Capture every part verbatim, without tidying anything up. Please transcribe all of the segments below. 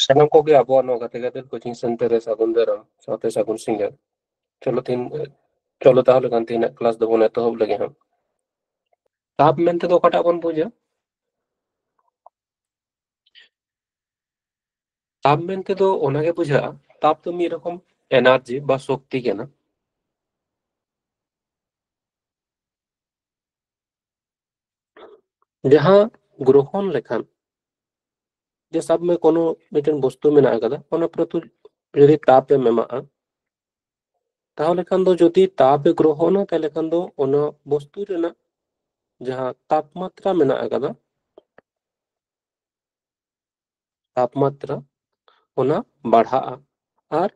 ᱥᱟᱱᱟᱢ ᱠᱚᱜᱮ ᱟᱵᱚᱣᱟᱜ ᱱᱚᱣᱟ ᱜᱟᱛᱮ ᱜᱟᱫᱮᱞ coaching center ᱨᱮ ᱥᱟᱹᱜᱩᱱ ᱫᱟᱨᱟᱢ ᱥᱟᱶᱛᱮ ᱥᱟᱹᱜᱩᱱ ᱥᱤᱸᱜᱟᱹᱲ᱾ ᱪᱚᱞᱚ ᱛᱤᱱ-, ᱪᱚᱞᱚ ᱛᱟᱦᱚᱞᱮ ᱠᱷᱟᱱ ᱛᱮᱦᱮᱧᱟᱜ class ᱫᱚᱵᱚᱱ ᱮᱛᱚᱦᱚᱵ ᱞᱮᱜᱮ ᱦᱟᱸᱜ᱾ ᱛᱟᱯ ᱢᱮᱱᱛᱮ ᱫᱚ ᱚᱠᱟᱴᱟᱜ ᱵᱚᱱ ᱵᱩᱡᱟ? ᱛᱟᱯ ᱢᱮᱱᱛᱮ ᱫᱚ ᱚᱱᱟᱜᱮ ᱵᱩᱡᱷᱟᱹᱜᱼᱟ, ᱛᱟᱯ ᱫᱚ ᱢᱤᱫ ᱨᱚᱠᱚᱢ energy ᱵᱟ ᱥᱚᱠᱛᱤ ᱠᱟᱱᱟ, ᱡᱟᱦᱟᱸ ᱜᱨᱚᱦᱚᱱ ᱞᱮᱠᱷᱟᱱ, ᱡᱮ ᱥᱟᱵ ᱢᱮ ᱠᱳᱱᱳ ᱢᱤᱫᱴᱮᱱ ᱵᱚᱥᱛᱩ ᱢᱮᱱᱟᱜ ᱟᱠᱟᱫᱟ, ᱚᱱᱟ ᱯᱨᱚᱛᱩ ᱡᱩᱫᱤ ᱛᱟᱯ ᱮᱢ ᱮᱢᱟᱜᱼᱟ, ᱛᱟᱦᱚᱞᱮ ᱠᱷᱟᱱ ᱫᱚ ᱡᱩᱫᱤ ᱛᱟᱯ ᱮ ᱜᱨᱚᱦᱚᱱᱟ, ᱛᱟᱦᱚᱞᱮ ᱠᱷᱟᱱ ᱫᱚ ᱚᱱᱟ ᱵᱚᱥᱛᱩ ᱨᱮᱱᱟᱜ ᱡᱟᱦᱟᱸ ᱛᱟᱯᱢᱟᱛᱨᱟ ᱢᱮᱱᱟᱜ ᱟᱠᱟᱫᱟ, ᱛᱟᱯᱢᱟᱛᱨᱟ ᱚᱱᱟ ᱵᱟᱲᱦᱟᱜᱼᱟ᱾ ᱟᱨ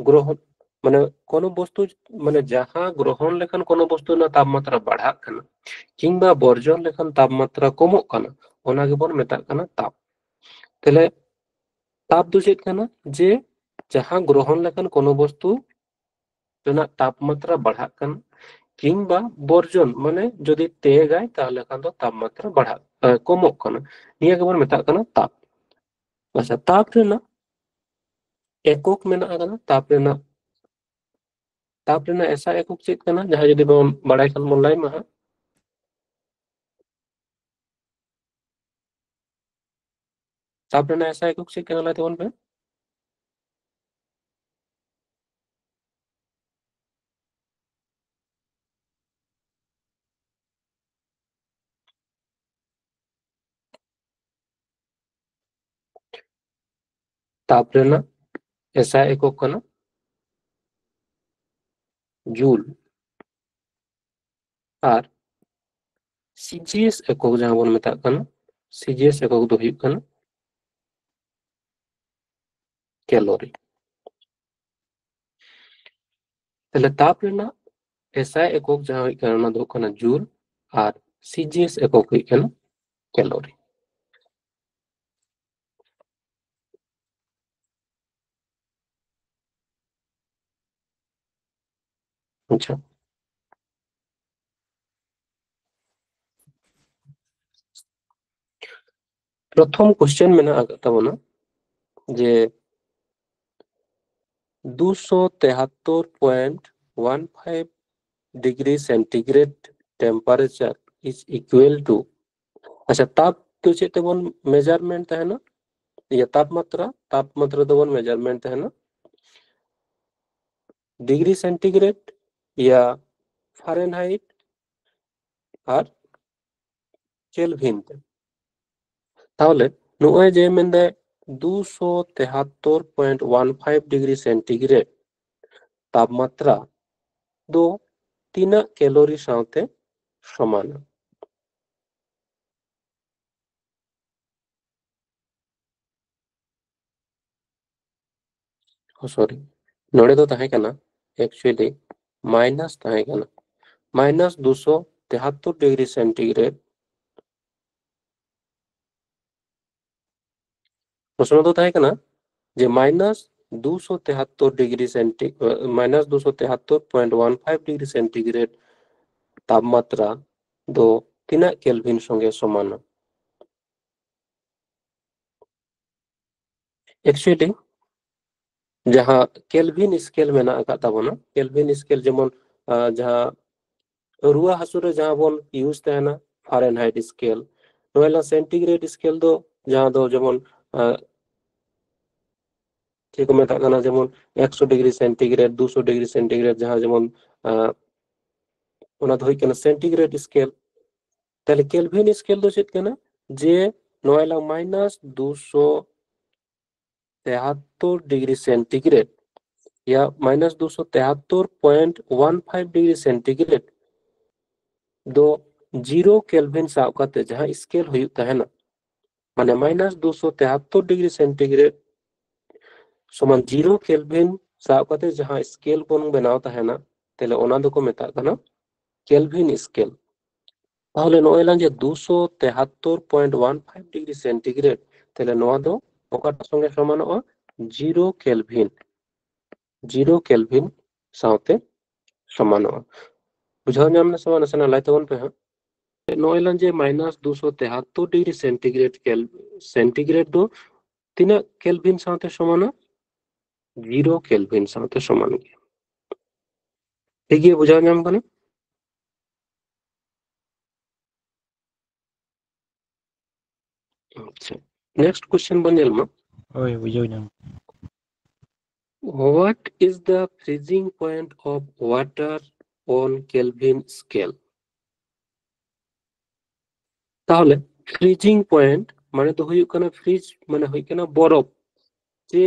ᱜᱨᱚᱦᱚᱱ, ᱢᱟᱱᱮ ᱠᱳᱱᱳ ᱵᱚᱥᱛᱩ, ᱢᱟᱱᱮ ᱡᱟᱦᱟᱸ ᱜᱨᱚᱦᱚᱱ ᱞᱮᱠᱷᱟᱱ ᱠᱳᱱᱳ ᱵᱚᱥᱛᱩ ᱨᱮᱱᱟᱜ ᱛᱟᱯᱢᱟᱛᱨᱟ ᱵᱟᱲᱦᱟᱜ ᱠᱟᱱᱟ ᱠᱤᱝᱵᱟ ᱵᱚᱨᱡᱚᱱ ᱞᱮᱠᱷᱟᱱ ᱛᱟᱯᱢᱟᱛᱨᱟ ᱠᱚᱢᱚᱜ ᱠᱟᱱᱟ, ᱚᱱᱟ ᱜᱮᱵᱚᱱ ᱢᱮᱛᱟᱜ ᱠᱟᱱᱟ ᱛᱟᱯ᱾ ᱛᱟᱦᱞᱮ ᱛᱟᱯ ᱫᱚ ᱪᱮᱫ ᱠᱟᱱᱟ? ᱡᱮ ᱡᱟᱦᱟᱸ ᱜᱨᱚᱦᱚᱱ ᱞᱮᱠᱷᱟᱱ ᱠᱳᱱᱳ ᱵᱚᱥᱛᱩ ᱨᱮᱱᱟᱜ ᱛᱟᱯᱢᱟᱛᱨᱟ ᱵᱟᱲᱦᱟᱜ ᱠᱟᱱᱟ ᱠᱤᱝᱵᱟ ᱵᱚᱨᱡᱚᱱ, ᱢᱟᱱᱮ ᱡᱩᱫᱤ ᱛᱮᱜᱟᱭ ᱛᱟᱦᱚᱞᱮ ᱠᱷᱟᱱ ᱫᱚ ᱛᱟᱯᱢᱟᱛᱨᱟ ᱵᱟᱲᱦᱟᱜ, ᱮ, ᱠᱚᱢᱚᱜ ᱠᱟᱱᱟ᱾ ᱱᱤᱭᱟᱹ ᱜᱮᱵᱚᱱ ᱢᱮᱛᱟᱜ ᱠᱟᱱᱟ ᱛᱟᱯ᱾ ᱟᱪᱪᱷᱟ, ᱛᱟᱯ ᱨᱮᱱᱟᱜ ᱮᱠᱚᱠ ᱢᱮᱱᱟᱜ ᱟᱠᱟᱫᱟ, ᱛᱟᱯ ᱨᱮᱱᱟᱜ, ᱛᱟᱯ ᱨᱮᱱᱟᱜ ᱮᱥᱟᱭ ᱮᱠᱚᱠ ᱪᱮᱫ ᱠᱟᱱᱟ? ᱡᱟᱦᱟᱸᱭ ᱡᱩᱫᱤ ᱵᱚᱱ ᱵᱟᱲᱟᱭ ᱠᱷᱟᱱ ᱵᱚᱱ ᱞᱟᱹᱭ ᱢᱟ ᱦᱟᱸᱜ᱾ ᱛᱟᱯ ᱨᱮᱱᱟᱜ ᱮᱥᱟᱭ ᱮᱠᱚᱠ ᱪᱮᱫ ᱠᱟᱱᱟ? ᱞᱟᱹᱭ ᱛᱟᱵᱚᱱ ᱯᱮ᱾ ᱛᱟᱯ ᱨᱮᱱᱟᱜ ᱮᱥᱟᱭ ᱮᱠᱚᱠ ᱠᱟᱱᱟ ᱡᱩᱞ᱾ ᱟᱨ ᱥᱤᱡᱤᱭᱮᱥ ᱮᱠᱚᱠ ᱡᱟᱦᱟᱸ ᱵᱚᱱ ᱢᱮᱛᱟᱜ ᱠᱟᱱᱟ, ᱥᱤᱡᱤᱭᱮᱥ ᱮᱠᱚᱠ ᱫᱚ ᱦᱩᱭᱩᱜ ᱠᱟᱱᱟ ᱠᱮᱞᱳᱨᱤ᱾ ᱛᱟᱦᱞᱮ ᱛᱟᱯ ᱨᱮᱱᱟᱜ ᱮᱥᱟᱭ ᱮᱠᱚᱠ ᱡᱟᱦᱟᱸ ᱦᱩᱭᱩᱜ ᱠᱟᱱᱟ, ᱚᱱᱟ ᱫᱚ ᱦᱩᱭᱩᱜ ᱠᱟᱱᱟ ᱡᱩᱞ, ᱟᱨ ᱥᱤᱡᱤᱭᱮᱥ ᱮᱠᱚᱠ ᱦᱩᱭᱩᱜ ᱠᱟᱱᱟ ᱠᱮᱞᱳᱨᱤ᱾ ᱟᱪᱪᱷᱟ, ᱯᱨᱚᱛᱷᱚᱢ ᱠᱚᱥᱪᱮᱱ ᱢᱮᱱᱟᱜ ᱟᱠᱟᱫ ᱛᱟᱵᱚᱱᱟ ᱡᱮ ᱫᱩᱥᱚ ᱛᱮᱦᱟᱛᱛᱚᱨ point one five degree centigrade temperature is equal to, ᱟᱪᱪᱷᱟ, ᱛᱟᱯ ᱫᱚ ᱪᱮᱫ ᱛᱮᱵᱚᱱ ᱢᱮᱡᱟᱨᱢᱮᱱᱴ ᱛᱟᱦᱮᱱᱟ? ᱤᱭᱟᱹ, ᱛᱟᱯᱢᱟᱛᱨᱟ, ᱛᱟᱯᱢᱟᱛᱨᱟ ᱫᱚᱵᱚᱱ ᱢᱮᱡᱟᱨᱢᱮᱱᱴ ᱛᱟᱦᱮᱱᱟ ᱰᱤᱜᱽᱨᱤ ᱥᱮᱱᱴᱤᱜᱨᱮᱰ, ᱤᱭᱟ ᱯᱷᱟᱨᱮᱱᱦᱟᱭᱤᱴ ᱟᱨ ᱠᱮᱞᱵᱷᱤᱱ ᱛᱮ᱾ ᱛᱟᱦᱚᱞᱮ ᱱᱚᱜᱼᱚᱭ ᱡᱮ ᱢᱮᱱᱫᱟᱭ ᱫᱩᱥᱚ ᱛᱮᱦᱟᱛᱛᱚᱨ point one five degree centigrade ᱛᱟᱯᱢᱟᱛᱨᱟ ᱫᱚ ᱛᱤᱱᱟᱹᱜ ᱠᱮᱞᱳᱨᱤ ᱥᱟᱶᱛᱮ ᱥᱚᱢᱟᱱᱟ? ᱥᱚᱨᱤ, ᱱᱚᱰᱮ ᱫᱚ ᱛᱟᱦᱮᱸ ᱠᱟᱱᱟ, actually minus ᱛᱟᱦᱮᱸ ᱠᱟᱱᱟ, minus ᱫᱩᱥᱚ ᱛᱮᱦᱟᱛᱛᱚᱨ degree centigrade᱾ ᱯᱨᱚᱥᱱᱚ ᱫᱚ ᱛᱟᱦᱮᱸ ᱠᱟᱱᱟ ᱡᱮ minus ᱫᱩᱥᱚ ᱛᱮᱦᱟᱛᱛᱚᱨ degree centi minus ᱫᱩᱥᱚ ᱛᱮᱦᱟᱛᱛᱚᱨ point one five degree centigrade ᱛᱟᱯᱢᱟᱛᱨᱟ ᱫᱚ ᱛᱤᱱᱟᱹᱜ ᱠᱮᱞᱵᱷᱤᱱ ᱥᱚᱸᱜᱮ ᱥᱚᱢᱟᱱᱟ? Actually ᱡᱟᱦᱟᱸ ᱠᱮᱞᱵᱷᱤᱱ ᱥᱠᱮᱞ ᱢᱮᱱᱟᱜ ᱟᱠᱟᱫ ᱛᱟᱵᱚᱱᱟ, ᱠᱮᱞᱵᱷᱤᱱ ᱥᱠᱮᱞ ᱡᱮᱢᱚᱱ ᱡᱟᱦᱟᱸ ᱨᱩᱣᱟᱹ ᱦᱟᱹᱥᱩ ᱨᱮ ᱡᱟᱦᱟᱸ ᱵᱚᱱ ᱤᱭᱩᱡᱽ ᱛᱟᱦᱮᱱᱟ ᱯᱷᱟᱨᱮᱱᱦᱟᱭᱤᱴ ᱥᱠᱮᱞ, ᱱᱚᱣᱟ ᱞᱟᱝ ᱥᱮᱱᱴᱤᱜᱨᱮᱰ ᱥᱠᱮᱞ ᱫᱚ ᱡᱟᱦᱟᱸ ᱫᱚ ᱡᱮᱢᱚᱱ ᱪᱮᱫ ᱠᱚ ᱢᱮᱛᱟᱜ ᱠᱟᱱᱟ, ᱡᱮᱢᱚᱱ ᱮᱠᱥᱚ ᱰᱤᱜᱽᱨᱤ ᱥᱮᱱᱴᱤᱜᱨᱮᱰ, ᱫᱩᱥᱚ ᱰᱤᱜᱽᱨᱤ ᱥᱮᱱᱴᱤᱜᱨᱮᱰ, ᱡᱟᱦᱟᱸ ᱡᱮᱢᱚᱱ ᱚᱱᱟ ᱫᱚ ᱦᱩᱭᱩᱜ ᱠᱟᱱᱟ ᱥᱮᱱᱴᱤᱜᱨᱮᱰ ᱥᱠᱮᱞ᱾ ᱛᱟᱦᱞᱮ ᱠᱮᱞᱵᱷᱤᱱ ᱥᱠᱮᱞ ᱫᱚ ᱪᱮᱫ ᱠᱟᱱᱟ? ᱡᱮ ᱱᱚᱣᱟ ᱞᱟᱝ ᱢᱟᱭᱱᱟᱥ ᱫᱩᱥᱚ ᱛᱮᱦᱟᱛᱛᱚᱨ ᱰᱤᱜᱽᱨᱤ ᱥᱮᱱᱴᱤᱜᱨᱮᱰ ᱭᱟ ᱢᱟᱭᱱᱟᱥ ᱫᱩᱥᱚ ᱛᱮᱦᱟᱛᱛᱚᱨ point one five degree centigrade ᱫᱚ ᱡᱤᱨᱳ ᱠᱮᱞᱵᱷᱤᱱ ᱥᱟᱵ ᱠᱟᱛᱮ ᱡᱟᱦᱟᱸ ᱥᱠᱮᱞ ᱦᱩᱭᱩᱜ ᱛᱟᱦᱮᱱᱟ, ᱢᱟᱱᱮ ᱢᱟᱭᱱᱟᱥ ᱫᱩᱥᱚ ᱛᱮᱦᱟᱛᱛᱚᱨ ᱰᱤᱜᱽᱨᱤ ᱥᱮᱱᱴᱤᱜᱨᱮᱰ ᱥᱚᱢᱟᱱ ᱡᱤᱨᱳ ᱠᱮᱞᱵᱷᱤᱱ ᱥᱟᱵ ᱠᱟᱛᱮ ᱡᱟᱦᱟᱸ ᱥᱠᱮᱞ ᱵᱚᱱ ᱵᱮᱱᱟᱣ ᱛᱟᱦᱮᱱᱟ, ᱛᱟᱦᱞᱮ ᱚᱱᱟ ᱫᱚᱠᱚ ᱢᱮᱛᱟᱜ ᱠᱟᱱᱟ ᱠᱮᱞᱵᱷᱤᱱ ᱥᱠᱮᱞ᱾ ᱛᱟᱦᱚᱞᱮ ᱱᱚᱜᱼᱚᱭ ᱞᱟᱝ ᱡᱮ ᱫᱩᱥᱚ ᱛᱮᱦᱟᱛᱛᱚᱨ point one five degree centigrade, ᱛᱟᱦᱞᱮ ᱱᱚᱣᱟ ᱫᱚ ᱚᱠᱟᱴᱟᱜ ᱥᱚᱸᱜᱮ ᱥᱚᱢᱟᱱᱚᱜᱼᱟ? ᱡᱤᱨᱳ ᱠᱮᱞᱵᱷᱤᱱ, ᱡᱤᱨᱳ ᱠᱮᱞᱵᱷᱤᱱ ᱥᱟᱶᱛᱮ ᱥᱚᱢᱟᱱᱚᱜᱼᱟ᱾ ᱵᱩᱡᱷᱟᱹᱣ ᱧᱟᱢ ᱱᱟ ᱥᱮ ᱵᱟᱝ? ᱱᱟᱥᱮᱱᱟᱜ ᱞᱟᱹᱭ ᱛᱟᱵᱚᱱ ᱯᱮ ᱦᱟᱸᱜ᱾ ᱱᱚᱜᱼᱚᱭ ᱞᱟᱝ ᱡᱮ ᱢᱟᱭᱱᱟᱥ ᱫᱩᱥᱚ ᱛᱮᱦᱟᱛᱛᱳᱨ ᱰᱤᱜᱽᱨᱤ ᱥᱮᱱᱴᱤᱜᱨᱮᱰ ᱠᱮᱞ-, ᱥᱮᱱᱴᱤᱜᱨᱮᱰ ᱫᱚ ᱛᱤᱱᱟᱹᱜ ᱠᱮᱞᱵᱷᱤᱱ ᱥᱟᱶᱛᱮ ᱥᱚᱢᱟᱱᱟ? ᱡᱤᱨᱳ ᱠᱮᱞᱵᱷᱤᱱ ᱥᱟᱶᱛᱮ ᱥᱚᱢᱟᱱ ᱜᱮᱭᱟ᱾ ᱴᱷᱤᱠ ᱜᱮᱭᱟ, ᱵᱩᱡᱷᱟᱹᱣ ᱧᱟᱢ ᱠᱟᱱᱟ? ᱟᱪᱪᱷᱟ, ᱱᱮᱠᱥᱴ ᱠᱚᱥᱪᱮᱱ ᱵᱚᱱ ᱧᱮᱞ ᱢᱟ᱾ ᱦᱳᱭ, ᱵᱩᱡᱷᱟᱹᱣ ᱧᱟᱢ᱾ What is the freezing point of water on Kelvin scale? ᱛᱟᱦᱚᱞᱮ ᱯᱷᱨᱤᱡᱤᱝ ᱯᱚᱭᱮᱱᱴ ᱢᱟᱱᱮ ᱫᱚ ᱦᱩᱭᱩᱜ ᱠᱟᱱᱟ, ᱯᱷᱨᱤᱡᱽ ᱢᱟᱱᱮ ᱦᱩᱭᱩᱜ ᱠᱟᱱᱟ ᱵᱚᱨᱚᱯ᱾ ᱡᱮ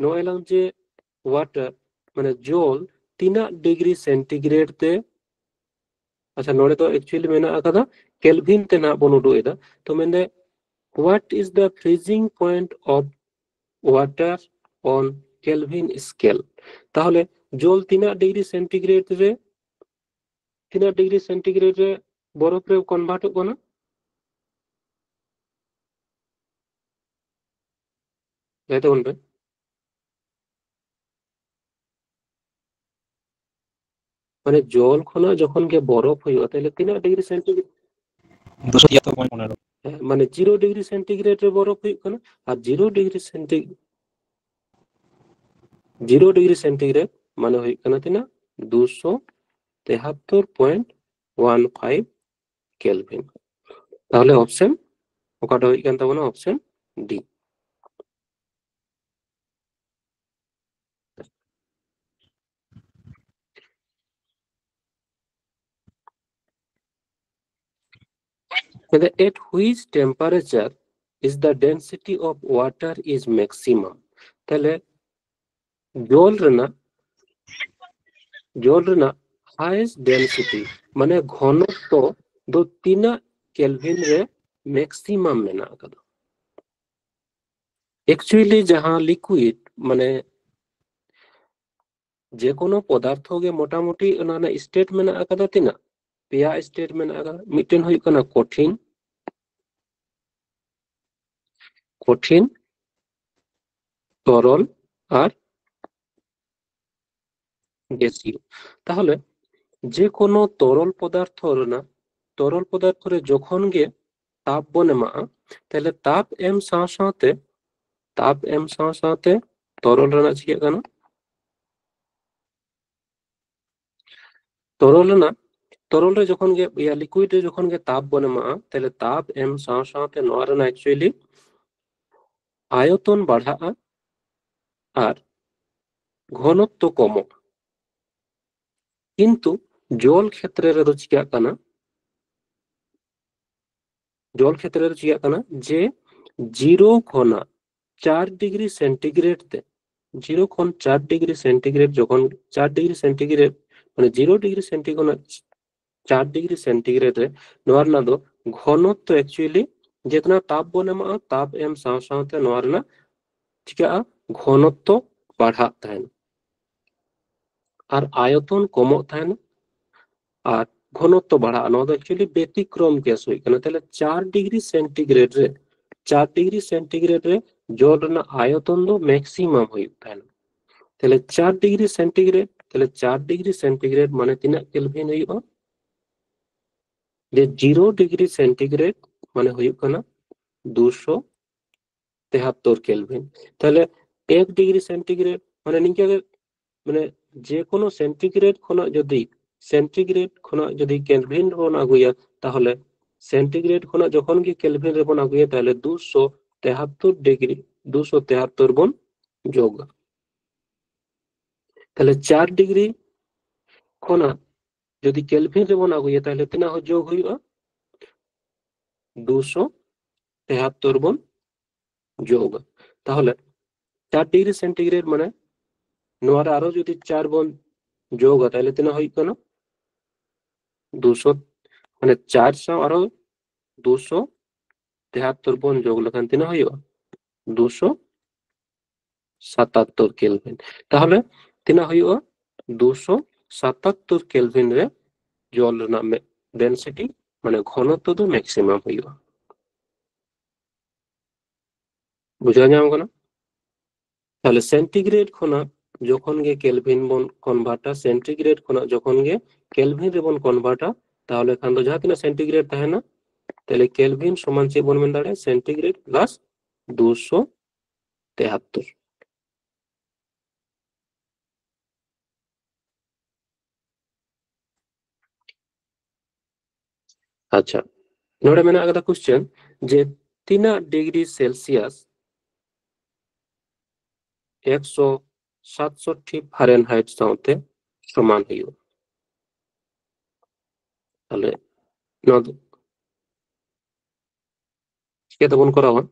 ᱱᱚᱜᱼᱚᱭ ᱞᱟᱝ ᱡᱮ ᱣᱟᱴᱟᱨ ᱢᱟᱱᱮ ᱡᱚᱞ ᱛᱤᱱᱟᱹᱜ ᱰᱤᱜᱽᱨᱤ ᱥᱮᱱᱴᱤᱜᱨᱮᱰ ᱛᱮ, ᱟᱪᱪᱷᱟ, ᱱᱚᱰᱮ ᱫᱚ ᱮᱠᱪᱩᱭᱮᱞᱤ ᱢᱮᱱᱟᱜ ᱟᱠᱟᱫᱟ ᱠᱮᱞᱵᱷᱤᱱ ᱛᱮ ᱱᱟᱦᱟᱜ ᱵᱚᱱ ᱩᱰᱩᱠ ᱮᱫᱟ᱾ ᱛᱚ ᱢᱮᱱᱫᱟᱭ, what is the freezing point of water on Kelvin scale? ᱛᱟᱦᱚᱞᱮ ᱡᱚᱞ ᱛᱤᱱᱟᱹᱜ ᱰᱤᱜᱽᱨᱤ ᱥᱮᱱᱴᱤᱜᱨᱮᱰ ᱨᱮ, ᱛᱤᱱᱟᱹᱜ ᱰᱤᱜᱽᱨᱤ ᱥᱮᱱᱴᱤᱜᱨᱮᱰ ᱨᱮ ᱵᱚᱨᱚᱯ ᱨᱮ ᱠᱚᱱᱵᱷᱟᱨᱴᱚᱜ ᱠᱟᱱᱟ? ᱞᱟᱹᱭ ᱛᱟᱵᱚᱱ ᱯᱮ᱾ ᱢᱟᱱᱮ ᱡᱚᱞ ᱠᱷᱚᱱᱟᱜ ᱡᱚᱠᱷᱚᱱ ᱜᱮ ᱵᱚᱨᱚᱯ ᱦᱩᱭᱩᱜᱼᱟ, ᱛᱟᱦᱞᱮ ᱛᱤᱱᱟᱹᱜ ᱰᱤᱜᱽᱨᱤ ᱥᱮᱱᱴᱤᱜᱨᱮᱰ? ᱫᱩᱥᱚ ᱛᱤᱭᱟᱛᱛᱳᱨ ᱯᱚᱭᱮᱱᱴ ᱯᱚᱱᱮᱨᱚ᱾ ᱦᱮᱸ, ᱢᱟᱱᱮ ᱡᱤᱨᱳ ᱰᱤᱜᱽᱨᱤ ᱥᱮᱱᱴᱤᱜᱨᱮᱰ ᱨᱮ ᱵᱚᱨᱚᱯ ᱦᱩᱭᱩᱜ ᱠᱟᱱᱟ, ᱟᱨ zero degree centi-, zero degree centigrade ᱢᱟᱱᱮ ᱦᱩᱭᱩᱜ ᱠᱟᱱᱟ ᱛᱤᱱᱟᱹᱜ? ᱫᱩᱥᱚ ᱛᱮᱦᱟᱛᱛᱳᱨ ᱯᱚᱭᱮᱱᱴ ᱚᱣᱟᱱ ᱯᱷᱟᱭᱤᱵᱷ ᱠᱮᱞᱵᱷᱤᱱ᱾ ᱛᱟᱦᱚᱞᱮ ᱚᱯᱥᱮᱱ ᱚᱠᱟᱴᱟᱜ ᱦᱩᱭᱩᱜ ᱠᱟᱱ ᱛᱟᱵᱚᱱᱟ? Option D. ᱢᱮᱱᱫᱟ, at which temperature is the density of water is maximum? ᱛᱟᱦᱞᱮ ᱡᱚᱞ ᱨᱮᱱᱟᱜ, ᱡᱚᱞ ᱨᱮᱱᱟᱜ highest density ᱢᱟᱱᱮ ᱜᱷᱚᱱᱚᱛᱛᱚ ᱫᱚ ᱛᱤᱱᱟᱹᱜ ᱠᱮᱞᱵᱷᱤᱱ ᱨᱮ ᱢᱮᱠᱥᱤᱢᱟᱢ ᱢᱮᱱᱟᱜ ᱟᱠᱟᱫᱟ? ᱮᱠᱪᱩᱭᱮᱞᱤ ᱡᱟᱦᱟᱸ ᱞᱤᱠᱩᱭᱤᱰ ᱢᱟᱱᱮ ᱡᱮᱠᱳᱱᱳ ᱯᱚᱫᱟᱨᱛᱷᱚ ᱜᱮ ᱢᱚᱴᱟᱢᱩᱴᱤ ᱚᱱᱟ ᱨᱮᱱᱟᱜ ᱥᱴᱮᱴ ᱢᱮᱱᱟᱜ ᱟᱠᱟᱫᱟ ᱛᱤᱱᱟᱹᱜ? ᱯᱮᱭᱟ ᱥᱴᱮᱴ ᱢᱮᱱᱟᱜ ᱟᱠᱟᱫᱟ᱾ ᱢᱤᱫᱴᱮᱱ ᱦᱩᱭᱩᱜ ᱠᱟᱱᱟ ᱠᱚᱴᱷᱤᱱ, ᱠᱚᱴᱷᱤᱱ, ᱛᱚᱨᱚᱞ ᱟᱨ ᱜᱮᱥᱤᱭᱚ᱾ ᱛᱟᱦᱚᱞᱮ ᱡᱮᱠᱳᱱᱳ ᱛᱚᱨᱚᱞ ᱯᱚᱫᱟᱨᱛᱷᱚ ᱨᱮᱱᱟᱜ ᱛᱚᱨᱚᱞ ᱯᱚᱫᱟᱨᱛᱷᱚ ᱨᱮ ᱡᱚᱠᱷᱚᱱ ᱜᱮ ᱛᱟᱯ ᱵᱚᱱ ᱮᱢᱟᱜᱼᱟ, ᱛᱟᱦᱞᱮ ᱛᱟᱯ ᱮᱢ ᱥᱟᱶ ᱥᱟᱶᱛᱮ, ᱛᱟᱯ ᱮᱢ ᱥᱟᱶ ᱥᱟᱶᱛᱮ ᱛᱚᱨᱚᱞ ᱨᱮᱱᱟᱜ ᱪᱤᱠᱟᱹᱜ ᱠᱟᱱᱟ? ᱛᱚᱨᱚᱞ ᱨᱮᱱᱟᱜ, ᱛᱚᱨᱚᱞ ᱨᱮ ᱡᱚᱠᱷᱚᱱ ᱜᱮ, ᱤᱭᱟᱹ, ᱞᱤᱠᱩᱭᱤᱰ ᱨᱮ ᱡᱚᱠᱷᱚᱱ ᱜᱮ ᱛᱟᱯ ᱵᱚᱱ ᱮᱢᱟᱜᱼᱟ, ᱛᱟᱦᱞᱮ ᱛᱟᱯ ᱮᱢ ᱥᱟᱶ ᱥᱟᱶᱛᱮ ᱱᱚᱣᱟ ᱨᱮᱱᱟᱜ actually ᱟᱭᱚᱛᱚᱱ ᱵᱟᱲᱦᱟᱜᱼᱟ ᱟᱨ ᱜᱷᱚᱱᱚᱛᱛᱚ ᱠᱚᱢᱚᱜᱼᱟ᱾ ᱠᱤᱱᱛᱩ ᱡᱚᱞ ᱠᱷᱮᱛᱨᱮ ᱨᱮᱫᱚ ᱪᱤᱠᱟᱹᱜ ᱠᱟᱱᱟ? ᱡᱚᱞ ᱠᱷᱮᱛᱨᱮ ᱨᱮ ᱪᱤᱠᱟᱹᱜ ᱠᱟᱱᱟ ᱡᱮ ᱡᱤᱨᱳ ᱠᱷᱚᱱᱟᱜ ᱪᱟᱨ ᱰᱤᱜᱽᱨᱤ ᱥᱮᱱᱴᱤᱜᱨᱮᱰ ᱛᱮ, ᱡᱤᱨᱳ ᱠᱷᱚᱱ ᱪᱟᱨ ᱰᱤᱜᱽᱨᱤ ᱥᱮᱱᱴᱤᱜᱨᱮᱰ ᱡᱚᱠᱷᱚᱱ, ᱪᱟᱨ ᱰᱤᱜᱽᱨᱤ ᱥᱮᱱᱴᱤᱜᱨᱮᱰ, ᱢᱟᱱᱮ ᱡᱤᱨᱳ ᱰᱤᱜᱽᱨᱤ ᱥᱮᱱᱴᱤᱜᱨᱮᱰ ᱠᱷᱚᱱᱟᱜ ᱪᱟᱨ ᱰᱤᱜᱽᱨᱤ ᱥᱮᱱᱴᱤᱜᱨᱮᱰ ᱨᱮ ᱱᱚᱣᱟ ᱨᱮᱱᱟᱜ ᱫᱚ ᱜᱷᱚᱱᱚᱛᱛᱚ actually ᱡᱮᱛᱱᱟ ᱛᱟᱯ ᱵᱚᱱ ᱮᱢᱟᱜᱼᱟ, ᱛᱟᱯ ᱮᱢ ᱥᱟᱶ ᱥᱟᱶᱛᱮ ᱱᱚᱣᱟ ᱨᱮᱱᱟᱜ ᱪᱤᱠᱟᱹᱜᱼᱟ? ᱜᱷᱚᱱᱚᱛᱛᱚ ᱵᱟᱲᱦᱟᱜ ᱛᱟᱦᱮᱱᱟ ᱟᱨ ᱟᱭᱚᱛᱚᱱ ᱠᱚᱢᱚᱜ ᱛᱟᱦᱮᱱᱟ ᱟᱨ ᱜᱷᱚᱱᱚᱛᱛᱚ ᱵᱟᱲᱦᱟᱜᱼᱟ᱾ ᱱᱚᱣᱟ ᱫᱚ actually ᱵᱮᱛᱤᱠᱨᱚᱢ ᱠᱮᱥ ᱦᱩᱭᱩᱜ ᱠᱟᱱᱟ᱾ ᱛᱟᱦᱞᱮ ᱪᱟᱨ ᱰᱤᱜᱽᱨᱤ ᱥᱮᱱᱴᱤᱜᱨᱮᱰ ᱨᱮ, ᱪᱟᱨ ᱰᱤᱜᱽᱨᱤ ᱥᱮᱱᱴᱤᱜᱨᱮᱰ ᱨᱮ ᱡᱚᱞ ᱨᱮᱱᱟᱜ ᱟᱭᱚᱛᱚᱱ ᱫᱚ ᱢᱮᱠᱥᱤᱢᱟᱢ ᱦᱩᱭᱩᱜ ᱛᱟᱦᱮᱱᱟ᱾ ᱛᱟᱦᱞᱮ ᱪᱟᱨ ᱰᱤᱜᱽᱨᱤ ᱥᱮᱱᱴᱤᱜᱨᱮᱰ, ᱛᱟᱦᱞᱮ ᱪᱟᱨ ᱰᱤᱜᱽᱨᱤ ᱥᱮᱱᱴᱤᱜᱨᱮᱰ ᱢᱟᱱᱮ ᱛᱤᱱᱟᱹᱜ ᱠᱮᱞᱵᱷᱤᱱ ᱦᱩᱭᱩᱜᱼᱟ? ᱡᱮ ᱡᱤᱨᱳ ᱰᱤᱜᱽᱨᱤ ᱥᱮᱱᱴᱤᱜᱨᱮᱰ ᱢᱟᱱᱮ ᱦᱩᱭᱩᱜ ᱠᱟᱱᱟ ᱫᱩᱥᱚ ᱛᱮᱦᱟᱛᱛᱚᱨ ᱠᱮᱞᱵᱷᱤᱱ᱾ ᱛᱟᱦᱞᱮ ᱮᱠ ᱰᱤᱜᱽᱨᱤ ᱥᱮᱱᱴᱤᱜᱨᱮᱰ ᱢᱟᱱᱮ ᱱᱤᱝᱠᱟᱹ ᱜᱮ, ᱢᱟᱱᱮ ᱡᱮ ᱠᱳᱱᱳ ᱥᱮᱱᱴᱤᱜᱨᱮᱰ ᱠᱷᱚᱱᱟᱜ ᱡᱩᱫᱤ, ᱥᱮᱱᱴᱤᱜᱨᱮᱰ ᱠᱷᱚᱱᱟᱜ ᱡᱩᱫᱤ ᱠᱮᱞᱵᱷᱤᱱ ᱨᱮᱵᱚᱱ ᱟᱹᱜᱩᱭᱟ, ᱛᱟᱦᱞᱮ ᱥᱮᱱᱴᱤᱜᱨᱮᱰ ᱠᱷᱚᱱᱟᱜ ᱡᱚᱠᱷᱚᱱ ᱜᱮ ᱠᱮᱞᱵᱷᱤᱱ ᱨᱮᱵᱚᱱ ᱟᱹᱜᱩᱭᱟ, ᱛᱟᱦᱞᱮ ᱫᱩᱥᱚ ᱛᱮᱦᱟᱛᱛᱚᱨ ᱰᱤᱜᱽᱨᱤ, ᱫᱩᱥᱚ ᱛᱮᱦᱟᱛᱛᱚᱨ ᱵᱚᱱ ᱡᱳᱜᱟ᱾ ᱛᱟᱦᱞᱮ ᱪᱟᱨ ᱰᱤᱜᱽᱨᱤ ᱠᱷᱚᱱᱟᱜ ᱡᱩᱫᱤ ᱠᱮᱞᱵᱷᱤᱱ ᱨᱮᱵᱚᱱ ᱟᱹᱜᱩᱭᱟ, ᱛᱟᱦᱞᱮ ᱛᱤᱱᱟᱹᱜ ᱦᱚᱸ ᱡᱳᱜ ᱦᱩᱭᱩᱜᱼᱟ? ᱫᱩᱥᱚ ᱛᱮᱦᱟᱛᱛᱚᱨ ᱵᱚᱱ ᱡᱳᱜᱟ᱾ ᱛᱟᱦᱞᱮ ᱪᱟᱨ ᱰᱤᱜᱽᱨᱤ ᱥᱮᱱᱴᱤᱜᱨᱮᱰ ᱢᱟᱱᱮ ᱱᱚᱣᱟ ᱨᱮ ᱟᱨᱚ ᱡᱩᱫᱤ ᱪᱟᱨ ᱵᱚᱱ ᱡᱳᱜᱟ, ᱛᱟᱦᱞᱮ ᱛᱤᱱᱟᱹᱜ ᱦᱩᱭᱩᱜ ᱠᱟᱱᱟ? ᱫᱩᱥᱚ, ᱢᱟᱱᱮ ᱪᱟᱨ ᱥᱟᱶ ᱟᱨᱚ ᱫᱩᱥᱚ ᱛᱮᱦᱟᱛᱛᱚᱨ ᱵᱚᱱ ᱡᱳᱜ ᱞᱮᱠᱷᱟᱱ ᱛᱤᱱᱟᱹᱜ ᱦᱩᱭᱩᱜᱼᱟ? ᱫᱩᱥᱚ ᱥᱟᱛᱟᱛᱛᱚᱨ ᱠᱮᱞᱵᱷᱤᱱ᱾ ᱛᱟᱦᱞᱮ ᱛᱤᱱᱟᱹᱜ ᱦᱩᱭᱩᱜᱼᱟ? ᱫᱩᱥᱚ ᱥᱟᱛᱟᱛᱛᱚᱨ ᱠᱮᱞᱵᱷᱤᱱ ᱨᱮ ᱡᱚᱞ ᱨᱮᱱᱟᱜ ᱢᱮ-, ᱰᱮᱱᱥᱤᱴᱤ, ᱢᱟᱱᱮ ᱜᱷᱚᱱᱚᱛᱛᱚ ᱫᱚ ᱢᱮᱠᱥᱤᱢᱟᱢ ᱦᱩᱭᱩᱜᱼᱟ᱾ ᱵᱩᱡᱷᱟᱹᱣ ᱧᱟᱢ ᱠᱟᱱᱟ? ᱛᱟᱦᱞᱮ ᱥᱮᱱᱴᱤᱜᱨᱮᱰ ᱠᱷᱚᱱᱟᱜ ᱡᱚᱠᱷᱚᱱ ᱜᱮ ᱠᱮᱞᱵᱷᱤᱱ ᱵᱚᱱ ᱠᱚᱱᱵᱷᱟᱨᱴᱟ, ᱥᱮᱱᱴᱤᱜᱨᱮᱰ ᱠᱷᱚᱱᱟᱜ ᱡᱚᱠᱷᱚᱱ ᱜᱮ ᱠᱮᱞᱵᱷᱤᱱ ᱨᱮᱵᱚᱱ ᱠᱚᱱᱵᱷᱟᱨᱴᱟ, ᱛᱟᱦᱚᱞᱮ ᱠᱷᱟᱱ ᱫᱚ ᱡᱟᱦᱟᱸ ᱛᱤᱱᱟᱹᱜ ᱥᱮᱱᱴᱤᱜᱨᱮᱰ ᱛᱟᱦᱮᱱᱟ, ᱛᱟᱦᱚᱞᱮ ᱠᱮᱞᱵᱷᱤᱱ ᱥᱚᱢᱟᱱ ᱪᱮᱫ ᱵᱚᱱ ᱢᱮᱱ ᱫᱟᱲᱮᱭᱟᱜᱼᱟ? ᱥᱮᱱᱴᱤᱜᱨᱮᱰ ᱯᱞᱟᱥ ᱫᱩᱥᱚ ᱛᱮᱦᱟᱛᱛᱚᱨ᱾ ᱟᱪᱪᱷᱟ, ᱱᱚᱰᱮ ᱢᱮᱱᱟᱜ ᱟᱠᱟᱫᱟ ᱠᱚᱥᱪᱮᱱ ᱡᱮ ᱛᱤᱱᱟᱹᱜ ᱰᱤᱜᱽᱨᱤ ᱥᱮᱞᱥᱤᱭᱟᱥ ᱮᱠᱥᱚ ᱥᱟᱛᱥᱚᱴᱴᱤ ᱯᱷᱟᱨᱮᱱᱦᱟᱭᱤᱴ ᱥᱟᱶᱛᱮ ᱥᱚᱢᱟᱱ ᱦᱩᱭᱩᱜᱼᱟ? ᱛᱟᱦᱞᱮ ᱱᱚᱣᱟ ᱫᱚ ᱪᱤᱠᱟᱹ ᱛᱮᱵᱚᱱ ᱠᱚᱨᱟᱣᱟ?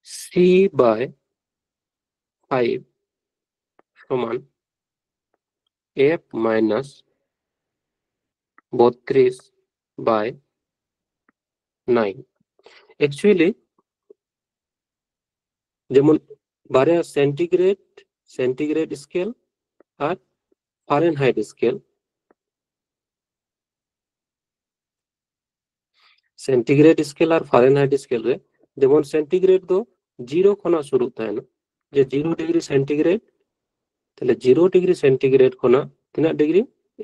C by five ᱥᱚᱢᱟᱱ F minus ᱵᱚᱛᱨᱤᱥ by nine. Actually, ᱡᱮᱢᱚᱱ ᱵᱟᱨᱭᱟ ᱥᱮᱱᱴᱤᱜᱨᱮᱰ, ᱥᱮᱱᱴᱤᱜᱨᱮᱰ ᱥᱠᱮᱞ ᱟᱨ ᱯᱷᱟᱨᱮᱱᱦᱟᱭᱤᱴ ᱥᱠᱮᱞ, ᱥᱮᱱᱴᱤᱜᱨᱮᱰ ᱥᱠᱮᱞ ᱟᱨ ᱯᱷᱟᱨᱮᱱᱦᱟᱭᱤᱴ ᱥᱠᱮᱞ ᱨᱮ ᱡᱮᱢᱚᱱ ᱥᱮᱱᱴᱤᱜᱨᱮᱰ ᱫᱚ ᱡᱤᱨᱳ ᱠᱷᱚᱱᱟᱜ ᱥᱩᱨᱩᱜ ᱛᱟᱦᱮᱱᱟ, ᱡᱮ ᱡᱤᱨᱳ ᱰᱤᱜᱽᱨᱤ ᱥᱮᱱᱴᱤᱜᱨᱮᱰ, ᱛᱟᱦᱞᱮ ᱡᱤᱨᱳ ᱰᱤᱜᱽᱨᱤ ᱥᱮᱱᱴᱤᱜᱨᱮᱰ ᱠᱷᱚᱱᱟᱜ ᱛᱤᱱᱟᱹᱜ ᱰᱤᱜᱽᱨᱤ?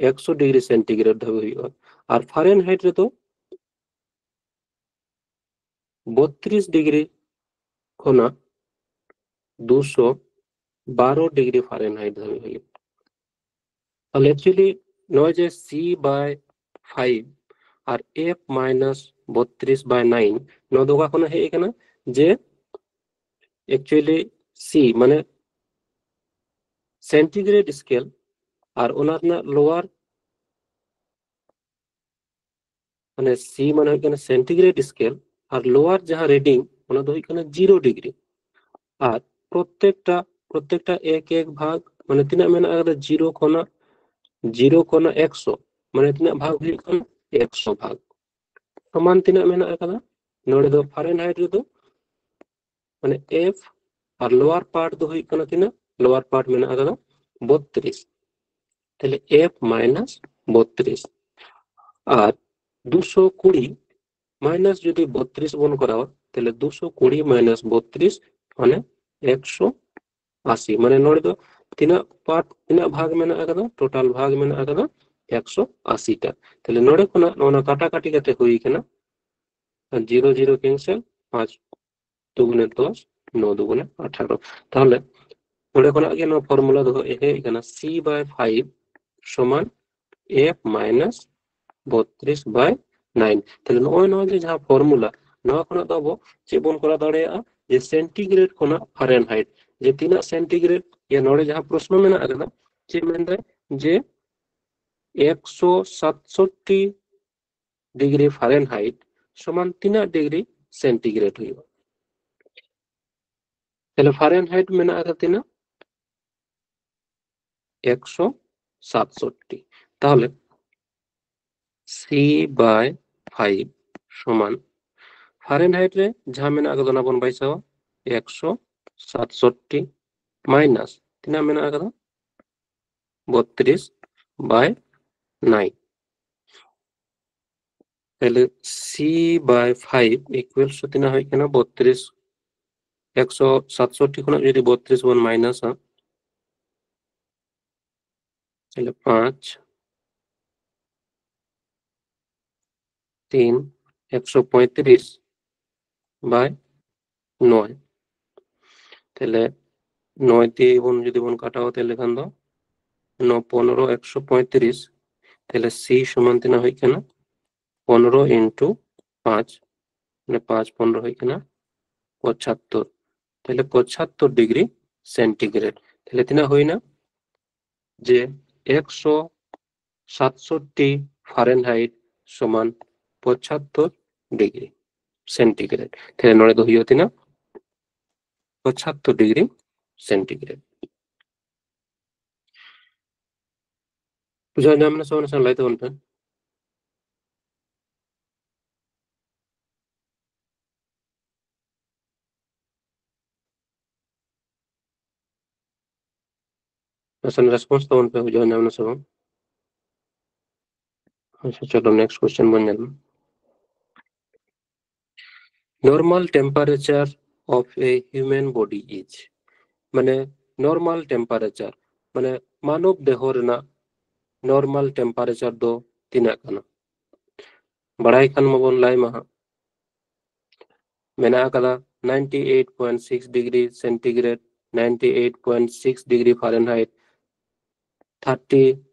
ᱮᱠᱥᱚ ᱰᱤᱜᱽᱨᱤ ᱥᱮᱱᱴᱤᱜᱨᱮᱰ ᱫᱷᱟᱹᱵᱤᱡ ᱦᱩᱭᱩᱜᱼᱟ᱾ ᱟᱨ ᱯᱷᱟᱨᱮᱱᱦᱟᱭᱤᱴ ᱨᱮᱫᱚ ᱵᱚᱛᱨᱤᱥ ᱰᱤᱜᱽᱨᱤ ᱠᱷᱚᱱᱟᱜ ᱫᱩᱥᱚ ᱵᱟᱨᱚ ᱰᱤᱜᱽᱨᱤ ᱯᱷᱟᱨᱮᱱᱦᱟᱭᱤᱴ ᱫᱷᱟᱹᱵᱤᱡ ᱦᱩᱭᱩᱜᱼᱟ᱾ ᱛᱟᱦᱞᱮ actually ᱱᱚᱜᱼᱚᱭ ᱡᱮ C by five R F minus ᱵᱚᱛᱨᱤᱥ by nine, ᱱᱚᱣᱟ ᱫᱚ ᱚᱠᱟ ᱠᱷᱚᱱᱟᱜ ᱦᱮᱡ ᱟᱠᱟᱱᱟ? ᱡᱮ actually C ᱢᱟᱱᱮ ᱥᱮᱱᱴᱤᱜᱨᱮᱰ ᱥᱠᱮᱞ ᱟᱨ ᱚᱱᱟ ᱨᱮᱱᱟᱜ ᱞᱳᱣᱟᱨ ᱢᱟᱱᱮ C ᱢᱟᱱᱮ ᱦᱩᱭᱩᱜ ᱠᱟᱱᱟ ᱥᱮᱱᱴᱤᱜᱨᱮᱰ ᱥᱠᱮᱞ, ᱟᱨ ᱞᱳᱣᱟᱨ ᱡᱟᱦᱟᱸ ᱨᱤᱰᱤᱝ ᱚᱱᱟ ᱫᱚ ᱦᱩᱭᱩᱜ ᱠᱟᱱᱟ ᱡᱤᱨᱳ ᱰᱤᱜᱽᱨᱤ᱾ ᱟᱨ ᱯᱨᱚᱛᱮᱠᱴᱟ, ᱯᱨᱚᱛᱮᱠᱴᱟ ᱮᱠ ᱮᱠ ᱵᱷᱟᱜᱽ ᱢᱟᱱᱮ ᱛᱤᱱᱟᱹᱜ ᱢᱮᱱᱟᱜ ᱟᱠᱟᱫᱟ? ᱡᱤᱨᱳ ᱠᱷᱚᱱᱟᱜ, ᱡᱤᱨᱳ ᱠᱷᱚᱱᱟᱜ ᱮᱠᱥᱚ, ᱢᱟᱱᱮ ᱛᱤᱱᱟᱹᱜ ᱵᱷᱟᱜᱽ ᱦᱩᱭᱩᱜ ᱠᱟᱱᱟ? ᱮᱠᱥᱚ ᱵᱷᱟᱜᱽ᱾ ᱥᱚᱢᱟᱱ ᱛᱤᱱᱟᱹᱜ ᱢᱮᱱᱟᱜ ᱟᱠᱟᱫᱟ? ᱱᱚᱰᱮ ᱫᱚ ᱯᱷᱟᱨᱮᱱᱦᱟᱭᱤᱴ ᱨᱮᱫᱚ ᱢᱟᱱᱮ F ᱟᱨ ᱞᱳᱣᱟᱨ ᱯᱟᱨᱴ ᱫᱚ ᱦᱩᱭᱩᱜ ᱠᱟᱱᱟ ᱛᱤᱱᱟᱹᱜ? ᱞᱳᱣᱟᱨ ᱯᱟᱨᱴ ᱢᱮᱱᱟᱜ ᱟᱠᱟᱫᱟ ᱵᱚᱛᱨᱤᱥ᱾ ᱛᱟᱦᱞᱮ F minus ᱵᱚᱛᱨᱤᱥ ᱟᱨ ᱫᱩᱥᱚ ᱠᱩᱲᱤ ᱢᱟᱭᱱᱟᱥ ᱡᱩᱫᱤ ᱵᱚᱛᱨᱤᱥ ᱵᱚᱱ ᱠᱚᱨᱟᱣᱟ, ᱛᱟᱦᱞᱮ ᱫᱩᱥᱚ ᱠᱩᱲᱤ ᱢᱟᱭᱱᱟᱥ ᱵᱚᱛᱨᱤᱥ ᱢᱟᱱᱮ ᱮᱠᱥᱚ ᱟᱥᱤ᱾ ᱢᱟᱱᱮ ᱱᱚᱰᱮ ᱫᱚ ᱛᱤᱱᱟᱹᱜ ᱯᱟᱨᱴ, ᱛᱤᱱᱟᱹᱜ ᱵᱷᱟᱜᱽ ᱢᱮᱱᱟᱜ ᱟᱠᱟᱫᱟ? ᱴᱳᱴᱟᱞ ᱵᱷᱟᱜᱽ ᱢᱮᱱᱟᱜ ᱟᱠᱟᱫᱟ ᱮᱠᱥᱚ ᱟᱥᱤ ᱴᱟ᱾ ᱛᱟᱦᱞᱮ ᱱᱚᱰᱮ ᱠᱷᱚᱱᱟᱜ ᱱᱚᱜᱼᱚ ᱱᱟ ᱠᱟᱴᱟᱠᱟᱴᱤ ᱠᱟᱛᱮ ᱦᱩᱭ ᱠᱟᱱᱟ, ᱟᱨ ᱡᱤᱨᱳ ᱡᱤᱨᱳ ᱠᱮᱱᱥᱮᱞ, ᱯᱟᱸᱪ ᱫᱩᱜᱩᱱᱮ ᱫᱚᱥ, ᱱᱚ ᱫᱩᱜᱩᱱᱮ ᱟᱴᱷᱟᱨᱚ᱾ ᱛᱟᱦᱞᱮ ᱱᱚᱰᱮ ᱠᱷᱚᱱᱟᱜ ᱜᱮ ᱱᱚᱣᱟ ᱯᱷᱚᱨᱢᱩᱞᱟ ᱫᱚ ᱦᱮᱡ ᱟᱠᱟᱱᱟ, ᱥᱤ ᱵᱟᱭ ᱯᱷᱟᱭᱤᱵᱷ ᱥᱚᱢᱟᱱ ᱮᱯᱷ ᱢᱟᱭᱱᱟᱥ ᱵᱚᱛᱨᱤᱥ ᱵᱟᱭ ᱱᱟᱭᱤᱱ᱾ ᱛᱟᱦᱞᱮ ᱱᱚᱜᱼᱚᱭ ᱱᱚᱣᱟ ᱡᱮ ᱡᱟᱦᱟᱸ ᱯᱷᱚᱨᱢᱩᱞᱟ, ᱱᱚᱣᱟ ᱠᱷᱚᱱᱟᱜ ᱫᱚ ᱟᱵᱚ ᱪᱮᱫ ᱵᱚᱱ ᱠᱚᱨᱟᱣ ᱫᱟᱲᱮᱭᱟᱜᱼᱟ? ᱡᱮ ᱥᱮᱱᱴᱤᱜᱨᱮᱰ ᱠᱷᱚᱱᱟᱜ ᱯᱷᱟᱨᱮᱱᱦᱟᱭᱤᱴ, ᱡᱮ ᱛᱤᱱᱟᱹᱜ ᱥᱮᱱᱴᱤᱜᱨᱮᱰ, ᱭᱟ ᱱᱚᱰᱮ ᱡᱟᱦᱟᱸ ᱯᱨᱚᱥᱱᱚ ᱢᱮᱱᱟᱜ ᱟᱠᱟᱫᱟ, ᱪᱮᱫ ᱢᱮᱱᱫᱟᱭ ᱡᱮ ᱮᱠᱥᱚ ᱥᱟᱛᱥᱚᱴᱴᱤ ᱰᱤᱜᱽᱨᱤ ᱯᱷᱟᱨᱮᱱᱦᱟᱭᱤᱴ ᱥᱚᱢᱟᱱ ᱛᱤᱱᱟᱹᱜ ᱰᱤᱜᱽᱨᱤ ᱥᱮᱱᱴᱤᱜᱨᱮᱰ ᱦᱩᱭᱩᱜᱼᱟ? ᱛᱟᱦᱞᱮ ᱯᱷᱟᱨᱮᱱᱦᱟᱭᱤᱴ ᱢᱮᱱᱟᱜ ᱟᱠᱟᱫᱟ ᱛᱤᱱᱟᱹᱜ? ᱮᱠᱥᱚ ᱥᱟᱛᱥᱚᱴᱴᱤ᱾ ᱛᱟᱦᱞᱮ ᱥᱤ ᱵᱟᱭ ᱯᱷᱟᱭᱤᱵᱷ ᱥᱚᱢᱟᱱ ᱯᱷᱟᱨᱮᱱᱦᱟᱭᱤᱴ ᱨᱮ ᱡᱟᱦᱟᱸ ᱢᱮᱱᱟᱜ ᱟᱠᱟᱫᱟ ᱚᱱᱟ ᱵᱚᱱ ᱵᱟᱭᱥᱟᱣᱟ, ᱮᱠᱥᱚ ᱥᱟᱛᱥᱚᱴᱴᱤ ᱢᱟᱭᱱᱟᱥ ᱛᱤᱱᱟᱹᱜ ᱢᱮᱱᱟᱜ ᱟᱠᱟᱫᱟ? ᱵᱚᱛᱨᱤᱥ ᱵᱟᱭ ᱱᱟᱭᱤᱱ᱾ ᱛᱟᱦᱞᱮ ᱥᱤ ᱵᱟᱭ ᱯᱷᱟᱭᱤᱵᱷ ᱤᱠᱩᱭᱮᱞᱥ ᱛᱤᱱᱟᱹᱜ ᱦᱩᱭᱩᱜ ᱠᱟᱱᱟ? ᱵᱚᱛᱨᱤᱥ᱾ ᱮᱠᱥᱚ ᱥᱟᱛᱥᱚᱴᱴᱤ ᱠᱷᱚᱱᱟᱜ ᱡᱩᱫᱤ ᱵᱚᱛᱨᱤᱥ ᱵᱚᱱ ᱢᱟᱭᱱᱟᱥᱟ, ᱛᱟᱦᱞᱮ ᱯᱟᱸᱪ ᱛᱤᱱ, ᱮᱠᱥᱚ ᱯᱚᱸᱭᱛᱨᱤᱥ ᱵᱟᱭ ᱱᱚᱭ᱾ ᱛᱟᱦᱞᱮ ᱱᱚᱭ ᱛᱮ ᱵᱚᱱ ᱡᱩᱫᱤ ᱵᱚᱱ ᱠᱟᱴᱟᱣᱟ, ᱛᱟᱦᱞᱮ ᱠᱷᱟᱱ ᱫᱚ ᱱᱚ ᱯᱚᱱᱨᱚ ᱮᱠᱥᱚ ᱯᱚᱸᱭᱛᱨᱤᱥ᱾ ᱛᱟᱦᱞᱮ ᱥᱤ ᱥᱚᱢᱟᱱ ᱛᱤᱱᱟᱹᱜ ᱦᱩᱭᱩᱜ ᱠᱟᱱᱟ? ᱯᱚᱱᱨᱚ ᱤᱱᱴᱩ ᱯᱟᱸᱪ, ᱢᱟᱱᱮ ᱯᱟᱸᱪ ᱯᱚᱱᱨᱚ ᱦᱩᱭᱩᱜ ᱠᱟᱱᱟ ᱯᱚᱸᱪᱟᱛᱛᱳᱨ᱾ ᱛᱟᱦᱞᱮ ᱯᱚᱸᱪᱟᱛᱛᱳᱨ ᱰᱤᱜᱽᱨᱤ ᱥᱮᱱᱴᱤᱜᱨᱮᱰ᱾ ᱛᱟᱦᱞᱮ ᱛᱤᱱᱟᱹᱜ ᱦᱩᱭᱱᱟ? ᱡᱮ ᱮᱠᱥᱚ ᱥᱟᱛᱥᱚᱴᱴᱤ ᱯᱷᱟᱨᱮᱱᱦᱟᱭᱤᱴ ᱥᱚᱢᱟᱱ ᱯᱚᱸᱪᱟᱛᱛᱳᱨ ᱰᱤᱜᱽᱨᱤ ᱥᱮᱱᱴᱤᱜᱨᱮᱰ᱾ ᱛᱟᱦᱞᱮ ᱱᱚᱰᱮ ᱫᱚ ᱦᱩᱭᱩᱜᱼᱟ ᱛᱤᱱᱟᱹᱜ? ᱯᱚᱸᱪᱟᱛᱛᱳᱨ ᱰᱤᱜᱽᱨᱤ ᱥᱮᱱᱴᱤᱜᱨᱮᱰ᱾ ᱵᱩᱡᱷᱟᱹᱣ ᱧᱟᱢ ᱮᱱᱟ ᱥᱮ ᱵᱟᱝ? ᱱᱟᱥᱮ ᱞᱟᱹᱭ ᱛᱟᱵᱚᱱ ᱯᱮ᱾ ᱱᱟᱥᱮ ᱨᱮᱥᱯᱚᱱᱥ ᱛᱟᱵᱚᱱ ᱯᱮ, ᱵᱩᱡᱷᱟᱹᱣ ᱧᱟᱢ ᱮᱱᱟ ᱥᱮ ᱵᱟᱝ? ᱟᱪᱪᱷᱟ, ᱪᱚᱞᱚ next question ᱵᱚᱱ ᱧᱮᱞ ᱢᱟ᱾ Normal temperature of a human body is, ᱢᱟᱱᱮ ᱱᱚᱨᱢᱟᱞ ᱴᱮᱢᱯᱟᱨᱮᱪᱟᱨ, ᱢᱟᱱᱮ ᱢᱟᱱᱚᱵ ᱫᱮᱦᱚ ᱨᱮᱱᱟᱜ ᱱᱚᱨᱢᱟᱞ ᱴᱮᱢᱯᱟᱨᱮᱪᱟᱨ ᱫᱚ ᱛᱤᱱᱟᱹᱜ ᱠᱟᱱᱟ? ᱵᱟᱲᱟᱭ ᱠᱷᱟᱱ ᱢᱟᱵᱚᱱ ᱞᱟᱹᱭ ᱢᱟ ᱦᱟᱸᱜ᱾ ᱢᱮᱱᱟᱜ ᱟᱠᱟᱫᱟ ninety eight point six degree centigrade, ninety eight point six degree Fahrenheit, thirty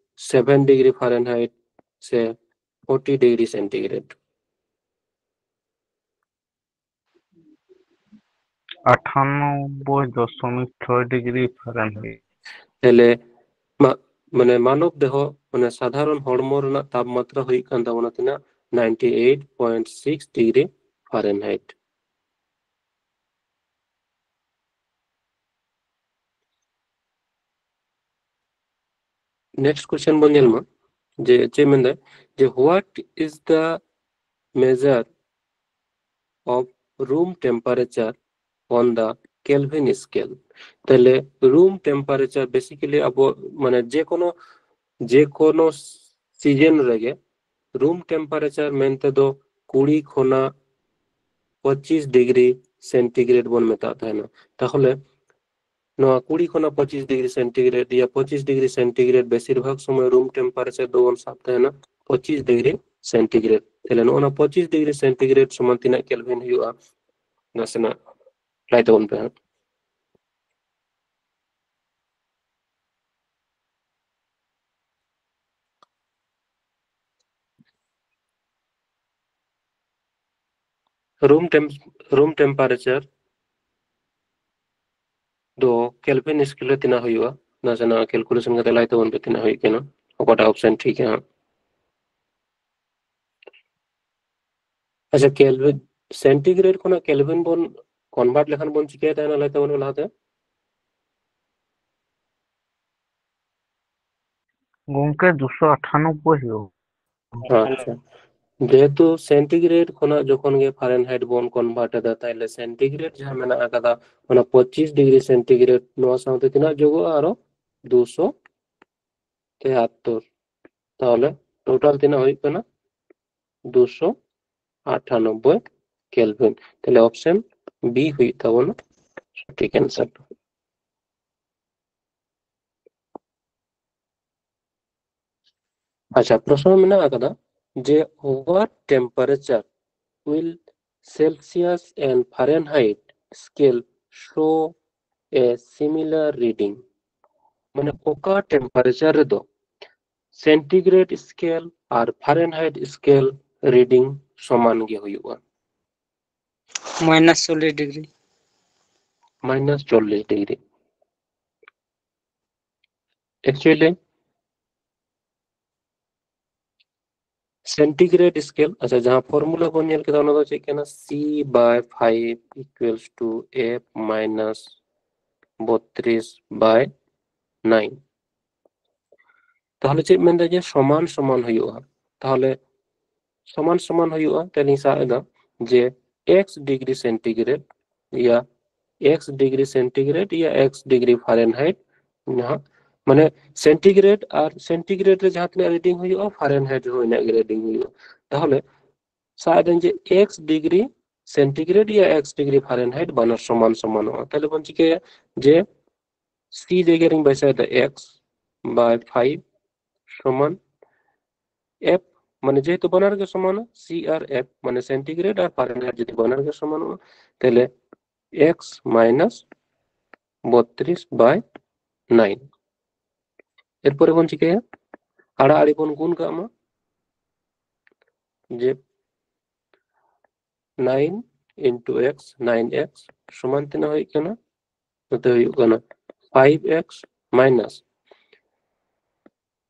seven degree Fahrenheit ᱥᱮ forty degree centigrade᱾ ᱟᱴᱷᱟᱱᱚᱵᱵᱳᱭ ᱫᱚᱥᱚᱢᱤᱠ ᱪᱷᱚᱭ ᱰᱤᱜᱽᱨᱤ ᱯᱷᱟᱨᱮᱱᱦᱟᱭᱤᱴ᱾ ᱛᱟᱦᱞᱮ ᱢᱟ-, ᱢᱟᱱᱮ ᱢᱟᱱᱚᱵ ᱫᱮᱦᱚ, ᱢᱟᱱᱮ ᱥᱟᱫᱷᱟᱨᱚᱱ ᱦᱚᱲᱢᱚ ᱨᱮᱱᱟᱜ ᱛᱟᱯᱢᱟᱛᱨᱟ ᱦᱩᱭᱩᱜ ᱠᱟᱱ ᱛᱟᱵᱚᱱᱟ ᱛᱤᱱᱟᱹᱜ? ninety eight point six degree Fahrenheit᱾ Next question ᱵᱚᱱ ᱧᱮᱞ ᱢᱟ, ᱡᱮ ᱪᱮᱫ ᱢᱮᱱᱫᱟᱭ, ᱡᱮ what is the measure of room temperature on the Kelvin scale? ᱛᱟᱦᱞᱮ ᱨᱩᱢ ᱴᱮᱢᱯᱟᱨᱮᱪᱟᱨ ᱵᱮᱥᱤᱠᱟᱞᱤ ᱟᱵᱚ ᱢᱟᱱᱮ ᱡᱮ ᱠᱳᱱᱳ, ᱡᱮ ᱠᱳᱱᱳ ᱥᱤᱡᱮᱱ ᱨᱮᱜᱮ ᱨᱩᱢ ᱴᱮᱢᱯᱟᱨᱮᱪᱟᱨ ᱢᱮᱱᱛᱮ ᱫᱚ ᱠᱩᱲᱤ ᱠᱷᱚᱱᱟᱜ ᱯᱚᱸᱪᱤᱥ ᱰᱤᱜᱽᱨᱤ ᱥᱮᱱᱴᱤᱜᱨᱮᱰ ᱵᱚᱱ ᱢᱮᱛᱟᱜ ᱛᱟᱦᱮᱱᱟ᱾ ᱛᱟᱦᱚᱞᱮ ᱱᱚᱣᱟ ᱠᱩᱲᱤ ᱠᱷᱚᱱᱟᱜ ᱯᱚᱸᱪᱤᱥ ᱰᱤᱜᱽᱨᱤ ᱥᱮᱱᱴᱤᱜᱨᱮᱰ ᱭᱟ ᱯᱚᱸᱪᱤᱥ ᱰᱤᱜᱽᱨᱤ ᱥᱮᱱᱴᱤᱜᱨᱮᱰ ᱵᱮᱥᱤᱨ ᱵᱷᱟᱜᱽ ᱥᱚᱢᱚᱭ ᱨᱩᱢ ᱴᱮᱢᱯᱟᱨᱮᱪᱟᱨ ᱫᱚᱵᱚᱱ ᱥᱟᱵ ᱛᱟᱦᱮᱱᱟ ᱯᱚᱸᱪᱤᱥ ᱰᱤᱜᱽᱨᱤ ᱥᱮᱱᱴᱤᱜᱨᱮᱰ᱾ ᱛᱟᱦᱞᱮ ᱱᱚᱜᱼᱚ ᱱᱟ ᱯᱚᱸᱪᱤᱥ ᱰᱤᱜᱽᱨᱤ ᱥᱮᱱᱴᱤᱜᱨᱮᱰ ᱥᱚᱢᱟᱱ ᱛᱤᱱᱟᱹᱜ ᱠᱮᱞᱵᱷᱤᱱ ᱦᱩᱭᱩᱜᱼᱟ? ᱱᱟᱥᱮᱱᱟᱜ ᱞᱟᱹᱭ ᱛᱟᱵᱚᱱ ᱯᱮ ᱦᱟᱸᱜ᱾ ᱨᱩᱢ ᱴᱮᱢ-, ᱨᱩᱢ ᱴᱮᱢᱯᱟᱨᱮᱪᱟᱨ ᱫᱚ ᱠᱮᱞᱵᱷᱤᱱ ᱥᱠᱮᱞ ᱨᱮ ᱛᱤᱱᱟᱹᱜ ᱦᱩᱭᱩᱜᱼᱟ? ᱱᱟᱥᱮᱱᱟᱜ ᱠᱮᱞᱠᱩᱞᱮᱥᱚᱱ ᱠᱟᱛᱮ ᱞᱟᱹᱭ ᱛᱟᱵᱚᱱ ᱯᱮ ᱛᱤᱱᱟᱹᱜ ᱦᱩᱭᱩᱜ ᱠᱟᱱᱟ, ᱚᱠᱟᱴᱟᱜ ᱚᱯᱥᱮᱱ ᱴᱷᱤᱠ ᱦᱟᱸᱜ᱾ ᱟᱪᱪᱷᱟ, ᱠᱮᱞᱵᱷᱤᱱ, ᱥᱮᱱᱴᱤᱜᱨᱮᱰ ᱠᱷᱚᱱᱟᱜ ᱠᱮᱞᱵᱷᱤᱱ ᱵᱚᱱ ᱠᱚᱱᱵᱷᱟᱨᱴ ᱞᱮᱠᱷᱟᱱ ᱵᱚᱱ ᱪᱤᱠᱟᱹᱭ ᱛᱟᱦᱮᱱᱟ, ᱞᱟᱹᱭ ᱛᱟᱵᱚᱱ ᱯᱮ ᱞᱟᱦᱟᱛᱮ? ᱜᱚᱝᱠᱮ, ᱫᱩᱥᱚ ᱟᱴᱷᱟᱱᱚᱵᱵᱳᱭ ᱦᱩᱭᱩᱜᱼᱟ᱾ ᱟᱪᱪᱷᱟ, ᱡᱮᱦᱮᱛᱩ ᱥᱮᱱᱴᱤᱜᱨᱮᱰ ᱠᱷᱚᱱᱟᱜ ᱡᱚᱠᱷᱚᱱ ᱜᱮ ᱯᱷᱟᱨᱮᱱᱦᱟᱭᱤᱴ ᱵᱚᱱ ᱠᱚᱱᱵᱷᱟᱨᱴ ᱮᱫᱟ, ᱛᱟᱦᱞᱮ ᱥᱮᱱᱴᱤᱜᱨᱮᱰ ᱡᱟᱦᱟᱸ ᱢᱮᱱᱟᱜ ᱟᱠᱟᱫᱟ, ᱚᱱᱟ ᱯᱚᱸᱪᱤᱥ ᱰᱤᱜᱽᱨᱤ ᱥᱮᱱᱴᱤᱜᱨᱮᱰ, ᱱᱚᱣᱟ ᱥᱟᱶᱛᱮ ᱛᱤᱱᱟᱹᱜ ᱡᱳᱜᱚᱜᱼᱟ? ᱟᱨᱚ ᱫᱩᱥᱚ ᱛᱮᱦᱟᱛᱛᱚᱨ᱾ ᱛᱟᱦᱚᱞᱮ ᱴᱳᱴᱟᱞ ᱛᱤᱱᱟᱹᱜ ᱦᱩᱭᱩᱜ ᱠᱟᱱᱟ? ᱫᱩᱥᱚ ᱟᱴᱷᱟᱱᱚᱵᱵᱳᱭ ᱠᱮᱞᱵᱷᱤᱱ᱾ ᱛᱟᱦᱞᱮ ᱚᱯᱥᱮᱱ ᱵᱤ ᱦᱩᱭᱩᱜ ᱛᱟᱵᱚᱱᱟ ᱥᱚᱴᱷᱤᱠ ᱟᱱᱥᱟᱨ ᱫᱚ᱾ ᱟᱪᱪᱷᱟ, ᱯᱨᱚᱥᱱᱚ ᱢᱮᱱᱟᱜ ᱟᱠᱟᱫᱟ ᱡᱮ what temperature will Celsius and Fahrenheit scale show a similar reading? ᱢᱟᱱᱮ ᱚᱠᱟ temperature ᱨᱮᱫᱚ centigrade scale ᱟᱨ Fahrenheit scale reading ᱥᱚᱢᱟᱱ ᱜᱮ ᱦᱩᱭᱩᱜᱼᱟ? minus forty degree. minus forty degree. Actually, centigrade scale, ᱟᱪᱪᱷᱟ, ᱡᱟᱦᱟᱸ formula ᱵᱚᱱ ᱧᱮᱞ ᱠᱮᱫᱟ, ᱚᱱᱟ ᱫᱚ ᱪᱮᱫ ᱠᱟᱱᱟ? C by five equals to F minus ᱵᱚᱛᱨᱤᱥ by nine. ᱛᱟᱦᱚᱞᱮ ᱪᱮᱫ ᱢᱮᱱᱫᱟ ᱡᱮ ᱥᱚᱢᱟᱱ ᱥᱚᱢᱟᱱ ᱦᱩᱭᱩᱜᱼᱟ? ᱛᱟᱦᱚᱞᱮ ᱥᱚᱢᱟᱱ ᱥᱚᱢᱟᱱ ᱦᱩᱭᱩᱜᱼᱟ, ᱛᱟᱦᱚᱞᱮᱧ ᱥᱟᱵ ᱮᱫᱟ ᱡᱮ x degree centigrade ᱤᱭᱟ x degree centigrade ᱤᱭᱟ x degree Fahrenheit, ᱡᱟᱦᱟᱸ ᱢᱟᱱᱮ centigrade ᱟᱨ centigrade ᱨᱮ ᱡᱟᱦᱟᱸ ᱛᱤᱱᱟᱹᱜ reading ᱦᱩᱭᱩᱜᱼᱟ, Fahrenheit ᱨᱮᱦᱚᱸ ᱤᱱᱟᱹᱜ ᱜᱮ reading ᱦᱩᱭᱩᱜᱼᱟ᱾ ᱛᱟᱦᱚᱞᱮ ᱥᱟᱵ ᱮᱫᱟᱹᱧ ᱡᱮ x degree centigrade ᱤᱭᱟ x degree Fahrenheit ᱵᱟᱱᱟᱨ ᱥᱚᱢᱟᱱ ᱥᱚᱢᱟᱱᱚᱜᱼᱟ᱾ ᱛᱟᱦᱚᱞᱮ ᱵᱚᱱ ᱪᱤᱠᱟᱹᱭᱟ ᱡᱮ c ᱡᱟᱭᱜᱟ ᱨᱤᱧ ᱵᱟᱹᱭᱥᱟᱹᱣ ᱮᱫᱟ x by five ᱥᱚᱢᱟᱱ f, ᱢᱟᱱᱮ ᱡᱮᱦᱮᱛᱩ ᱵᱟᱱᱟᱨ ᱜᱮ ᱥᱚᱢᱟᱱᱟ, c ᱟᱨ f, ᱢᱟᱱᱮ centigrade ᱟᱨ Fahrenheit ᱡᱩᱫᱤ ᱵᱟᱱᱟᱨ ᱜᱮ ᱥᱚᱢᱟᱱᱚᱜᱼᱟ, ᱛᱟᱦᱚᱞᱮ x minus ᱵᱚᱛᱨᱤᱥ by nine. ᱮᱨᱯᱚᱨᱮ ᱵᱚᱱ ᱪᱤᱠᱟᱹᱭᱟ, ᱟᱲᱟ ᱟᱲᱤ ᱵᱚᱱ ᱜᱩᱱ ᱠᱟᱜ ᱢᱟ, ᱡᱮ nine into x, nine x ᱥᱚᱢᱟᱱ ᱛᱤᱱᱟᱹᱜ ᱦᱩᱭᱩᱜ ᱠᱟᱱᱟ? ᱱᱚᱛᱮ ᱦᱩᱭᱩᱜ ᱠᱟᱱᱟ five x minus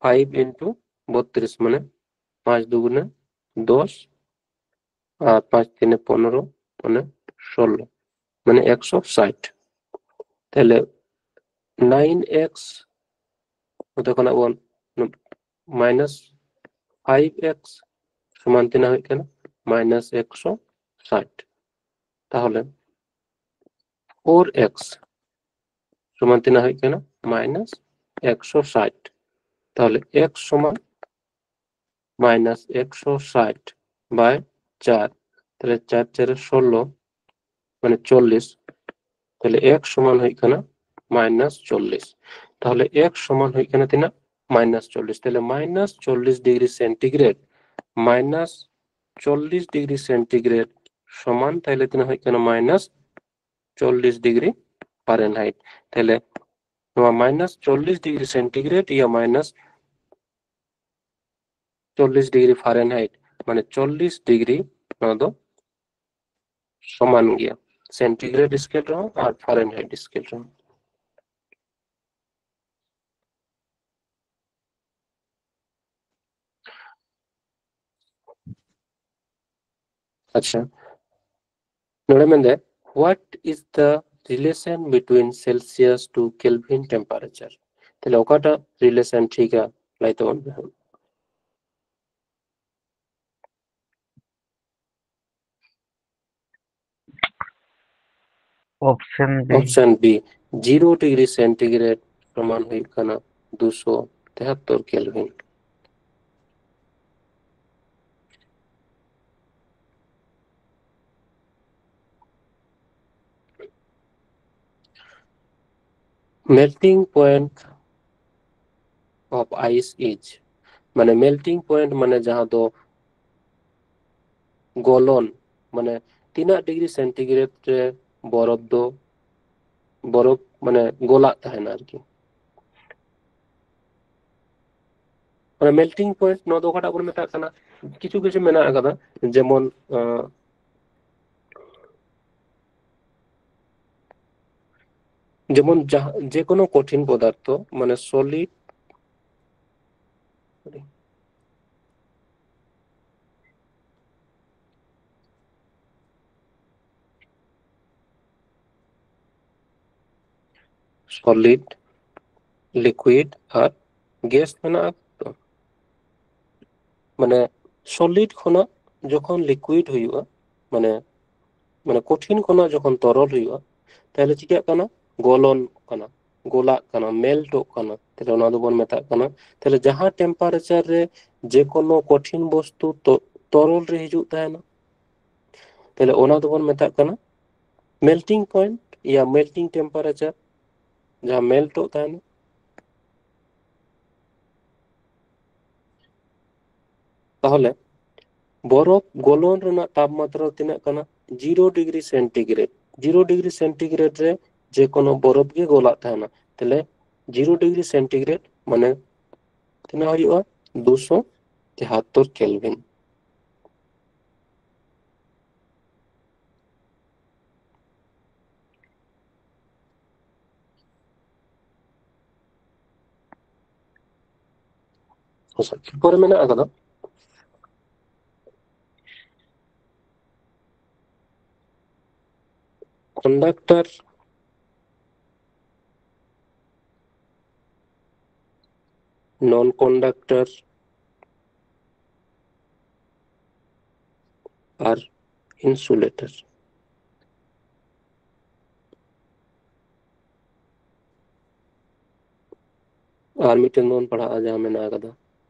five into ᱵᱚᱛᱨᱤᱥ, ᱢᱟᱱᱮ ᱯᱟᱸᱪ ᱫᱩᱜᱩᱱᱮ ᱫᱚᱥ ᱟᱨ ᱯᱟᱸᱪ ᱛᱤᱱᱮ ᱯᱚᱱᱨᱚ, ᱢᱟᱱᱮ ᱥᱳᱞᱞᱳ, ᱢᱟᱱᱮ ᱮᱠᱥᱚ ᱥᱟᱴ᱾ ᱛᱟᱦᱞᱮ nine x ᱱᱚᱛᱮ ᱠᱷᱚᱱᱟᱜ ᱵᱚᱱ minus five x ᱥᱚᱢᱟᱱ ᱛᱤᱱᱟᱹᱜ ᱦᱩᱭᱩᱜ ᱠᱟᱱᱟ? minus ᱮᱠᱥᱚ ᱥᱟᱴ᱾ ᱛᱟᱦᱚᱞᱮ four x ᱥᱚᱢᱟᱱ ᱛᱤᱱᱟᱹᱜ ᱦᱩᱭᱩᱜ ᱠᱟᱱᱟ? minus ᱮᱠᱥᱚ ᱥᱟᱴ᱾ ᱛᱟᱦᱚᱞᱮ x ᱥᱚᱢᱟᱱ minus ᱮᱠᱥᱚ ᱥᱟᱴ by ᱪᱟᱨ, ᱛᱟᱦᱚᱞᱮ ᱪᱟᱨ ᱪᱟᱨᱮ ᱥᱳᱞᱞᱳ, ᱢᱟᱱᱮ ᱪᱚᱞᱞᱤᱥ᱾ ᱛᱟᱦᱚᱞᱮ x ᱥᱚᱢᱟᱱ ᱦᱩᱭᱩᱜ ᱠᱟᱱᱟ minus ᱪᱚᱞᱞᱤᱥ᱾ ᱛᱟᱦᱚᱞᱮ x ᱥᱚᱢᱟᱱ ᱦᱩᱭᱩᱜ ᱠᱟᱱᱟ ᱛᱤᱱᱟᱹᱜ? ᱢᱟᱭᱱᱟᱥ ᱪᱚᱞᱞᱤᱥ᱾ ᱛᱟᱦᱞᱮ ᱢᱟᱭᱱᱟᱥ ᱪᱚᱞᱞᱤᱥ ᱰᱤᱜᱽᱨᱤ ᱥᱮᱱᱴᱤᱜᱨᱮᱰ ᱢᱟᱭᱱᱟᱥ ᱪᱚᱞᱞᱤᱥ ᱰᱤᱜᱽᱨᱤ ᱥᱮᱱᱴᱤᱜᱨᱮᱰ ᱥᱚᱢᱟᱱ ᱛᱟᱦᱞᱮ ᱛᱤᱱᱟᱹᱜ ᱦᱩᱭᱩᱜ ᱠᱟᱱᱟ? ᱢᱟᱭᱱᱟᱥ ᱪᱚᱞᱞᱤᱥ ᱰᱤᱜᱽᱨᱤ ᱯᱷᱟᱨᱮᱱᱦᱟᱭᱤᱴ᱾ ᱛᱟᱦᱞᱮ ᱱᱚᱣᱟ ᱢᱟᱭᱱᱟᱥ ᱪᱚᱞᱞᱤᱥ ᱰᱤᱜᱽᱨᱤ ᱥᱮᱱᱴᱤᱜᱨᱮᱰ ᱤᱭᱟ ᱢᱟᱭᱱᱟᱥ ᱪᱚᱞᱞᱤᱥ ᱰᱤᱜᱽᱨᱤ ᱯᱷᱟᱨᱮᱱᱦᱟᱭᱤᱴ, ᱢᱟᱱᱮ ᱪᱚᱞᱞᱤᱥ ᱰᱤᱜᱽᱨᱤ, ᱱᱚᱣᱟ ᱫᱚ ᱥᱚᱢᱟᱱ ᱜᱮᱭᱟ ᱥᱮᱱᱴᱤᱜᱨᱮᱰ ᱥᱠᱮᱞ ᱨᱮᱦᱚᱸ ᱟᱨ ᱯᱷᱟᱨᱮᱱᱦᱟᱭᱤᱴ ᱥᱠᱮᱞ ᱨᱮᱦᱚᱸ᱾ ᱟᱪᱪᱷᱟ, ᱱᱚᱰᱮ ᱢᱮᱱᱫᱟᱭ, what is the relation between Celsius to Kelvin temperature? ᱛᱟᱦᱞᱮ ᱚᱠᱟᱴᱟᱜ ᱨᱤᱞᱮᱥᱚᱱ ᱴᱷᱤᱠᱟ, ᱞᱟᱹᱭ ᱛᱟᱵᱚᱱ ᱯᱮ ᱦᱟᱸᱜ᱾ Option B. Option B, zero degree centigrade ᱥᱚᱢᱟᱱ ᱦᱩᱭᱩᱜ ᱠᱟᱱᱟ ᱫᱩᱥᱚ ᱛᱮᱦᱟᱛᱛᱚᱨ ᱠᱮᱞᱵᱷᱤᱱ᱾ Melting point of ice is, ᱢᱟᱱᱮ melting point ᱢᱟᱱᱮ ᱡᱟᱦᱟᱸ ᱫᱚ ᱜᱚᱞᱚᱱ, ᱢᱟᱱᱮ ᱛᱤᱱᱟᱹᱜ ᱰᱤᱜᱽᱨᱤ ᱥᱮᱱᱴᱤᱜᱨᱮᱰ ᱨᱮ ᱵᱚᱨᱚᱯᱷ ᱫᱚ, ᱵᱚᱨᱚᱯᱷ ᱢᱟᱱᱮ ᱜᱚᱞᱟᱜ ᱛᱟᱦᱮᱱᱟ ᱟᱨᱠᱤ᱾ ᱢᱟᱱᱮ melting point ᱱᱚᱣᱟ ᱫᱚ ᱚᱠᱟᱴᱟᱜ ᱵᱚᱱ ᱢᱮᱛᱟᱜ ᱠᱟᱱᱟ? ᱠᱤᱪᱷᱩ ᱠᱤᱪᱷᱩ ᱢᱮᱱᱟᱜ ᱟᱠᱟᱫᱟ, ᱡᱮᱢᱚᱱ ᱟᱸ, ᱡᱮᱢᱚᱱ ᱡᱟᱦᱟᱸ ᱡᱮᱠᱳᱱᱳ ᱠᱚᱴᱷᱤᱱ ᱯᱚᱫᱟᱨᱛᱷᱚ, ᱢᱟᱱᱮ solid, solid, liquid ᱟᱨ gas ᱢᱮᱱᱟᱜᱼᱟ ᱛᱚ᱾ ᱢᱟᱱᱮ solid ᱠᱷᱚᱱᱟᱜ ᱡᱚᱠᱷᱚᱱ liquid ᱦᱩᱭᱩᱜᱼᱟ, ᱢᱟᱱᱮ ᱢᱟᱱᱮ ᱠᱚᱴᱷᱤᱱ ᱠᱷᱚᱱᱟᱜ ᱡᱚᱠᱷᱚᱱ ᱛᱚᱨᱚᱞ ᱦᱩᱭᱩᱜᱼᱟ, ᱛᱟᱦᱞᱮ ᱪᱤᱠᱟᱹᱜ ᱠᱟᱱᱟ? ᱜᱚᱞᱚᱱ ᱠᱟᱱᱟ, ᱜᱚᱞᱟᱜ ᱠᱟᱱᱟ, ᱢᱮᱞᱴᱚᱜ ᱠᱟᱱᱟ᱾ ᱛᱟᱦᱞᱮ ᱚᱱᱟ ᱫᱚᱵᱚᱱ ᱢᱮᱛᱟᱜ ᱠᱟᱱᱟ, ᱛᱟᱦᱞᱮ ᱡᱟᱦᱟᱸ ᱴᱮᱢᱯᱟᱨᱮᱪᱟᱨ ᱨᱮ ᱡᱮᱠᱳᱱᱳ ᱠᱚᱴᱷᱤᱱ ᱵᱚᱥᱛᱩ ᱛᱚ-, ᱛᱚᱨᱚᱞ ᱨᱮ ᱦᱤᱡᱩᱜ ᱛᱟᱦᱮᱱᱟ, ᱛᱟᱦᱞᱮ ᱚᱱᱟ ᱫᱚᱵᱚᱱ ᱢᱮᱛᱟᱜ ᱠᱟᱱᱟ melting point ᱭᱟ melting temperature, ᱡᱟᱦᱟᱸ ᱢᱮᱞᱴᱚᱜ ᱛᱟᱦᱮᱱᱟ᱾ ᱛᱟᱦᱚᱞᱮ ᱵᱚᱨᱚᱯᱷ ᱜᱚᱞᱚᱱ ᱨᱮᱱᱟᱜ ᱛᱟᱯᱢᱟᱛᱨᱟ ᱛᱤᱱᱟᱹᱜ ᱠᱟᱱᱟ? Zero degree centigrade. Zero degree centigrade ᱨᱮ ᱡᱮ ᱠᱳᱱᱳ ᱵᱚᱨᱚᱯᱷ ᱜᱮ ᱜᱚᱞᱟᱜ ᱛᱟᱦᱮᱱᱟ᱾ ᱛᱟᱦᱞᱮ ᱡᱤᱨᱳ ᱰᱤᱜᱽᱨᱤ ᱥᱮᱱᱴᱤᱜᱨᱮᱰ ᱢᱟᱱᱮ ᱛᱤᱱᱟᱹᱜ ᱦᱩᱭᱩᱜᱼᱟ? ᱫᱩᱥᱚ ᱛᱮᱦᱟᱛᱛᱚᱨ ᱠᱮᱞᱵᱷᱤᱱ᱾ ᱟᱪᱪᱷᱟ, ᱮᱨᱯᱚᱨᱮ ᱢᱮᱱᱟᱜ ᱟᱠᱟᱫᱟ ᱠᱚᱱᱰᱟᱠᱴᱟᱨ, ᱱᱚᱱ ᱠᱚᱱᱰᱟᱠᱴᱟᱨ ᱟᱨ ᱤᱱᱥᱩᱞᱮᱴᱟᱨ᱾ ᱟᱨ ᱢᱤᱫᱴᱮᱱ ᱵᱚᱱ ᱯᱟᱲᱦᱟᱜᱼᱟ, ᱡᱟᱦᱟᱸ ᱢᱮᱱᱟᱜ ᱟᱠᱟᱫᱟ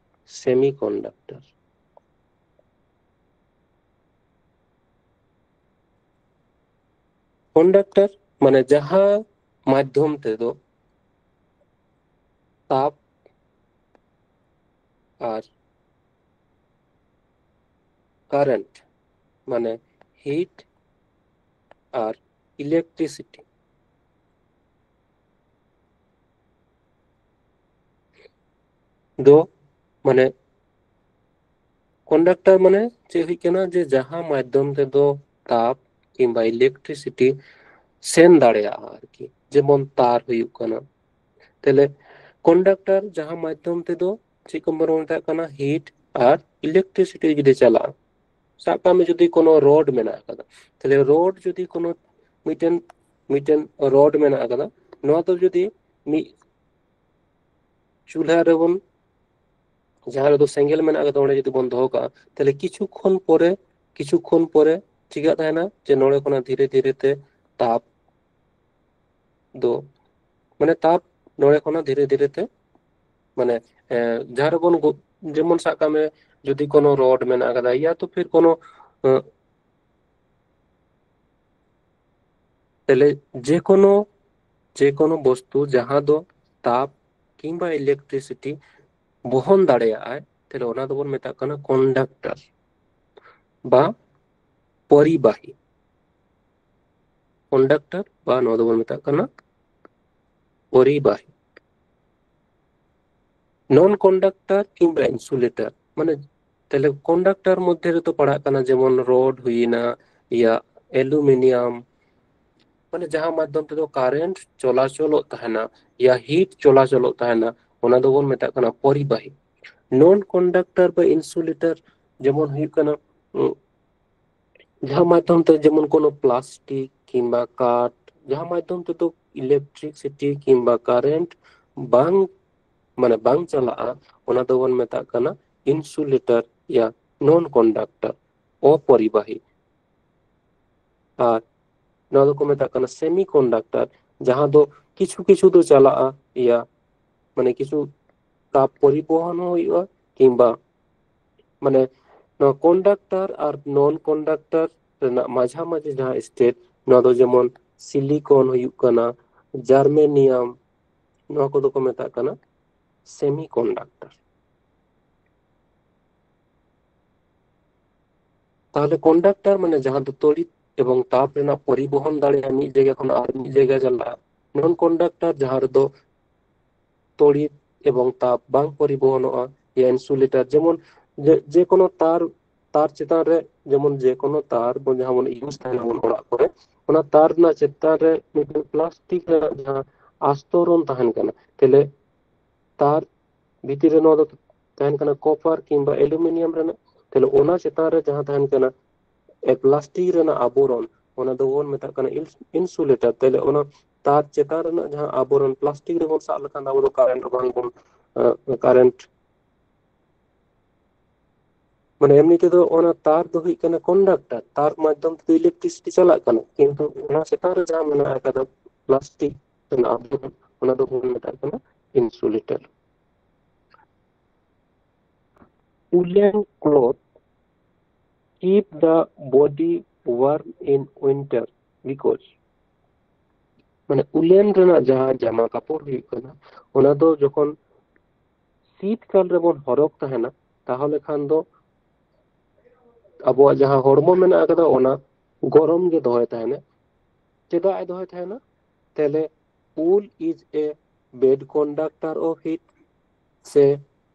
ᱥᱮᱢᱤ ᱠᱚᱱᱰᱟᱠᱴᱟᱨ᱾ ᱠᱚᱱᱰᱟᱠᱴᱟᱨ ᱢᱟᱱᱮ ᱡᱟᱦᱟᱸ ᱢᱟᱫᱽᱫᱷᱚᱢ ᱛᱮᱫᱚ ᱛᱟᱯ ᱟᱨ ᱠᱟᱨᱮᱱᱴ ᱢᱟᱱᱮ ᱦᱤᱴ ᱟᱨ ᱤᱞᱮᱠᱴᱨᱤᱥᱤᱴᱤ ᱫᱚ ᱢᱟᱱᱮ ᱠᱚᱱᱰᱟᱠᱴᱟᱨ ᱢᱟᱱᱮ ᱪᱮᱫ ᱦᱩᱭᱩᱜ ᱠᱟᱱᱟ? ᱡᱮ ᱡᱟᱦᱟᱸ ᱢᱟᱫᱽᱫᱷᱚᱢ ᱛᱮᱫᱚ ᱛᱟᱯ ᱠᱤᱝᱵᱟ ᱤᱞᱮᱠᱴᱨᱤᱥᱤᱴᱤ ᱥᱮᱱ ᱫᱟᱲᱮᱭᱟᱜᱼᱟ ᱟᱨᱠᱤ, ᱡᱮᱢᱚᱱ ᱛᱟᱨ ᱦᱩᱭᱩᱜ ᱠᱟᱱᱟ᱾ ᱛᱟᱦᱞᱮ ᱠᱚᱱᱰᱟᱠᱴᱟᱨ ᱡᱟᱦᱟᱸ ᱢᱟᱫᱽᱫᱷᱚᱢ ᱛᱮᱫᱚ ᱪᱮᱫ ᱠᱚ ᱵᱚᱱ ᱢᱮᱛᱟᱜ ᱠᱟᱱᱟ? ᱦᱤᱴ ᱟᱨ ᱤᱞᱮᱠᱴᱨᱤᱥᱤᱴᱤ ᱡᱩᱫᱤ ᱪᱟᱞᱟᱜᱼᱟ, ᱥᱟᱵ ᱠᱟᱜ ᱢᱮ ᱡᱩᱫᱤ ᱠᱳᱱᱳ ᱨᱚᱰ ᱢᱮᱱᱟᱜ ᱟᱠᱟᱫᱟ, ᱛᱟᱦᱞᱮ ᱨᱚᱰ ᱡᱩᱫᱤ ᱠᱳᱱᱳ ᱢᱤᱫᱴᱮᱱ ᱢᱤᱫᱴᱮᱱ ᱨᱚᱰ ᱢᱮᱱᱟᱜ ᱟᱠᱟᱫᱟ, ᱱᱚᱣᱟ ᱫᱚ ᱡᱩᱫᱤ ᱢᱤᱫ ᱪᱩᱞᱦᱟᱹ ᱨᱮᱵᱚᱱ, ᱡᱟᱦᱟᱸ ᱨᱮᱫᱚ ᱥᱮᱸᱜᱮᱞ ᱢᱮᱱᱟᱜ ᱟᱠᱟᱫᱟ, ᱚᱸᱰᱮ ᱡᱩᱫᱤ ᱵᱚᱱ ᱫᱚᱦᱚ ᱠᱟᱜᱼᱟ, ᱛᱟᱦᱞᱮ ᱠᱤᱪᱷᱩ ᱠᱷᱚᱱ ᱯᱚᱨᱮ ᱠᱤᱪᱷᱩ ᱠᱷᱚᱱ ᱯᱚᱨᱮ ᱪᱤᱠᱟᱹᱜ ᱛᱟᱦᱮᱱᱟ? ᱡᱮ ᱱᱚᱰᱮ ᱠᱷᱚᱱᱟᱜ ᱫᱷᱤᱨᱮ ᱫᱷᱤᱨᱮ ᱛᱮ ᱛᱟᱯ ᱫᱚ ᱢᱟᱱᱮ ᱛᱟᱯ ᱱᱚᱰᱮ ᱠᱷᱚᱱᱟᱜ ᱫᱷᱤᱨᱮ ᱫᱷᱤᱨᱮ ᱛᱮ ᱢᱟᱱᱮ ᱮ, ᱡᱟᱦᱟᱸ ᱨᱮᱵᱚᱱ ᱜᱚ-, ᱡᱮᱢᱚᱱ ᱥᱟᱵ ᱠᱟᱜ ᱢᱮ ᱡᱩᱫᱤ ᱠᱳᱱᱳ ᱨᱚᱰ ᱢᱮᱱᱟᱜ ᱟᱠᱟᱫᱟ ᱭᱟ ᱛᱚ ᱯᱷᱤᱨ ᱠᱳᱱᱳ ᱮ, ᱛᱟᱦᱞᱮ ᱡᱮ ᱠᱳᱱᱳ ᱡᱮ ᱠᱳᱱᱳ ᱵᱚᱥᱛᱩ ᱡᱟᱦᱟᱸ ᱫᱚ ᱛᱟᱯ ᱠᱤᱝᱵᱟ ᱤᱞᱮᱠᱴᱨᱤᱥᱤᱴᱤ ᱵᱚᱦᱚᱱ ᱫᱟᱲᱮᱭᱟᱜᱼᱟᱭ, ᱛᱟᱦᱞᱮ ᱚᱱᱟ ᱫᱚᱵᱚᱱ ᱢᱮᱛᱟᱜ ᱠᱟᱱᱟ ᱠᱚᱱᱰᱟᱠᱴᱟᱨ ᱵᱟ ᱯᱚᱨᱤᱵᱟᱦᱤ᱾ ᱠᱚᱱᱰᱟᱠᱴᱟᱨ ᱵᱟ ᱱᱚᱣᱟ ᱫᱚᱵᱚᱱ ᱢᱮᱛᱟᱜ ᱠᱟᱱᱟ ᱯᱚᱨᱤᱵᱟᱦᱤ᱾ ᱱᱚᱱ ᱠᱚᱱᱰᱟᱠᱴᱟᱨ ᱠᱤᱝᱵᱟ ᱤᱱᱥᱩᱞᱮᱴᱟᱨ, ᱢᱟᱱᱮ ᱛᱟᱦᱞᱮ ᱠᱚᱱᱰᱟᱠᱴᱟᱨ ᱢᱚᱫᱽᱫᱷᱮ ᱨᱮᱫᱚ ᱯᱟᱲᱟᱜ ᱠᱟᱱᱟ ᱡᱮᱢᱚᱱ ᱨᱚᱰ ᱦᱩᱭᱮᱱᱟ, ᱤᱭᱟ ᱮᱞᱩᱢᱤᱱᱤᱭᱟᱢ, ᱢᱟᱱᱮ ᱡᱟᱦᱟᱸ ᱢᱟᱫᱽᱫᱷᱚᱢ ᱛᱮᱫᱚ ᱠᱟᱨᱮᱱᱴ ᱪᱚᱞᱟᱪᱚᱞᱚᱜ ᱛᱟᱦᱮᱱᱟ, ᱤᱭᱟ ᱦᱤᱴ ᱪᱚᱞᱟᱪᱚᱞᱚᱜ ᱛᱟᱦᱮᱱᱟ, ᱚᱱᱟ ᱫᱚᱵᱚᱱ ᱢᱮᱛᱟᱜ ᱠᱟᱱᱟ ᱯᱚᱨᱤᱵᱟᱦᱤ᱾ ᱱᱚᱱ ᱠᱚᱱᱰᱟᱠᱴᱟᱨ ᱵᱟ ᱤᱱᱥᱩᱞᱮᱴᱟᱨ ᱡᱮᱢᱚᱱ ᱦᱩᱭᱩᱜ ᱠᱟᱱᱟ, ᱩᱸ, ᱡᱟᱦᱟᱸ ᱢᱟᱫᱽᱫᱷᱚᱢ ᱛᱮ ᱡᱮᱢᱚᱱ ᱠᱳᱱᱳ ᱯᱞᱟᱥᱴᱤᱠ ᱠᱤᱝᱵᱟ ᱠᱟᱴ, ᱡᱟᱦᱟᱸ ᱢᱟᱫᱽᱫᱷᱚᱢ ᱛᱮᱫᱚ ᱤᱞᱮᱠᱴᱨᱤᱥᱤᱴᱤ ᱠᱤᱝᱵᱟ ᱠᱟᱨᱮᱱᱴ ᱵᱟᱝ, ᱢᱟᱱᱮ ᱵᱟᱝ ᱪᱟᱞᱟᱜᱼᱟ, ᱚᱱᱟ ᱫᱚᱵᱚᱱ ᱢᱮᱛᱟᱜ ᱠᱟᱱᱟ ᱤᱱᱥᱩᱞᱮᱴᱟᱨ ᱭᱟ ᱱᱚᱱ ᱠᱚᱱᱰᱟᱠᱴᱟᱨ, ᱚᱯᱚᱨᱤᱵᱟᱦᱤ᱾ ᱟᱨ ᱱᱚᱣᱟ ᱫᱚᱠᱚ ᱢᱮᱛᱟᱜ ᱠᱟᱱᱟ ᱥᱮᱢᱤ ᱠᱚᱱᱰᱟᱠᱴᱟᱨ, ᱡᱟᱦᱟᱸ ᱫᱚ ᱠᱤᱪᱷᱩ ᱠᱤᱪᱷᱩ ᱫᱚ ᱪᱟᱞᱟᱜᱼᱟ, ᱤᱭᱟ, ᱢᱟᱱᱮ ᱠᱤᱪᱷᱩ ᱛᱟᱯ ᱯᱚᱨᱤᱵᱚᱦᱚᱱ ᱦᱚᱸ ᱦᱩᱭᱩᱜᱼᱟ, ᱠᱤᱝᱵᱟ ᱢᱟᱱᱮ ᱱᱚᱣᱟ ᱠᱚᱱᱰᱟᱠᱴᱟᱨ ᱟᱨ ᱱᱚᱱ ᱠᱚᱱᱰᱟᱠᱴᱟᱨ ᱨᱮᱱᱟᱜ ᱢᱟᱡᱷᱟᱢᱟᱡᱷᱤ ᱡᱟᱦᱟᱸ ᱥᱴᱮᱴ, ᱱᱚᱣᱟ ᱫᱚ ᱡᱮᱢᱚᱱ ᱥᱤᱞᱤᱠᱚᱱ ᱦᱩᱭᱩᱜ ᱠᱟᱱᱟ, ᱡᱟᱨᱢᱮᱱᱤᱭᱟᱢ, ᱱᱚᱣᱟ ᱠᱚᱫᱚ ᱠᱚ ᱢᱮᱛᱟᱜ ᱠᱟᱱᱟ ᱥᱮᱢᱤ ᱠᱚᱱᱰᱟᱠᱴᱟᱨ᱾ ᱛᱟᱦᱚᱞᱮ ᱠᱚᱱᱰᱟᱠᱴᱟᱨ ᱢᱟᱱᱮ ᱡᱟᱦᱟᱸ ᱫᱚ ᱛᱚᱲᱤᱛ ᱮᱵᱚᱝ ᱛᱟᱯ ᱨᱮᱱᱟᱜ ᱯᱚᱨᱤᱵᱚᱦᱚᱱ ᱫᱟᱲᱮᱭᱟᱜᱼᱟ, ᱢᱤᱫ ᱡᱟᱭᱜᱟ ᱠᱷᱚᱱ ᱟᱨ ᱢᱤᱫ ᱡᱟᱭᱜᱟ ᱪᱟᱞᱟᱜᱼᱟ᱾ ᱱᱚᱱ ᱠᱚᱱᱰᱟᱠᱴᱟᱨ ᱡᱟᱦᱟᱸ ᱨᱮᱫᱚ ᱛᱚᱲᱤᱛ ᱮᱵᱚᱝ ᱛᱟᱯ ᱵᱟᱝ ᱯᱚᱨᱤᱵᱚᱦᱚᱱᱚᱜᱼᱟ, ᱭᱟ ᱤᱱᱥᱩᱞᱮᱴᱟᱨ, ᱡᱮᱢᱚᱱ ᱡᱮ, ᱡᱮᱠᱳᱱᱳ ᱛᱟᱨ, ᱛᱟᱨ ᱪᱮᱛᱟᱱ ᱨᱮ, ᱡᱮᱢᱚᱱ ᱡᱮᱠᱳᱱᱳ ᱛᱟᱨ ᱵᱚᱱ ᱡᱟᱦᱟᱸ ᱵᱚᱱ ᱤᱭᱩᱡᱽ ᱛᱟᱦᱮᱱᱟ ᱵᱚᱱ ᱚᱲᱟᱜ ᱠᱚᱨᱮ, ᱚᱱᱟ ᱛᱟᱨ ᱨᱮᱱᱟᱜ ᱪᱮᱛᱟᱱ ᱨᱮ ᱢᱤᱫᱴᱮᱱ ᱯᱞᱟᱥᱴᱤᱠ ᱨᱮᱱᱟᱜ ᱡᱟᱦᱟᱸ ᱟᱥᱛᱚᱨᱚᱱ ᱛᱟᱦᱮᱱ ᱠᱟᱱᱟ, ᱛᱟᱦᱞᱮ ᱛᱟᱨ ᱵᱷᱤᱛᱤᱨ ᱨᱮ ᱱᱚᱣᱟ ᱫᱚ ᱛᱟᱦᱮᱱ ᱠᱟᱱᱟ ᱠᱚᱯᱟᱨ ᱠᱤᱝᱵᱟ ᱮᱞᱩᱢᱤᱱᱤᱭᱟᱢ ᱨᱮᱱᱟᱜ, ᱛᱟᱦᱞᱮ ᱚᱱᱟ ᱪᱮᱛᱟᱱ ᱨᱮ ᱡᱟᱦᱟᱸ ᱛᱟᱦᱮᱱ ᱠᱟᱱᱟ ᱯᱞᱟᱥᱴᱤᱠ ᱨᱮᱱᱟᱜ ᱟᱵᱚᱨᱚᱱ, ᱚᱱᱟ ᱫᱚᱵᱚᱱ ᱢᱮᱛᱟᱜ ᱠᱟᱱᱟ ᱤᱱᱥᱩᱞᱮᱴᱟᱨ᱾ ᱛᱟᱦᱞᱮ ᱚᱱᱟ ᱛᱟᱨ ᱪᱮᱛᱟᱱ ᱨᱮᱱᱟᱜ ᱡᱟᱦᱟᱸ ᱟᱵᱚᱨᱚᱱ ᱯᱞᱟᱥᱴᱤᱠ ᱨᱮᱵᱚᱱ ᱥᱟᱵ ᱞᱮᱠᱷᱟᱱ ᱫᱚ ᱟᱵᱚ ᱫᱚ ᱠᱟᱨᱮᱱᱴ ᱵᱟᱝ ᱵᱚᱱ, ᱠᱟᱨᱮᱱᱴ, ᱢᱟᱱᱮ ᱮᱢᱱᱤ ᱛᱮᱫᱚ ᱚᱱᱟ ᱛᱟᱨ ᱫᱚ ᱦᱩᱭᱩᱜ ᱠᱟᱱᱟ ᱠᱚᱱᱰᱟᱠᱴᱟᱨ, ᱛᱟᱨ ᱢᱟᱫᱽᱫᱷᱚᱢ ᱛᱮ ᱤᱞᱮᱠᱴᱨᱤᱥᱤᱴᱤ ᱪᱟᱞᱟᱜ ᱠᱟᱱᱟ, ᱠᱤᱱᱛᱩ ᱚᱱᱟ ᱪᱮᱛᱟᱱ ᱨᱮ ᱡᱟᱦᱟᱸ ᱢᱮᱱᱟᱜ ᱟᱠᱟᱫᱟ ᱯᱞᱟᱥᱴᱤᱠ ᱨᱮᱱᱟᱜ ᱟᱵᱚᱨᱚᱱ, ᱚᱱᱟ ᱫᱚᱵᱚᱱ ᱢᱮᱛᱟᱜ ᱠᱟᱱᱟ ᱤᱱᱥᱩᱞᱮᱴᱟᱨ᱾ Woolen cloth keep the body warm in winter because, ᱢᱟᱱᱮ ᱩᱞᱮᱱ ᱨᱮᱱᱟᱜ ᱡᱟᱦᱟᱸ ᱡᱟᱢᱟ ᱠᱟᱯᱚᱲ ᱦᱩᱭᱩᱜ ᱠᱟᱱᱟ, ᱚᱱᱟ ᱫᱚ ᱡᱚᱠᱷᱚᱱ ᱥᱤᱛᱠᱟᱞ ᱨᱮᱵᱚᱱ ᱦᱚᱨᱚᱜ ᱛᱟᱦᱮᱱᱟ, ᱛᱟᱦᱚᱞᱮ ᱠᱷᱟᱱ ᱫᱚ ᱟᱵᱚᱣᱟᱜ ᱡᱟᱦᱟᱸ ᱦᱚᱲᱢᱚ ᱢᱮᱱᱟᱜ ᱟᱠᱟᱫᱟ, ᱚᱱᱟ ᱜᱚᱨᱚᱢ ᱜᱮ ᱫᱚᱦᱚᱭ ᱛᱟᱦᱮᱱᱟ᱾ ᱪᱮᱫᱟᱜ ᱮ ᱫᱚᱦᱚᱭ ᱛᱟᱦᱮᱱᱟ? ᱛᱟᱦᱞᱮ, wool is a bad conductor of heat, ᱥᱮ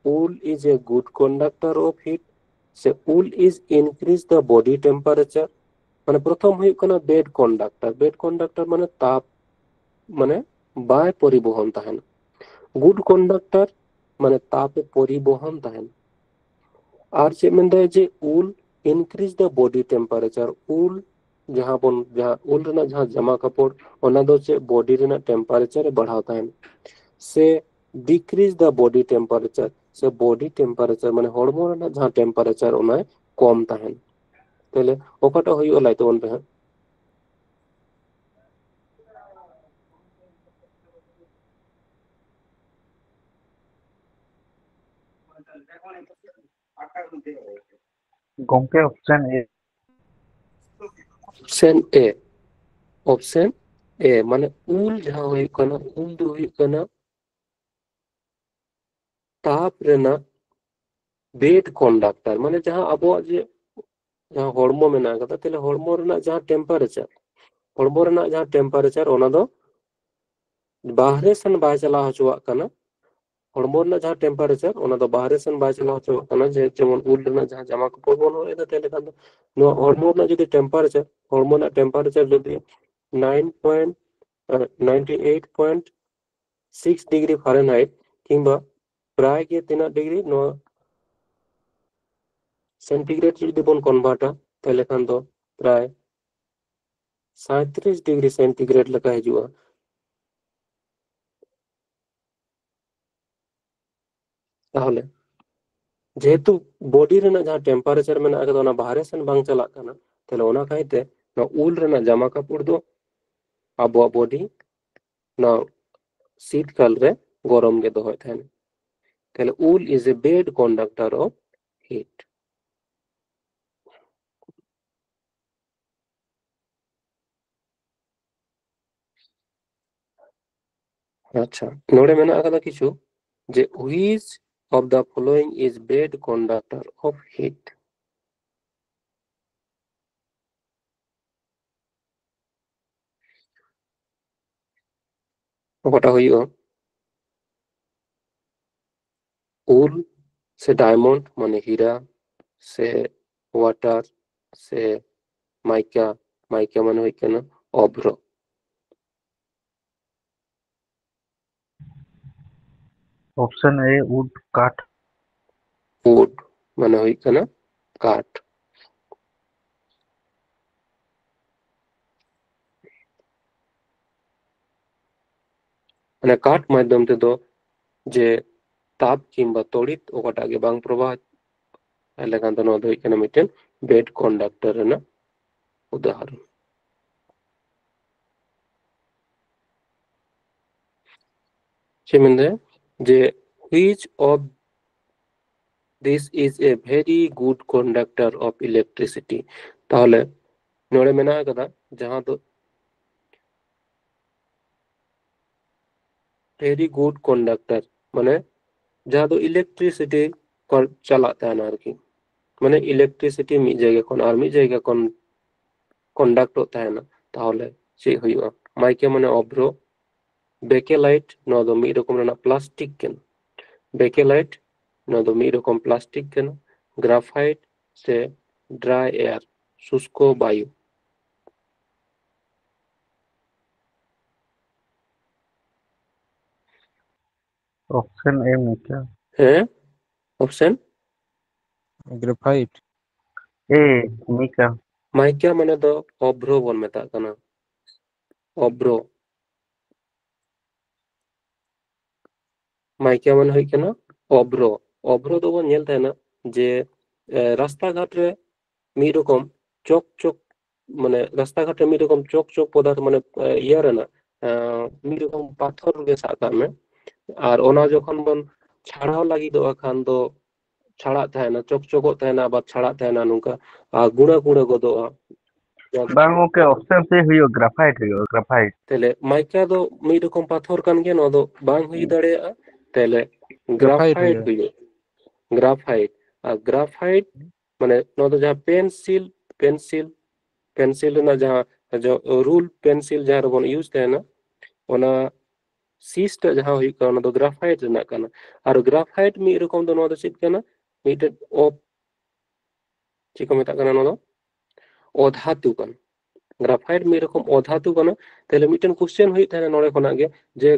wool is a good conductor of heat, ᱥᱮ wool is increase the body temperature᱾ ᱢᱟᱱᱮ, ᱯᱨᱚᱛᱷᱚᱢ ᱦᱩᱭᱩᱜ ᱠᱟᱱᱟ bad conductor᱾ Bad conductor ᱢᱟᱱᱮ ᱛᱟᱯ, ᱢᱟᱱᱮ ᱵᱟᱭ ᱯᱚᱨᱤᱵᱚᱦᱚᱱ ᱛᱟᱦᱮᱱᱟ᱾ Good conductor ᱢᱟᱱᱮ ᱛᱟᱯ ᱮ ᱯᱚᱨᱤᱵᱚᱦᱚᱱ ᱛᱟᱦᱮᱱᱟ᱾ ᱟᱨ ᱪᱮᱫ ᱢᱮᱱᱫᱟᱭ ᱡᱮ wool increase the body temperature, wool ᱡᱟᱦᱟᱸ ᱵᱚᱱ, ᱡᱟᱦᱟᱸ ᱩᱞ ᱨᱮᱱᱟᱜ ᱡᱟᱦᱟᱸ ᱡᱟᱢᱟ ᱠᱟᱯᱚᱲ, ᱚᱱᱟ ᱫᱚ ᱪᱮᱫ, ᱵᱚᱰᱤ ᱨᱮᱱᱟᱜ ᱴᱮᱢᱯᱟᱨᱮᱪᱟᱨ ᱮ ᱵᱟᱲᱦᱟᱣ ᱛᱟᱦᱮᱱ, ᱥᱮ decrease the body temperature, ᱥᱮ ᱵᱚᱰᱤ ᱴᱮᱢᱯᱟᱨᱮᱪᱟᱨ ᱢᱟᱱᱮ ᱦᱚᱲᱢᱚ ᱨᱮᱱᱟᱜ ᱡᱟᱦᱟᱸ ᱴᱮᱢᱯᱟᱨᱮᱪᱟᱨ ᱚᱱᱟᱭ ᱠᱚᱢ ᱛᱟᱦᱮᱱ᱾ ᱛᱟᱦᱞᱮ ᱚᱠᱟᱴᱟᱜ ᱦᱩᱭᱩᱜᱼᱟ, ᱞᱟᱹᱭ ᱛᱟᱵᱚᱱ ᱯᱮ ᱦᱟᱸᱜ᱾ ᱜᱚᱝᱠᱮ, ᱚᱯᱥᱮᱱ ᱮ᱾ ᱚᱯᱥᱮᱱ ᱮ, ᱚᱯᱥᱮᱱ ᱮ ᱢᱟᱱᱮ ᱩᱞ ᱡᱟᱦᱟᱸ ᱦᱩᱭᱩᱜ ᱠᱟᱱᱟ, ᱩᱞ ᱫᱚ ᱦᱩᱭᱩᱜ ᱠᱟᱱᱟ ᱛᱟᱯ ᱨᱮᱱᱟᱜ ᱵᱮᱰ ᱠᱚᱱᱰᱟᱠᱴᱟᱨ, ᱢᱟᱱᱮ ᱡᱟᱦᱟᱸ ᱟᱵᱚᱣᱟᱜ ᱡᱮ ᱡᱟᱦᱟᱸ ᱦᱚᱲᱢᱚ ᱢᱮᱱᱟᱜ ᱟᱠᱟᱫᱟ, ᱛᱟᱦᱞᱮ ᱦᱚᱲᱢᱚ ᱨᱮᱱᱟᱜ ᱡᱟᱦᱟᱸ ᱴᱮᱢᱯᱟᱨᱮᱪᱟᱨ, ᱦᱚᱲᱢᱚ ᱨᱮᱱᱟᱜ ᱡᱟᱦᱟᱸ ᱴᱮᱢᱯᱟᱨᱮᱪᱟᱨ ᱚᱱᱟ ᱫᱚ ᱵᱟᱦᱨᱮ ᱥᱮᱱ ᱵᱟᱭ ᱪᱟᱞᱟᱣ ᱦᱚᱪᱚᱣᱟᱜ ᱠᱟᱱᱟ᱾ ᱦᱚᱲᱢᱚ ᱨᱮᱱᱟᱜ ᱡᱟᱦᱟᱸ ᱴᱮᱢᱯᱟᱨᱮᱪᱟᱨ ᱚᱱᱟ ᱫᱚ ᱵᱟᱦᱨᱮ ᱥᱮᱱ ᱵᱟᱭ ᱪᱟᱞᱟᱣ ᱦᱚᱪᱚᱣᱟᱜ ᱠᱟᱱᱟ, ᱡᱮ ᱡᱮᱢᱚᱱ ᱩᱞ ᱨᱮᱱᱟᱜ ᱡᱟᱦᱟᱸ ᱡᱟᱢᱟ ᱠᱟᱯᱚᱲ ᱵᱚᱱ ᱦᱚᱨᱚᱜ ᱮᱫᱟ, ᱛᱟᱦᱞᱮ ᱠᱷᱟᱱ ᱫᱚ ᱱᱚᱣᱟ ᱦᱚᱲᱢᱚ ᱨᱮᱱᱟᱜ ᱡᱩᱫᱤ ᱴᱮᱢᱯᱟᱨᱮᱪᱟᱨ, ᱦᱚᱲᱢᱚ ᱨᱮᱱᱟᱜ ᱴᱮᱢᱯᱟᱨᱮᱪᱟᱨ ᱡᱩᱫᱤ nine point, ninety eight point six degree Fahrenheit ᱠᱤᱝᱵᱟ ᱯᱨᱟᱭ ᱜᱮ ᱛᱤᱱᱟᱹᱜ ᱰᱤᱜᱽᱨᱤ ᱱᱚᱣᱟ ᱥᱮᱱᱴᱤᱜᱨᱮᱰ ᱡᱩᱫᱤ ᱵᱚᱱ ᱠᱚᱱᱵᱷᱟᱨᱴᱟ, ᱛᱟᱦᱞᱮ ᱠᱷᱟᱱ ᱫᱚ ᱯᱨᱟᱭ ᱥᱟᱸᱭᱛᱨᱤᱥ ᱰᱤᱜᱽᱨᱤ ᱥᱮᱱᱴᱤᱜᱨᱮᱰ ᱞᱮᱠᱟ ᱦᱤᱡᱩᱜᱼᱟ᱾ ᱛᱟᱦᱚᱞᱮ ᱡᱮᱦᱮᱛᱩ ᱵᱚᱰᱤ ᱨᱮᱱᱟᱜ ᱡᱟᱦᱟᱸ ᱴᱮᱢᱯᱟᱨᱮᱪᱟᱨ ᱢᱮᱱᱟᱜ ᱟᱠᱟᱫᱟ, ᱚᱱᱟ ᱵᱟᱦᱨᱮ ᱥᱮᱱ ᱵᱟᱝ ᱪᱟᱞᱟᱜ ᱠᱟᱱᱟ, ᱛᱟᱦᱞᱮ ᱚᱱᱟ ᱠᱟᱭᱛᱮ ᱱᱚᱣᱟ ᱩᱞ ᱨᱮᱱᱟᱜ ᱡᱟᱢᱟ ᱠᱟᱯᱚᱲ ᱫᱚ ᱟᱵᱚᱣᱟᱜ ᱵᱚᱰᱤ ᱱᱚᱣᱟ ᱥᱤᱛᱠᱟᱞ ᱨᱮ ᱜᱚᱨᱚᱢ ᱜᱮ ᱫᱚᱦᱚᱭ ᱛᱟᱦᱮᱱᱟ᱾ ᱛᱟᱦᱞᱮ wool is a bad conductor of heat᱾ ᱟᱪᱪᱷᱟ, ᱱᱚᱰᱮ ᱢᱮᱱᱟᱜ ᱟᱠᱟᱫᱟ ᱠᱤᱪᱷᱩ, ᱡᱮ which of the following is bad conductor of heat? ᱚᱠᱟᱴᱟᱜ ᱦᱩᱭᱩᱜᱼᱟ? ᱩᱞ ᱥᱮ diamond ᱢᱟᱱᱮ ᱦᱤᱨᱟ, ᱥᱮ water ᱥᱮ mica? Mica ᱢᱟᱱᱮ ᱦᱩᱭᱩᱜ ᱠᱟᱱᱟ ᱚᱵᱷᱨᱚ᱾ Option A, wood, ᱠᱟᱴ᱾ Wood ᱢᱟᱱᱮ ᱦᱩᱭᱩᱜ ᱠᱟᱱᱟ ᱠᱟᱴ᱾ ᱢᱟᱱᱮ ᱠᱟᱴ ᱢᱟᱫᱽᱫᱷᱚᱢ ᱛᱮᱫᱚ ᱡᱮ ᱛᱟᱯ ᱠᱤᱝᱵᱟ ᱛᱚᱲᱤᱛ ᱚᱠᱟᱴᱟᱜ ᱜᱮ ᱵᱟᱝ ᱯᱨᱚᱵᱟᱦ ᱞᱮᱠᱷᱟᱱ ᱫᱚ ᱱᱚᱣᱟ ᱫᱚ ᱦᱩᱭᱩᱜ ᱠᱟᱱᱟ ᱢᱤᱫᱴᱮᱱ bad conductor ᱨᱮᱱᱟᱜ ᱩᱫᱟᱦᱚᱨᱚᱱ᱾ ᱪᱮᱫ ᱢᱮᱱᱫᱟᱭ ᱡᱮ which of this is a very good conductor of electricity? ᱛᱟᱦᱚᱞᱮ ᱱᱚᱰᱮ ᱢᱮᱱᱟᱜ ᱟᱠᱟᱫᱟ ᱡᱟᱦᱟᱸ ᱫᱚ very good conductor ᱢᱟᱱᱮ ᱡᱟᱦᱟᱸ ᱫᱚ electricity ᱪᱟᱞᱟᱜ ᱛᱟᱦᱮᱱᱟ ᱟᱨᱠᱤ, ᱢᱟᱱᱮ electricity ᱢᱤᱫ ᱡᱟᱭᱜᱟ ᱠᱷᱚᱱ ᱟᱨ ᱢᱤᱫ ᱡᱟᱭᱜᱟ ᱠᱷᱚᱱ conductᱚᱜ ᱛᱟᱦᱮᱱᱟ, ᱛᱟᱦᱚᱞᱮ ᱪᱮᱫ ᱦᱩᱭᱩᱜᱼᱟ? Mica ᱢᱟᱱᱮ ᱚᱵᱷᱨᱚ, bakelite ᱱᱚᱣᱟ ᱫᱚ ᱢᱤᱫ ᱨᱚᱠᱚᱢ ᱨᱮᱱᱟᱜ plastic ᱠᱟᱱᱟ, bakelite ᱱᱚᱣᱟ ᱫᱚ ᱢᱤᱫ ᱨᱚᱠᱚᱢ plastic ᱠᱟᱱᱟ, graphite ᱥᱮ dry air ᱥᱩᱥᱠᱚ ᱵᱟᱭᱩ᱾ Option A, mica. ᱦᱮᱸ, option Graphite. A, mica. Mica ᱢᱟᱱᱮ ᱫᱚ ᱚᱵᱷᱨᱚ ᱵᱚᱱ ᱢᱮᱛᱟᱜ ᱠᱟᱱᱟ, ᱚᱵᱷᱨᱚ᱾ Mica ᱢᱟᱱᱮ ᱦᱩᱭᱩᱜ ᱠᱟᱱᱟ ᱚᱵᱷᱨᱚ᱾ ᱚᱵᱷᱨᱚ ᱫᱚᱵᱚᱱ ᱧᱮᱞ ᱛᱟᱦᱮᱱᱟ ᱡᱮ ᱨᱟᱥᱛᱟ ᱜᱷᱟᱴ ᱨᱮ ᱢᱤᱫ ᱨᱚᱠᱚᱢ ᱪᱚᱠ ᱪᱚᱠ, ᱢᱟᱱᱮ ᱨᱟᱥᱛᱟ ᱜᱷᱟᱴ ᱨᱮ ᱢᱤᱫ ᱨᱚᱠᱚᱢ ᱪᱚᱠ ᱪᱚᱠ ᱯᱚᱫᱟᱨᱛᱷ, ᱢᱟᱱᱮ ᱤᱭᱟᱹ ᱨᱮᱱᱟᱜ ᱢᱤᱫ ᱨᱚᱠᱚᱢ ᱯᱟᱛᱷᱚᱨ ᱜᱮ ᱥᱟᱵ ᱠᱟᱜ ᱢᱮ, ᱟᱨ ᱚᱱᱟ ᱡᱚᱠᱷᱚᱱ ᱵᱚᱱ ᱪᱷᱟᱲᱟᱣ ᱞᱟᱹᱜᱤᱫᱚᱜᱼᱟ ᱠᱷᱟᱱ ᱫᱚ ᱪᱷᱟᱲᱟᱜ ᱛᱟᱦᱮᱱᱟ, ᱪᱚᱠ ᱪᱚᱠᱚᱜ ᱛᱟᱦᱮᱱᱟ, ᱟᱵᱟᱨ ᱪᱷᱟᱲᱟᱜ ᱛᱟᱦᱮᱱᱟ, ᱱᱚᱝᱠᱟ ᱟᱨ ᱜᱩᱲᱟᱹ ᱜᱩᱲᱟᱹ ᱜᱚᱫᱚᱜᱼᱟ᱾ ᱵᱟᱝ ᱜᱚᱝᱠᱮ, option C ᱦᱩᱭᱩᱜᱼᱟ, graphite ᱦᱩᱭᱩᱜᱼᱟ, graphite᱾ ᱛᱟᱦᱞᱮ mica ᱫᱚ ᱢᱤᱫ ᱨᱚᱠᱚᱢ ᱯᱟᱛᱷᱚᱨ ᱠᱟᱱ ᱜᱮᱭᱟ, ᱱᱚᱣᱟ ᱫᱚ ᱵᱟᱝ ᱦᱩᱭ ᱫᱟᱲᱮᱭᱟᱜᱼᱟ᱾ ᱛᱟᱦᱞᱮ Graphite graphite ᱦᱩᱭᱩᱜᱼᱟ, graphite᱾ ᱟᱨ graphite ᱢᱟᱱᱮ ᱱᱚᱣᱟ ᱫᱚ ᱡᱟᱦᱟᱸ pencil pencil pencil ᱨᱮᱱᱟᱜ ᱡᱟᱦᱟᱸ rule pencil ᱡᱟᱦᱟᱸ ᱨᱮᱵᱚᱱ use ᱛᱟᱦᱮᱱᱟ, ᱚᱱᱟ ᱥᱤᱥ ᱴᱟᱜ ᱡᱟᱦᱟᱸ ᱦᱩᱭᱩᱜ ᱠᱟᱱᱟ, ᱚᱱᱟ ᱫᱚ graphite ᱨᱮᱱᱟᱜ ᱠᱟᱱᱟ᱾ ᱟᱨ graphite ᱢᱤᱫ ᱨᱚᱠᱚᱢ ᱫᱚ ᱱᱚᱣᱟ ᱫᱚ ᱪᱮᱫ ᱠᱟᱱᱟ? ᱢᱤᱫᱴᱮᱱ ᱚᱯ ᱪᱮᱫ ᱠᱚ ᱢᱮᱛᱟᱜ ᱠᱟᱱᱟ ᱱᱚᱣᱟ ᱫᱚ? ᱚᱫᱷᱟᱛᱩ ᱠᱟᱱᱟ᱾ graphite ᱢᱤᱫ ᱨᱚᱠᱚᱢ ᱚᱫᱷᱟᱛᱩ ᱠᱟᱱᱟ᱾ ᱛᱟᱦᱞᱮ ᱢᱤᱫᱴᱮᱱ question ᱦᱩᱭᱩᱜ ᱛᱟᱦᱮᱱᱟ ᱱᱚᱰᱮ ᱠᱷᱚᱱᱟᱜ ᱜᱮ, ᱡᱮ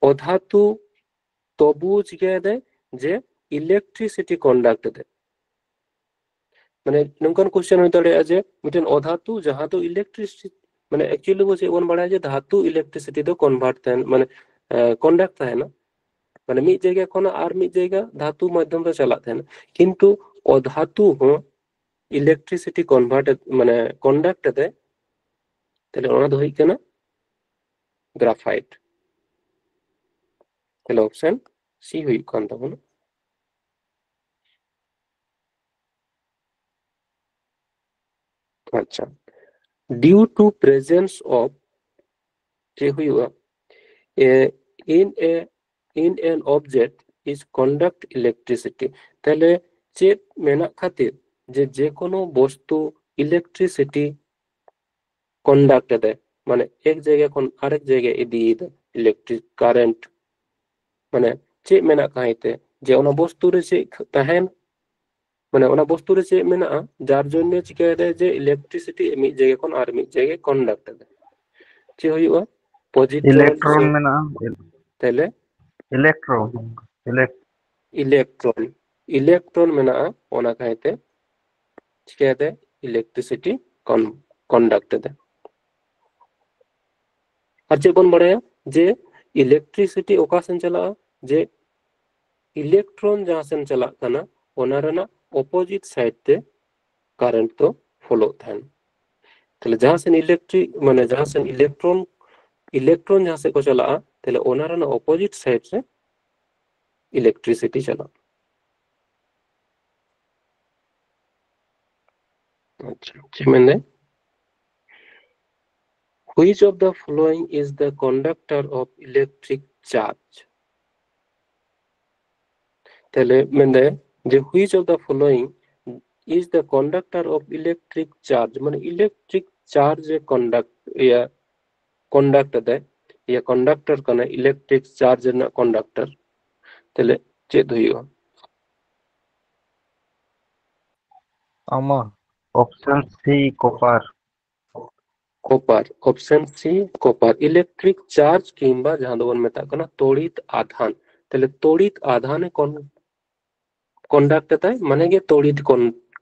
ᱚᱫᱷᱟᱛᱩ ᱛᱚᱵᱩ ᱪᱤᱠᱟᱹᱭᱮᱫᱟᱭ? ᱡᱮ electricity conduct ᱮᱫᱟᱭ᱾ ᱢᱟᱱᱮ ᱱᱚᱝᱠᱟᱱ question ᱦᱩᱭ ᱫᱟᱲᱮᱭᱟᱜᱼᱟ ᱡᱮ ᱢᱤᱫᱴᱮᱱ ᱚᱫᱷᱟᱛᱩ ᱡᱟᱦᱟᱸ ᱫᱚ electricity, ᱢᱟᱱᱮ actually ᱵᱚ ᱪᱮᱫ ᱵᱚᱱ ᱵᱟᱲᱟᱭᱟ ᱡᱮ ᱫᱷᱟᱛᱩ electricity ᱫᱚ convert ᱛᱟᱦᱮᱱ, ᱢᱟᱱᱮ conduct ᱛᱟᱦᱮᱱᱟ᱾ ᱢᱟᱱᱮ ᱢᱤᱫ ᱡᱟᱭᱜᱟ ᱠᱷᱚᱱᱟᱜ ᱟᱨ ᱢᱤᱫ ᱡᱟᱭᱜᱟ ᱫᱷᱟᱛᱩ ᱢᱟᱫᱽᱫᱷᱚᱢ ᱛᱮ ᱪᱟᱞᱟᱜ ᱛᱟᱦᱮᱱᱟ, ᱠᱤᱱᱛᱩ ᱚᱫᱷᱟᱛᱩ ᱦᱚᱸ electricity convert ᱢᱟᱱᱮ conduct ᱮᱫᱟᱭ᱾ ᱛᱟᱦᱞᱮ ᱚᱱᱟ ᱫᱚ ᱦᱩᱭᱩᱜ ᱠᱟᱱᱟ graphite᱾ ᱛᱟᱦᱞᱮ option C ᱦᱩᱭᱩᱜ ᱠᱟᱱ ᱛᱟᱵᱚᱱᱟ᱾ ᱟᱪᱪᱷᱟ, due to presence of ᱪᱮᱫ ᱦᱩᱭᱩᱜᱼᱟ? A, in a in an object is conduct electricity. ᱛᱟᱦᱞᱮ ᱪᱮᱫ ᱢᱮᱱᱟᱜ ᱠᱷᱟᱹᱛᱤᱨ ᱡᱮ ᱡᱮᱠᱳᱱᱳ ᱵᱚᱥᱛᱩ electricity conduct ᱮᱫᱟᱭ, ᱢᱟᱱᱮ ᱮᱠ ᱡᱟᱭᱜᱟ ᱠᱷᱚᱱ ᱟᱨᱮᱠ ᱡᱟᱭᱜᱟ ᱤᱫᱤᱭᱮᱫᱟ electric current, ᱢᱟᱱᱮ ᱪᱮᱫ ᱢᱮᱱᱟᱜ ᱠᱷᱟᱹᱛᱤᱨ ᱛᱮ ᱡᱮ ᱚᱱᱟ ᱵᱚᱥᱛᱩ ᱨᱮ ᱪᱮᱫ ᱛᱟᱦᱮᱱ, ᱢᱟᱱᱮ ᱚᱱᱟ ᱵᱚᱥᱛᱩ ᱨᱮ ᱪᱮᱫ ᱢᱮᱱᱟᱜᱼᱟ ᱡᱟᱨ ᱡᱚᱱᱱᱮ ᱪᱤᱠᱟᱹᱭᱮᱫᱟᱭ ᱡᱮ electricity ᱢᱤᱫ ᱡᱟᱭᱜᱟ ᱠᱷᱚᱱ ᱟᱨ ᱢᱤᱫ ᱡᱟᱭᱜᱟ conduct ᱮᱫᱟᱭ᱾ ᱪᱮᱫ ᱦᱩᱭᱩᱜᱼᱟ? positive electron ᱢᱮᱱᱟᱜᱼᱟ, ᱛᱟᱦᱞᱮ electron, elect- electron, electron ᱢᱮᱱᱟᱜᱼᱟ, ᱚᱱᱟ ᱠᱷᱟᱹᱛᱤᱨ ᱛᱮ ᱪᱤᱠᱟᱹᱭᱮᱫᱟᱭ? electricity con- conduct ᱮᱫᱟᱭ᱾ ᱟᱨ ᱪᱮᱫ ᱵᱚᱱ ᱵᱟᱲᱟᱭᱟ ᱡᱮ electricity ᱚᱠᱟ ᱥᱮᱱ ᱪᱟᱞᱟᱜᱼᱟ? ᱡᱮ electron ᱡᱟᱦᱟᱸ ᱥᱮᱱ ᱪᱟᱞᱟᱜ ᱠᱟᱱᱟ, ᱚᱱᱟ ᱨᱮᱱᱟᱜ opposite side ᱛᱮ current ᱫᱚ ᱯᱷᱳᱞᱳᱜ ᱛᱟᱦᱮᱱᱟ᱾ ᱛᱟᱦᱞᱮ ᱡᱟᱦᱟᱸ ᱥᱮᱱ electric ᱢᱟᱱᱮ ᱡᱟᱦᱟᱸ ᱥᱮᱱ electron electron ᱡᱟᱦᱟᱸ ᱥᱮᱫ ᱠᱚ ᱪᱟᱞᱟᱜᱼᱟ, ᱛᱟᱦᱞᱮ ᱚᱱᱟ ᱨᱮᱱᱟᱜ opposite side ᱨᱮ electricity ᱪᱟᱞᱟᱜᱼᱟ᱾ ᱟᱪᱪᱷᱟ, ᱪᱮᱫ ᱢᱮᱱᱫᱟᱭ? Which of the following is the conductor of electric charge? ᱛᱟᱦᱞᱮ ᱢᱮᱱᱫᱟᱭ ᱡᱮ which of the following is the conductor of electric charge, ᱢᱟᱱᱮ electric charge ᱮ conduct ᱤᱭᱟᱹ conduct ᱮᱫᱟᱭ, ᱤᱭᱟᱹ conductor ᱠᱟᱱᱟ electric charge ᱨᱮᱱᱟᱜ conductor᱾ ᱛᱟᱦᱞᱮ ᱪᱮᱫ ᱦᱩᱭᱩᱜᱼᱟ? ᱟᱢᱟ option C copper᱾ Copper, option C copper, electric charge ᱠᱤᱝᱵᱟ ᱡᱟᱦᱟᱸ ᱫᱚᱵᱚᱱ ᱢᱮᱛᱟᱜ ᱠᱟᱱᱟ ᱛᱚᱲᱤᱛ ᱟᱫᱷᱟᱱ᱾ ᱛᱟᱦᱞᱮ ᱛᱚᱲᱤᱛ ᱟᱫᱷᱟᱱ ᱮ conduct ᱮᱫᱟᱭ, ᱢᱟᱱᱮ ᱜᱮ ᱛᱚᱲᱤᱛ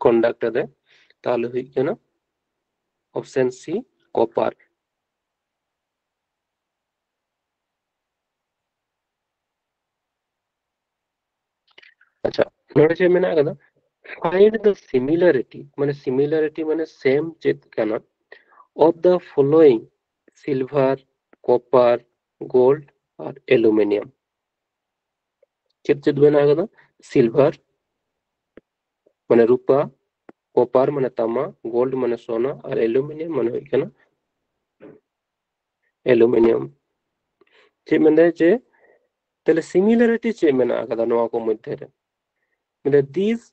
conduct ᱮᱫᱟᱭ᱾ ᱛᱟᱦᱞᱮ ᱦᱩᱭᱩᱜ ᱠᱟᱱᱟ option C copper᱾ ᱟᱪᱪᱷᱟ, ᱱᱚᱰᱮ ᱪᱮᱫ ᱢᱮᱱᱟᱜ ᱟᱠᱟᱫᱟ? Find the similarity, ᱢᱟᱱᱮ similarity ᱢᱟᱱᱮ same ᱪᱮᱫ ᱠᱟᱱᱟ, of the following: silver, copper, gold R aluminium᱾ ᱪᱮᱫ ᱪᱮᱫ ᱢᱮᱱᱟᱜ ᱟᱠᱟᱫᱟ? Silver ᱢᱟᱱᱮ ᱨᱩᱯᱟ, copper ᱢᱟᱱᱮ ᱛᱟᱢᱟ, gold ᱢᱟᱱᱮ ᱥᱚᱱᱟ ᱟᱨ aluminium ᱢᱟᱱᱮ ᱦᱩᱭᱩᱜ ᱠᱟᱱᱟ aluminium᱾ ᱪᱮᱫ ᱢᱮᱱᱫᱟᱭ ᱡᱮ ᱛᱟᱦᱞᱮ similarity ᱪᱮᱫ ᱢᱮᱱᱟᱜ ᱟᱠᱟᱫᱟ ᱱᱚᱣᱟ ᱠᱚ ᱢᱚᱫᱽᱫᱷᱮ ᱨᱮ? ᱢᱮᱱᱫᱟᱭ these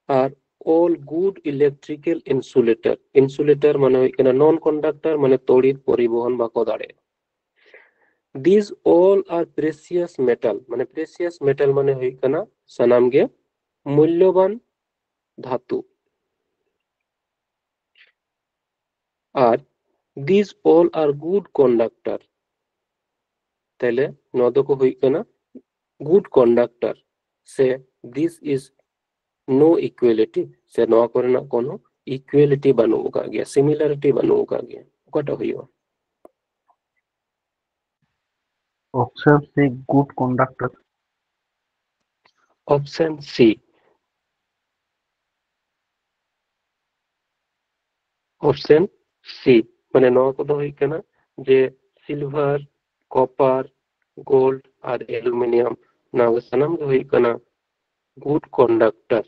are all good electrical insulator, insulator ᱢᱟᱱᱮ ᱦᱩᱭᱩᱜ ᱠᱟᱱᱟ non conductor, ᱢᱟᱱᱮ ᱛᱚᱲᱤᱛ ᱯᱚᱨᱤᱵᱚᱦᱚᱱ ᱵᱟᱠᱚ ᱫᱟᱲᱮᱭᱟᱜᱼᱟ᱾ These all are precious metal, ᱢᱟᱱᱮ precious metal ᱢᱟᱱᱮ ᱦᱩᱭᱩᱜ ᱠᱟᱱᱟ ᱥᱟᱱᱟᱢ ᱜᱮ ᱢᱩᱞᱞᱚᱵᱟᱱ ᱫᱷᱟᱛᱩ᱾ ᱟᱨ these all are good conductor, ᱛᱟᱦᱞᱮ ᱱᱚᱣᱟ ᱫᱚᱠᱚ ᱦᱩᱭᱩᱜ ᱠᱟᱱᱟ good conductor᱾ ᱥᱮ this is no equality, ᱥᱮ ᱱᱚᱣᱟ ᱠᱚᱨᱮᱱᱟᱜ ᱠᱳᱱᱳ equality ᱵᱟᱹᱱᱩᱜ ᱟᱠᱟᱫ ᱜᱮᱭᱟ, similarity ᱵᱟᱹᱱᱩᱜ ᱟᱠᱟᱫ ᱜᱮᱭᱟ᱾ ᱚᱠᱟᱴᱟᱜ ᱦᱩᱭᱩᱜᱼᱟ? Option C, good conductor. Option C, option C, ᱢᱟᱱᱮ ᱱᱚᱣᱟ ᱠᱚᱫᱚ ᱦᱩᱭᱩᱜ ᱠᱟᱱᱟ ᱡᱮ silver, copper, gold ᱟᱨ aluminium, ᱱᱚᱣᱟ ᱠᱚ ᱥᱟᱱᱟᱢ ᱜᱮ ᱦᱩᱭᱩᱜ ᱠᱟᱱᱟ good conductor᱾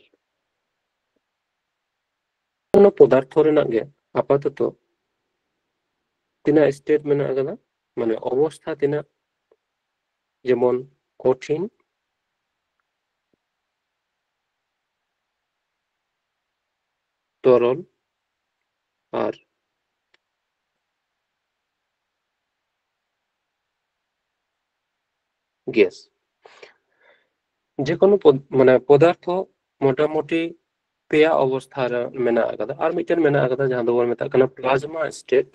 ᱚᱱᱟ ᱯᱚᱫᱟᱨᱛᱷᱚ ᱨᱮᱱᱟᱜ ᱜᱮ ᱟᱯᱟᱛᱚᱛᱚ ᱛᱤᱱᱟᱹᱜ state ᱢᱮᱱᱟᱜ ᱟᱠᱟᱫᱟ, ᱢᱟᱱᱮ ᱚᱵᱚᱥᱛᱷᱟ ᱛᱤᱱᱟᱹᱜ, ᱡᱮᱢᱚᱱ ᱠᱚᱴᱷᱤᱱ, ᱛᱚᱨᱚᱞ ᱟᱨ ᱜᱮᱥ᱾ ᱡᱮᱠᱳᱱᱳ ᱯᱚᱫ-, ᱢᱟᱱᱮ ᱯᱚᱫᱟᱨᱛᱷᱚ ᱢᱚᱴᱟᱢᱩᱴᱤ ᱯᱮᱭᱟ ᱚᱵᱚᱥᱛᱷᱟ ᱨᱮ ᱢᱮᱱᱟᱜ ᱟᱠᱟᱫᱟ᱾ ᱟᱨ ᱢᱤᱫᱴᱮᱱ ᱢᱮᱱᱟᱜ ᱟᱠᱟᱫᱟ ᱡᱟᱦᱟᱸ ᱫᱚᱵᱚᱱ ᱢᱮᱛᱟᱜ ᱠᱟᱱᱟ ᱯᱞᱟᱡᱢᱟ ᱥᱴᱮᱴ,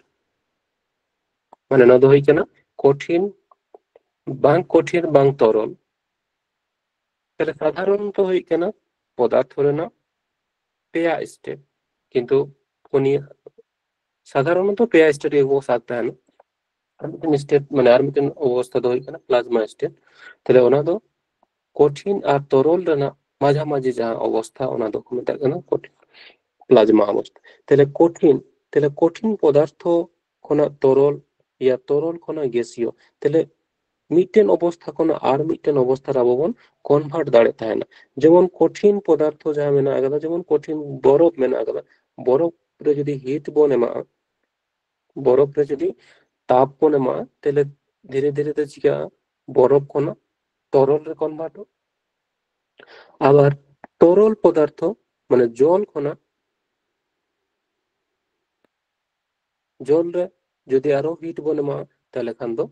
ᱢᱟᱱᱮ ᱱᱚᱣᱟ ᱫᱚ ᱦᱩᱭᱩᱜ ᱠᱟᱱᱟ ᱠᱚᱴᱷᱤᱱ, ᱵᱟᱝ ᱠᱚᱴᱷᱤᱱ ᱵᱟᱝ ᱛᱚᱨᱚᱞ᱾ ᱛᱟᱦᱞᱮ ᱥᱟᱫᱷᱟᱨᱚᱱᱛᱚ ᱦᱩᱭᱩᱜ ᱠᱟᱱᱟ ᱯᱚᱫᱟᱨᱛᱷᱚ ᱨᱮᱱᱟᱜ ᱯᱮᱭᱟ ᱥᱴᱮᱴ, ᱠᱤᱱᱛᱩ ᱩᱱᱤ ᱥᱟᱫᱷᱟᱨᱚᱱᱛᱚ ᱯᱮᱭᱟ ᱥᱴᱮᱴ ᱜᱮᱠᱚ ᱥᱟᱵ ᱛᱟᱦᱮᱱᱟ᱾ ᱟᱨ ᱢᱤᱫᱴᱮᱱ ᱥᱴᱮᱴ, ᱢᱟᱱᱮ ᱟᱨ ᱢᱤᱫᱴᱮᱱ ᱚᱵᱚᱥᱛᱷᱟ ᱫᱚ ᱦᱩᱭᱩᱜ ᱠᱟᱱᱟ ᱯᱞᱟᱡᱢᱟ ᱥᱴᱮᱴ᱾ ᱛᱟᱦᱞᱮ ᱚᱱᱟ ᱫᱚ ᱠᱚᱴᱷᱤᱱ ᱟᱨ ᱛᱚᱨᱚᱞ ᱨᱮᱱᱟᱜ ᱢᱟᱡᱷᱟᱢᱟᱡᱷᱤ ᱡᱟᱦᱟᱸ ᱚᱵᱚᱥᱛᱷᱟ, ᱚᱱᱟ ᱫᱚᱠᱚ ᱢᱮᱛᱟᱜ ᱠᱟᱱᱟ ᱠᱚᱴᱷᱤᱱ, ᱯᱞᱟᱡᱢᱟ ᱚᱵᱚᱥᱛᱷᱟ᱾ ᱛᱟᱦᱞᱮ ᱠᱚᱴᱷᱤᱱ, ᱛᱟᱦᱞᱮ ᱠᱚᱴᱷᱤᱱ ᱯᱚᱫᱟᱨᱛᱷᱚ ᱠᱷᱚᱱᱟᱜ ᱛᱚᱨᱚᱞ, ᱭᱟ ᱛᱚᱨᱚᱞ ᱠᱷᱚᱱᱟᱜ ᱜᱮᱥᱤᱭᱚ, ᱛᱟᱦᱞᱮ ᱢᱤᱫᱴᱮᱱ ᱚᱵᱚᱥᱛᱷᱟ ᱠᱷᱚᱱᱟᱜ ᱟᱨ ᱢᱤᱫᱴᱮᱱ ᱚᱵᱚᱥᱛᱷᱟ ᱨᱮ ᱟᱵᱚ ᱵᱚᱱ ᱠᱚᱱᱵᱷᱟᱨᱴ ᱫᱟᱲᱮᱭᱟᱜ ᱛᱟᱦᱮᱱᱟ᱾ ᱡᱮᱢᱚᱱ ᱠᱚᱴᱷᱤᱱ ᱯᱚᱫᱟᱨᱛᱷᱚ ᱡᱟᱦᱟᱸ ᱢᱮᱱᱟᱜ ᱟᱠᱟᱫᱟ, ᱡᱮᱢᱚᱱ ᱠᱚᱴᱷᱤᱱ ᱵᱚᱨᱚᱯᱷ ᱢᱮᱱᱟᱜ ᱟᱠᱟᱫᱟ, ᱵᱚᱨᱚᱯᱷ ᱨᱮ ᱡᱩᱫᱤ ᱦᱤᱴ ᱵᱚᱱ ᱮᱢᱟᱜᱼᱟ, ᱵᱚᱨᱚᱯᱷ ᱨᱮ ᱡᱩᱫᱤ ᱛᱟᱯ ᱵᱚᱱ ᱮᱢᱟᱜᱼᱟ, ᱛᱟᱦᱞᱮ ᱫᱷᱤᱨᱮ ᱫᱷᱤᱨᱮ ᱛᱮ ᱪᱤᱠᱟᱹᱜᱼᱟ? ᱵᱚᱨᱚᱯᱷ ᱠᱷᱚᱱᱟᱜ ᱛᱚᱨᱚᱞ ᱨᱮ ᱠᱚᱱᱵᱷᱟᱨᱴᱚᱜᱼᱟ᱾ ᱟᱵᱟᱨ ᱛᱚᱨᱚᱞ ᱯᱚᱫᱟᱨᱛᱷᱚ, ᱢᱟᱱᱮ ᱡᱚᱞ ᱠᱷᱚᱱᱟᱜ, ᱡᱚᱞ ᱨᱮ ᱡᱩᱫᱤ ᱟᱨᱚ ᱦᱤᱴ ᱵᱚᱱ ᱮᱢᱟᱜᱼᱟ, ᱛᱟᱦᱞᱮ ᱠᱷᱟᱱ ᱫᱚ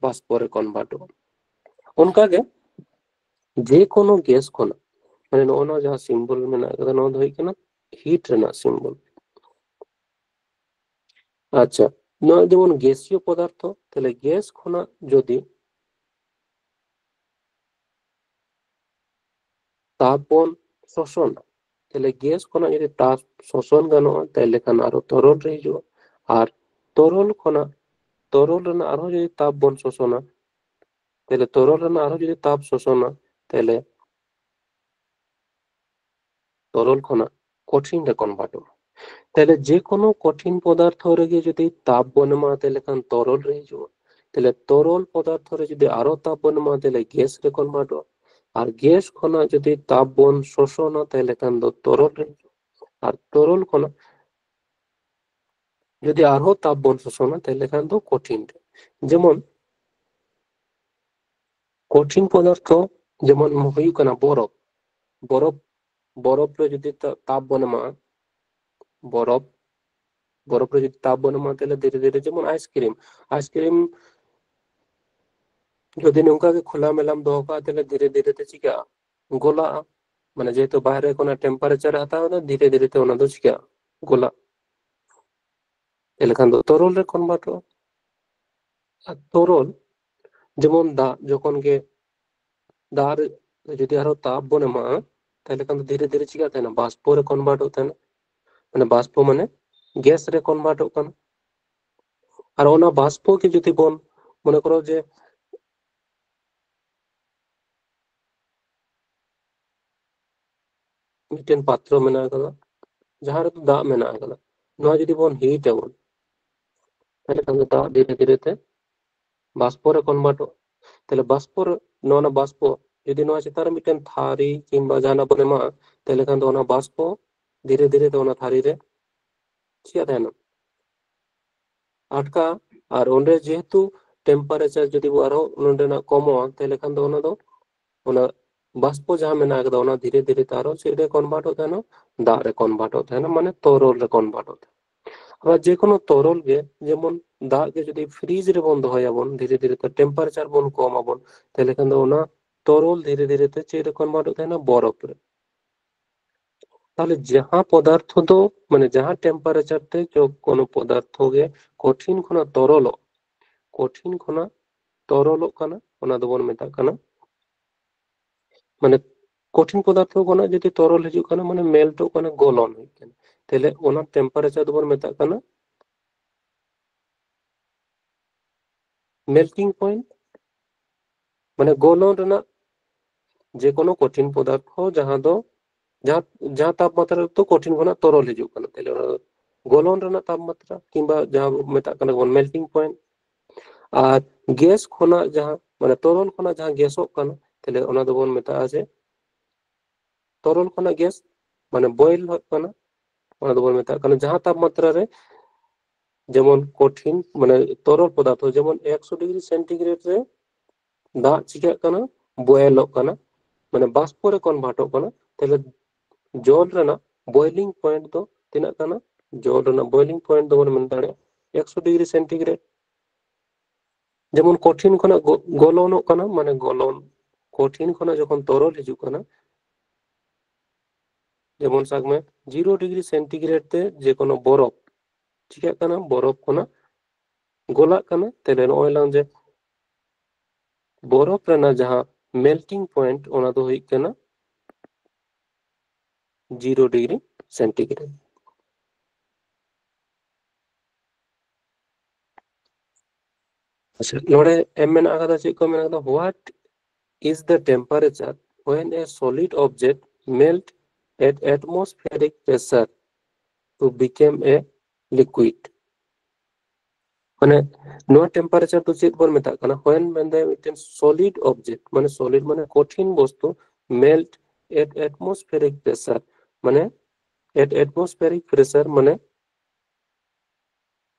ᱵᱟᱥᱯᱚ ᱨᱮ ᱠᱚᱱᱵᱷᱟᱨᱴᱚᱜᱼᱟ᱾ ᱚᱱᱠᱟᱜᱮ ᱡᱮ ᱠᱳᱱᱳ ᱜᱮᱥ ᱠᱷᱚᱱᱟᱜ, ᱢᱟᱱᱮ ᱱᱚᱜᱼᱚ ᱱᱚᱣᱟ ᱡᱟᱦᱟᱸ ᱥᱤᱢᱵᱚᱞ ᱢᱮᱱᱟᱜ ᱟᱠᱟᱫᱟ, ᱱᱚᱣᱟ ᱫᱚ ᱦᱩᱭᱩᱜ ᱠᱟᱱᱟ ᱦᱤᱴ ᱨᱮᱱᱟᱜ ᱥᱤᱢᱵᱚᱞ᱾ ᱟᱪᱪᱷᱟ, ᱱᱚᱣᱟ ᱡᱮᱢᱚᱱ ᱜᱮᱥᱤᱭᱚ ᱯᱚᱫᱟᱨᱛᱷᱚ, ᱛᱟᱦᱞᱮ ᱜᱮᱥ ᱠᱷᱚᱱᱟᱜ ᱡᱩᱫᱤ ᱛᱟᱯ ᱵᱚᱱ ᱥᱳᱥᱳᱱᱟ, ᱛᱟᱦᱞᱮ ᱜᱮᱥ ᱠᱷᱚᱱᱟᱜ ᱡᱩᱫᱤ ᱛᱟᱯ ᱥᱳᱥᱳᱱ ᱜᱟᱱᱚᱜᱼᱟ, ᱛᱟᱦᱞᱮ ᱠᱷᱟᱱ ᱟᱨᱚ ᱛᱚᱨᱚᱞ ᱨᱮ ᱦᱤᱡᱩᱜᱼᱟ᱾ ᱟᱨ ᱛᱚᱨᱚᱞ ᱠᱷᱚᱱᱟᱜ, ᱛᱚᱨᱚᱞ ᱨᱮᱱᱟᱜ ᱟᱨᱦᱚᱸ ᱡᱩᱫᱤ ᱛᱟᱯ ᱵᱚᱱ ᱥᱳᱥᱳᱱᱟ, ᱛᱟᱦᱞᱮ ᱛᱚᱨᱚᱞ ᱨᱮᱱᱟᱜ ᱟᱨᱦᱚᱸ ᱡᱩᱫᱤ ᱛᱟᱯ ᱥᱳᱥᱳᱱᱟ, ᱛᱟᱦᱞᱮ ᱛᱚᱨᱚᱞ ᱠᱷᱚᱱᱟᱜ ᱠᱚᱴᱷᱤᱱ ᱨᱮ ᱠᱚᱱᱵᱷᱟᱨᱴᱚᱜᱼᱟ᱾ ᱛᱟᱦᱞᱮ ᱡᱮ ᱠᱳᱱᱳ ᱠᱚᱴᱷᱤᱱ ᱯᱚᱫᱟᱨᱛᱷᱚ ᱨᱮᱜᱮ ᱡᱩᱫᱤ ᱛᱟᱯ ᱵᱚᱱ ᱮᱢᱟ, ᱛᱟᱦᱞᱮ ᱠᱷᱟᱱ ᱛᱚᱨᱚᱞ ᱨᱮ ᱦᱤᱡᱩᱜᱼᱟ᱾ ᱛᱟᱦᱞᱮ ᱛᱚᱨᱚᱞ ᱯᱚᱫᱟᱨᱛᱷᱚ ᱨᱮ ᱡᱩᱫᱤ ᱟᱨᱚ ᱛᱟᱯ ᱵᱚᱱ ᱮᱢᱟ, ᱛᱟᱦᱞᱮ ᱜᱮᱥ ᱨᱮ ᱠᱚᱱᱵᱷᱟᱨᱴᱚᱜᱼᱟ᱾ ᱟᱨ ᱜᱮᱥ ᱠᱷᱚᱱᱟᱜ ᱡᱩᱫᱤ ᱛᱟᱯ ᱵᱚᱱ ᱥᱳᱥᱳᱱᱟ, ᱛᱟᱦᱞᱮ ᱠᱷᱟᱱ ᱫᱚ ᱛᱚᱨᱚᱞ ᱨᱮ ᱦᱤᱡᱩᱜᱼᱟ᱾ ᱟᱨ ᱛᱚᱨᱚᱞ ᱠᱷᱚᱱᱟᱜ ᱡᱩᱫᱤ ᱟᱨᱦᱚᱸ ᱛᱟᱯ ᱵᱚᱱ ᱥᱳᱥᱳᱱᱟ, ᱛᱟᱦᱞᱮ ᱠᱷᱟᱱ ᱫᱚ ᱠᱚᱴᱷᱤᱱ ᱨᱮ᱾ ᱡᱮᱢᱚᱱ ᱠᱚᱴᱷᱤᱱ ᱯᱚᱫᱟᱨᱛᱷᱚ ᱡᱮᱢᱚᱱ ᱦᱩᱭᱩᱜ ᱠᱟᱱᱟ ᱵᱚᱨᱚᱯᱷ᱾ ᱵᱚᱨᱚᱯᱷ, ᱵᱚᱨᱚᱯᱷ ᱨᱮ ᱡᱩᱫᱤ ᱛᱟ-, ᱛᱟᱯ ᱵᱚᱱ ᱮᱢᱟᱜᱼᱟ, ᱵᱚᱨᱚᱯ, ᱵᱚᱨᱚᱯ ᱨᱮ ᱡᱩᱫᱤ ᱛᱟᱯ ᱵᱚᱱ ᱮᱢᱟ, ᱛᱟᱦᱞᱮ ᱫᱷᱤᱨᱮ ᱫᱷᱤᱨᱮ, ᱡᱮᱢᱚᱱ ᱟᱭᱤᱥᱠᱨᱤᱢ, ᱟᱭᱤᱥᱠᱨᱤᱢ ᱡᱩᱫᱤ ᱱᱚᱝᱠᱟ ᱜᱮ ᱠᱷᱩᱞᱟ ᱢᱮᱞᱟᱢ ᱫᱚᱦᱚ ᱠᱟᱜᱼᱟ, ᱛᱟᱦᱞᱮ ᱫᱷᱤᱨᱮ ᱫᱷᱤᱨᱮ ᱛᱮ ᱪᱤᱠᱟᱹᱜᱼᱟ? ᱜᱚᱞᱟᱜᱼᱟ᱾ ᱢᱟᱱᱮ ᱡᱮᱦᱮᱛᱩ ᱵᱟᱦᱨᱮ ᱠᱷᱚᱱᱟᱜ temperature ᱮ ᱦᱟᱛᱟᱣ ᱮᱫᱟ, ᱫᱷᱤᱨᱮ ᱫᱷᱤᱨᱮ ᱛᱮ ᱚᱱᱟ ᱫᱚ ᱪᱤᱠᱟᱹᱜᱼᱟ? ᱜᱚᱞᱟᱜ᱾ ᱛᱟᱦᱞᱮ ᱠᱷᱟᱱ ᱫᱚ ᱛᱚᱨᱚᱞ ᱨᱮ convertᱚᱜᱼᱟ᱾ ᱟᱨ ᱛᱚᱨᱚᱞ, ᱡᱮᱢᱚᱱ ᱫᱟᱜ, ᱡᱚᱠᱷᱚᱱ ᱜᱮ ᱫᱟᱜ ᱨᱮ ᱡᱩᱫᱤ ᱟᱨᱦᱚᱸ ᱛᱟᱯ ᱵᱚᱱ ᱮᱢᱟᱜᱼᱟ, ᱛᱟᱦᱞᱮ ᱠᱷᱟᱱ ᱫᱚ ᱫᱷᱤᱨᱮ ᱫᱷᱤᱨᱮ ᱪᱤᱠᱟᱹᱜ ᱛᱟᱦᱮᱱᱟ? ᱵᱟᱥᱯᱚ ᱨᱮ convertᱚᱜ ᱛᱟᱦᱮᱱᱟ᱾ ᱢᱟᱱᱮ ᱵᱟᱥᱯᱚ ᱢᱟᱱᱮ gas ᱨᱮ convertᱚᱜ ᱠᱟᱱᱟ᱾ ᱟᱨ ᱚᱱᱟ ᱵᱟᱥᱯᱚ ᱜᱮ ᱡᱩᱫᱤ ᱵᱚᱱ, ᱢᱚᱱᱮ ᱠᱚᱨᱚ ᱡᱮ ᱢᱤᱫᱴᱮᱱ ᱯᱟᱛᱨᱚ ᱢᱮᱱᱟᱜ ᱟᱠᱟᱫᱟ, ᱡᱟᱦᱟᱸ ᱨᱮᱫᱚ ᱫᱟᱜ ᱢᱮᱱᱟᱜ ᱟᱠᱟᱫᱟ, ᱱᱚᱣᱟ ᱡᱩᱫᱤ ᱵᱚᱱ heat ᱟᱵᱚᱱ, ᱛᱟᱦᱞᱮ ᱠᱷᱟᱱ ᱫᱚ ᱫᱟᱜ ᱫᱷᱤᱨᱮ ᱫᱷᱤᱨᱮ ᱛᱮ ᱵᱟᱥᱯᱚ ᱨᱮ convertᱚᱜᱼᱟ᱾ ᱛᱟᱦᱞᱮ ᱵᱟᱥᱯᱚ ᱨᱮ, ᱱᱚᱣᱟ ᱨᱮᱱᱟᱜ ᱵᱟᱥᱯᱚ, ᱡᱩᱫᱤ ᱱᱚᱣᱟ ᱪᱮᱛᱟᱱ ᱨᱮ ᱢᱤᱫᱴᱮᱱ ᱛᱷᱟᱹᱨᱤ ᱠᱤᱝᱵᱟ ᱡᱟᱦᱟᱱᱟᱜ ᱵᱚᱱ ᱮᱢᱟᱜᱼᱟ, ᱛᱟᱦᱞᱮ ᱠᱷᱟᱱ ᱫᱚ ᱚᱱᱟ ᱵᱟᱥᱯᱚ ᱫᱷᱤᱨᱮ ᱫᱷᱤᱨᱮ ᱛᱮ ᱚᱱᱟ ᱛᱷᱟᱹᱨᱤ ᱨᱮ ᱪᱮᱫ ᱛᱟᱦᱮᱱᱟ? ᱟᱴᱠᱟᱜᱼᱟ᱾ ᱟᱨ ᱚᱸᱰᱮ ᱡᱮᱦᱮᱛᱩ temperature ᱡᱩᱫᱤ ᱵᱚ ᱟᱨᱦᱚᱸ ᱱᱚᱸᱰᱮᱱᱟᱜ ᱠᱚᱢᱚᱜᱼᱟ, ᱛᱟᱦᱞᱮ ᱠᱷᱟᱱ ᱫᱚ ᱚᱱᱟ ᱫᱚ, ᱚᱱᱟ ᱵᱟᱥᱯᱚ ᱡᱟᱦᱟᱸ ᱢᱮᱱᱟᱜ ᱟᱠᱟᱫᱟ, ᱚᱱᱟ ᱫᱷᱤᱨᱮ ᱫᱷᱤᱨᱮ ᱛᱮ ᱟᱨᱦᱚᱸ ᱪᱮᱫ ᱨᱮ convertᱚᱜ ᱛᱟᱦᱮᱱᱟ? ᱫᱟᱜ ᱨᱮ convertᱚᱜ ᱛᱟᱦᱮᱱᱟ, ᱢᱟᱱᱮ ᱛᱚᱨᱚᱞ ᱨᱮ convertᱚᱜ ᱛᱟᱦᱮᱱᱟ᱾ ᱟᱵᱟᱨ ᱡᱮᱠᱳᱱᱳ ᱛᱚᱨᱚᱞ ᱜᱮ, ᱡᱮᱢᱚᱱ ᱫᱟᱜ ᱜᱮ ᱡᱩᱫᱤ fridge ᱨᱮᱵᱚᱱ ᱫᱚᱦᱚᱭᱟᱵᱚᱱ, ᱫᱷᱤᱨᱮ ᱫᱷᱤᱨᱮ ᱛᱮ temperature ᱵᱚᱱ ᱠᱚᱢ ᱟᱵᱚᱱ, ᱛᱟᱦᱞᱮ ᱠᱷᱟᱱ ᱫᱚ ᱚᱱᱟ ᱛᱚᱨᱚᱞ ᱫᱷᱤᱨᱮ ᱫᱷᱤᱨᱮ ᱛᱮ ᱪᱮᱫ ᱨᱮ convertᱚᱜ ᱛᱟᱦᱮᱱᱟ? ᱵᱚᱨᱚᱯ ᱨᱮ᱾ ᱛᱟᱦᱞᱮ ᱡᱟᱦᱟᱸ ᱯᱚᱫᱟᱨᱛᱷᱚ ᱫᱚ, ᱢᱟᱱᱮ ᱡᱟᱦᱟᱸ temperature ᱛᱮ ᱡᱚ-, ᱠᱳᱱᱳ ᱯᱚᱫᱟᱨᱛᱷᱚ ᱜᱮ ᱠᱚᱴᱷᱤᱱ ᱠᱷᱚᱱᱟᱜ ᱛᱚᱨᱚᱞᱚᱜ, ᱠᱚᱴᱷᱤᱱ ᱠᱷᱚᱱᱟᱜ ᱛᱚᱨᱚᱞᱚᱜ ᱠᱟᱱᱟ, ᱚᱱᱟ ᱫᱚᱵᱚᱱ ᱢᱮᱛᱟᱜ ᱠᱟᱱᱟ, ᱢᱟᱱᱮ ᱠᱚᱴᱷᱤᱱ ᱯᱚᱫᱟᱨᱛᱷᱚ ᱠᱷᱚᱱᱟᱜ ᱡᱩᱫᱤ ᱛᱚᱨᱚᱞ ᱦᱤᱡᱩᱜ ᱠᱟᱱᱟ, ᱢᱟᱱᱮ meltᱚᱜ ᱠᱟᱱᱟ, ᱜᱚᱞᱚᱱ ᱦᱩᱭᱩᱜ ᱠᱟᱱᱟ, ᱛᱟᱦᱞᱮ ᱚᱱᱟ temperature ᱫᱚᱵᱚᱱ ᱢᱮᱛᱟᱜ ᱠᱟᱱᱟ melting point, ᱢᱟᱱᱮ ᱜᱚᱞᱚᱱ ᱨᱮᱱᱟᱜ ᱡᱮᱠᱳᱱᱳ ᱠᱚᱴᱷᱤᱱ ᱯᱚᱫᱟᱨᱛᱷᱚ ᱡᱟᱦᱟᱸ ᱫᱚ, ᱡᱟᱦᱟᱸ, ᱡᱟᱦᱟᱸ ᱛᱟᱯᱢᱟᱛᱨᱟ ᱨᱮ ᱛᱚ ᱠᱚᱴᱷᱤᱱ ᱠᱷᱚᱱᱟᱜ ᱛᱚᱨᱚᱞ ᱦᱤᱡᱩᱜ ᱠᱟᱱᱟ, ᱛᱟᱦᱞᱮ ᱚᱱᱟ ᱫᱚ ᱜᱚᱞᱚᱱ ᱨᱮᱱᱟᱜ ᱛᱟᱯᱢᱟᱛᱨᱟ ᱠᱤᱝᱵᱟ ᱡᱟᱦᱟᱸ ᱵᱚ ᱢᱮᱛᱟᱜ ᱠᱟᱱᱟ ᱵᱚᱱ melting point᱾ ᱟᱨ gas ᱠᱷᱚᱱᱟᱜ ᱡᱟᱦᱟᱸ, ᱢᱟᱱᱮ ᱛᱚᱨᱚᱞ ᱠᱷᱚᱱᱟᱜ ᱡᱟᱦᱟᱸ gasᱚᱜ ᱠᱟᱱᱟ, ᱛᱟᱦᱞᱮ ᱚᱱᱟ ᱫᱚᱵᱚᱱ ᱢᱮᱛᱟᱜᱼᱟ ᱡᱮ ᱛᱚᱨᱚᱞ ᱠᱷᱚᱱᱟᱜ gas, ᱢᱟᱱᱮ boil ᱦᱩᱭᱩᱜ ᱠᱟᱱᱟ, ᱚᱱᱟ ᱫᱚᱵᱚᱱ ᱢᱮᱛᱟᱜ ᱠᱟᱱᱟ ᱡᱟᱦᱟᱸ ᱛᱟᱯᱢᱟᱛᱨᱟ ᱨᱮ ᱡᱮᱢᱚᱱ ᱠᱚᱴᱷᱤᱱ, ᱢᱟᱱᱮ ᱛᱚᱨᱚᱞ ᱯᱚᱫᱟᱨᱛᱷᱚ ᱡᱮᱢᱚᱱ ᱮᱠᱥᱚ degree centigrade ᱨᱮ ᱫᱟᱜ ᱪᱤᱠᱟᱹᱜ ᱠᱟᱱᱟ? Boilᱚᱜ ᱠᱟᱱᱟ, ᱢᱟᱱᱮ ᱵᱟᱥᱯᱚ ᱨᱮ convertᱚᱜ ᱠᱟᱱᱟ᱾ ᱛᱟᱦᱞᱮ ᱡᱚᱞ ᱨᱮᱱᱟᱜ boiling point ᱫᱚ ᱛᱤᱱᱟᱹᱜ ᱠᱟᱱᱟ? ᱡᱚᱞ ᱨᱮᱱᱟᱜ boiling point ᱫᱚᱵᱚᱱ ᱢᱮᱱ ᱫᱟᱲᱮᱭᱟᱜᱼᱟ ᱮᱠᱥᱚ ᱰᱤᱜᱽᱨᱤ ᱥᱮᱱᱴᱤᱜᱨᱮᱰ᱾ ᱡᱮᱢᱚᱱ ᱠᱚᱴᱷᱤᱱ ᱠᱷᱚᱱᱟᱜ ᱜᱚ- ᱜᱚᱞᱚᱱᱚᱜ ᱠᱟᱱᱟ, ᱢᱟᱱᱮ ᱜᱚᱞᱚᱱ, ᱠᱚᱴᱷᱤᱱ ᱠᱷᱚᱱᱟᱜ ᱡᱚᱠᱷᱚᱱ ᱛᱚᱨᱚᱞ ᱦᱤᱡᱩᱜ ᱠᱟᱱᱟ, ᱡᱮᱢᱚᱱ ᱥᱟᱵ ᱢᱮ ᱡᱤᱨᱳ ᱰᱤᱜᱽᱨᱤ ᱥᱮᱱᱴᱤᱜᱨᱮᱰ ᱛᱮ ᱡᱮ ᱠᱳᱱᱳ ᱵᱚᱨᱚᱯᱷ ᱪᱤᱠᱟᱹᱜ ᱠᱟᱱᱟ, ᱵᱚᱨᱚᱯᱷ ᱠᱷᱚᱱᱟᱜ ᱜᱚᱞᱟᱜ ᱠᱟᱱᱟ᱾ ᱛᱟᱦᱞᱮ ᱱᱚᱜᱼᱚᱭ ᱞᱟᱝ ᱡᱮ ᱵᱚᱨᱚᱯᱷ ᱨᱮᱱᱟᱜ ᱡᱟᱦᱟᱸ melting point, ᱚᱱᱟ ᱫᱚ ᱦᱩᱭᱩᱜ ᱠᱟᱱᱟ ᱡᱤᱨᱳ ᱰᱤᱜᱽᱨᱤ ᱥᱮᱱᱴᱤᱜᱨᱮᱰ᱾ ᱟᱪᱪᱷᱟ, ᱱᱚᱰᱮ ᱮᱢ ᱢᱮᱱᱟᱜ ᱟᱠᱟᱫᱟ, ᱪᱮᱫ ᱠᱚ ᱢᱮᱱᱟᱜ ᱟᱠᱟᱫᱟ? What is the temperature when a solid object melt at atmospheric pressure to become a liquid? ᱢᱟᱱᱮ ᱱᱚᱣᱟ temperature ᱫᱚ ᱪᱮᱫ ᱵᱚᱱ ᱢᱮᱛᱟᱜ ᱠᱟᱱᱟ? When ᱢᱮᱱᱫᱟᱭ ᱢᱤᱫᱴᱮᱱ solid object, ᱢᱟᱱᱮ solid ᱢᱟᱱᱮ ᱠᱚᱴᱷᱤᱱ ᱵᱚᱥᱛᱩ, melt at atmospheric pressure, ᱢᱟᱱᱮ at atmospheric pressure ᱢᱟᱱᱮ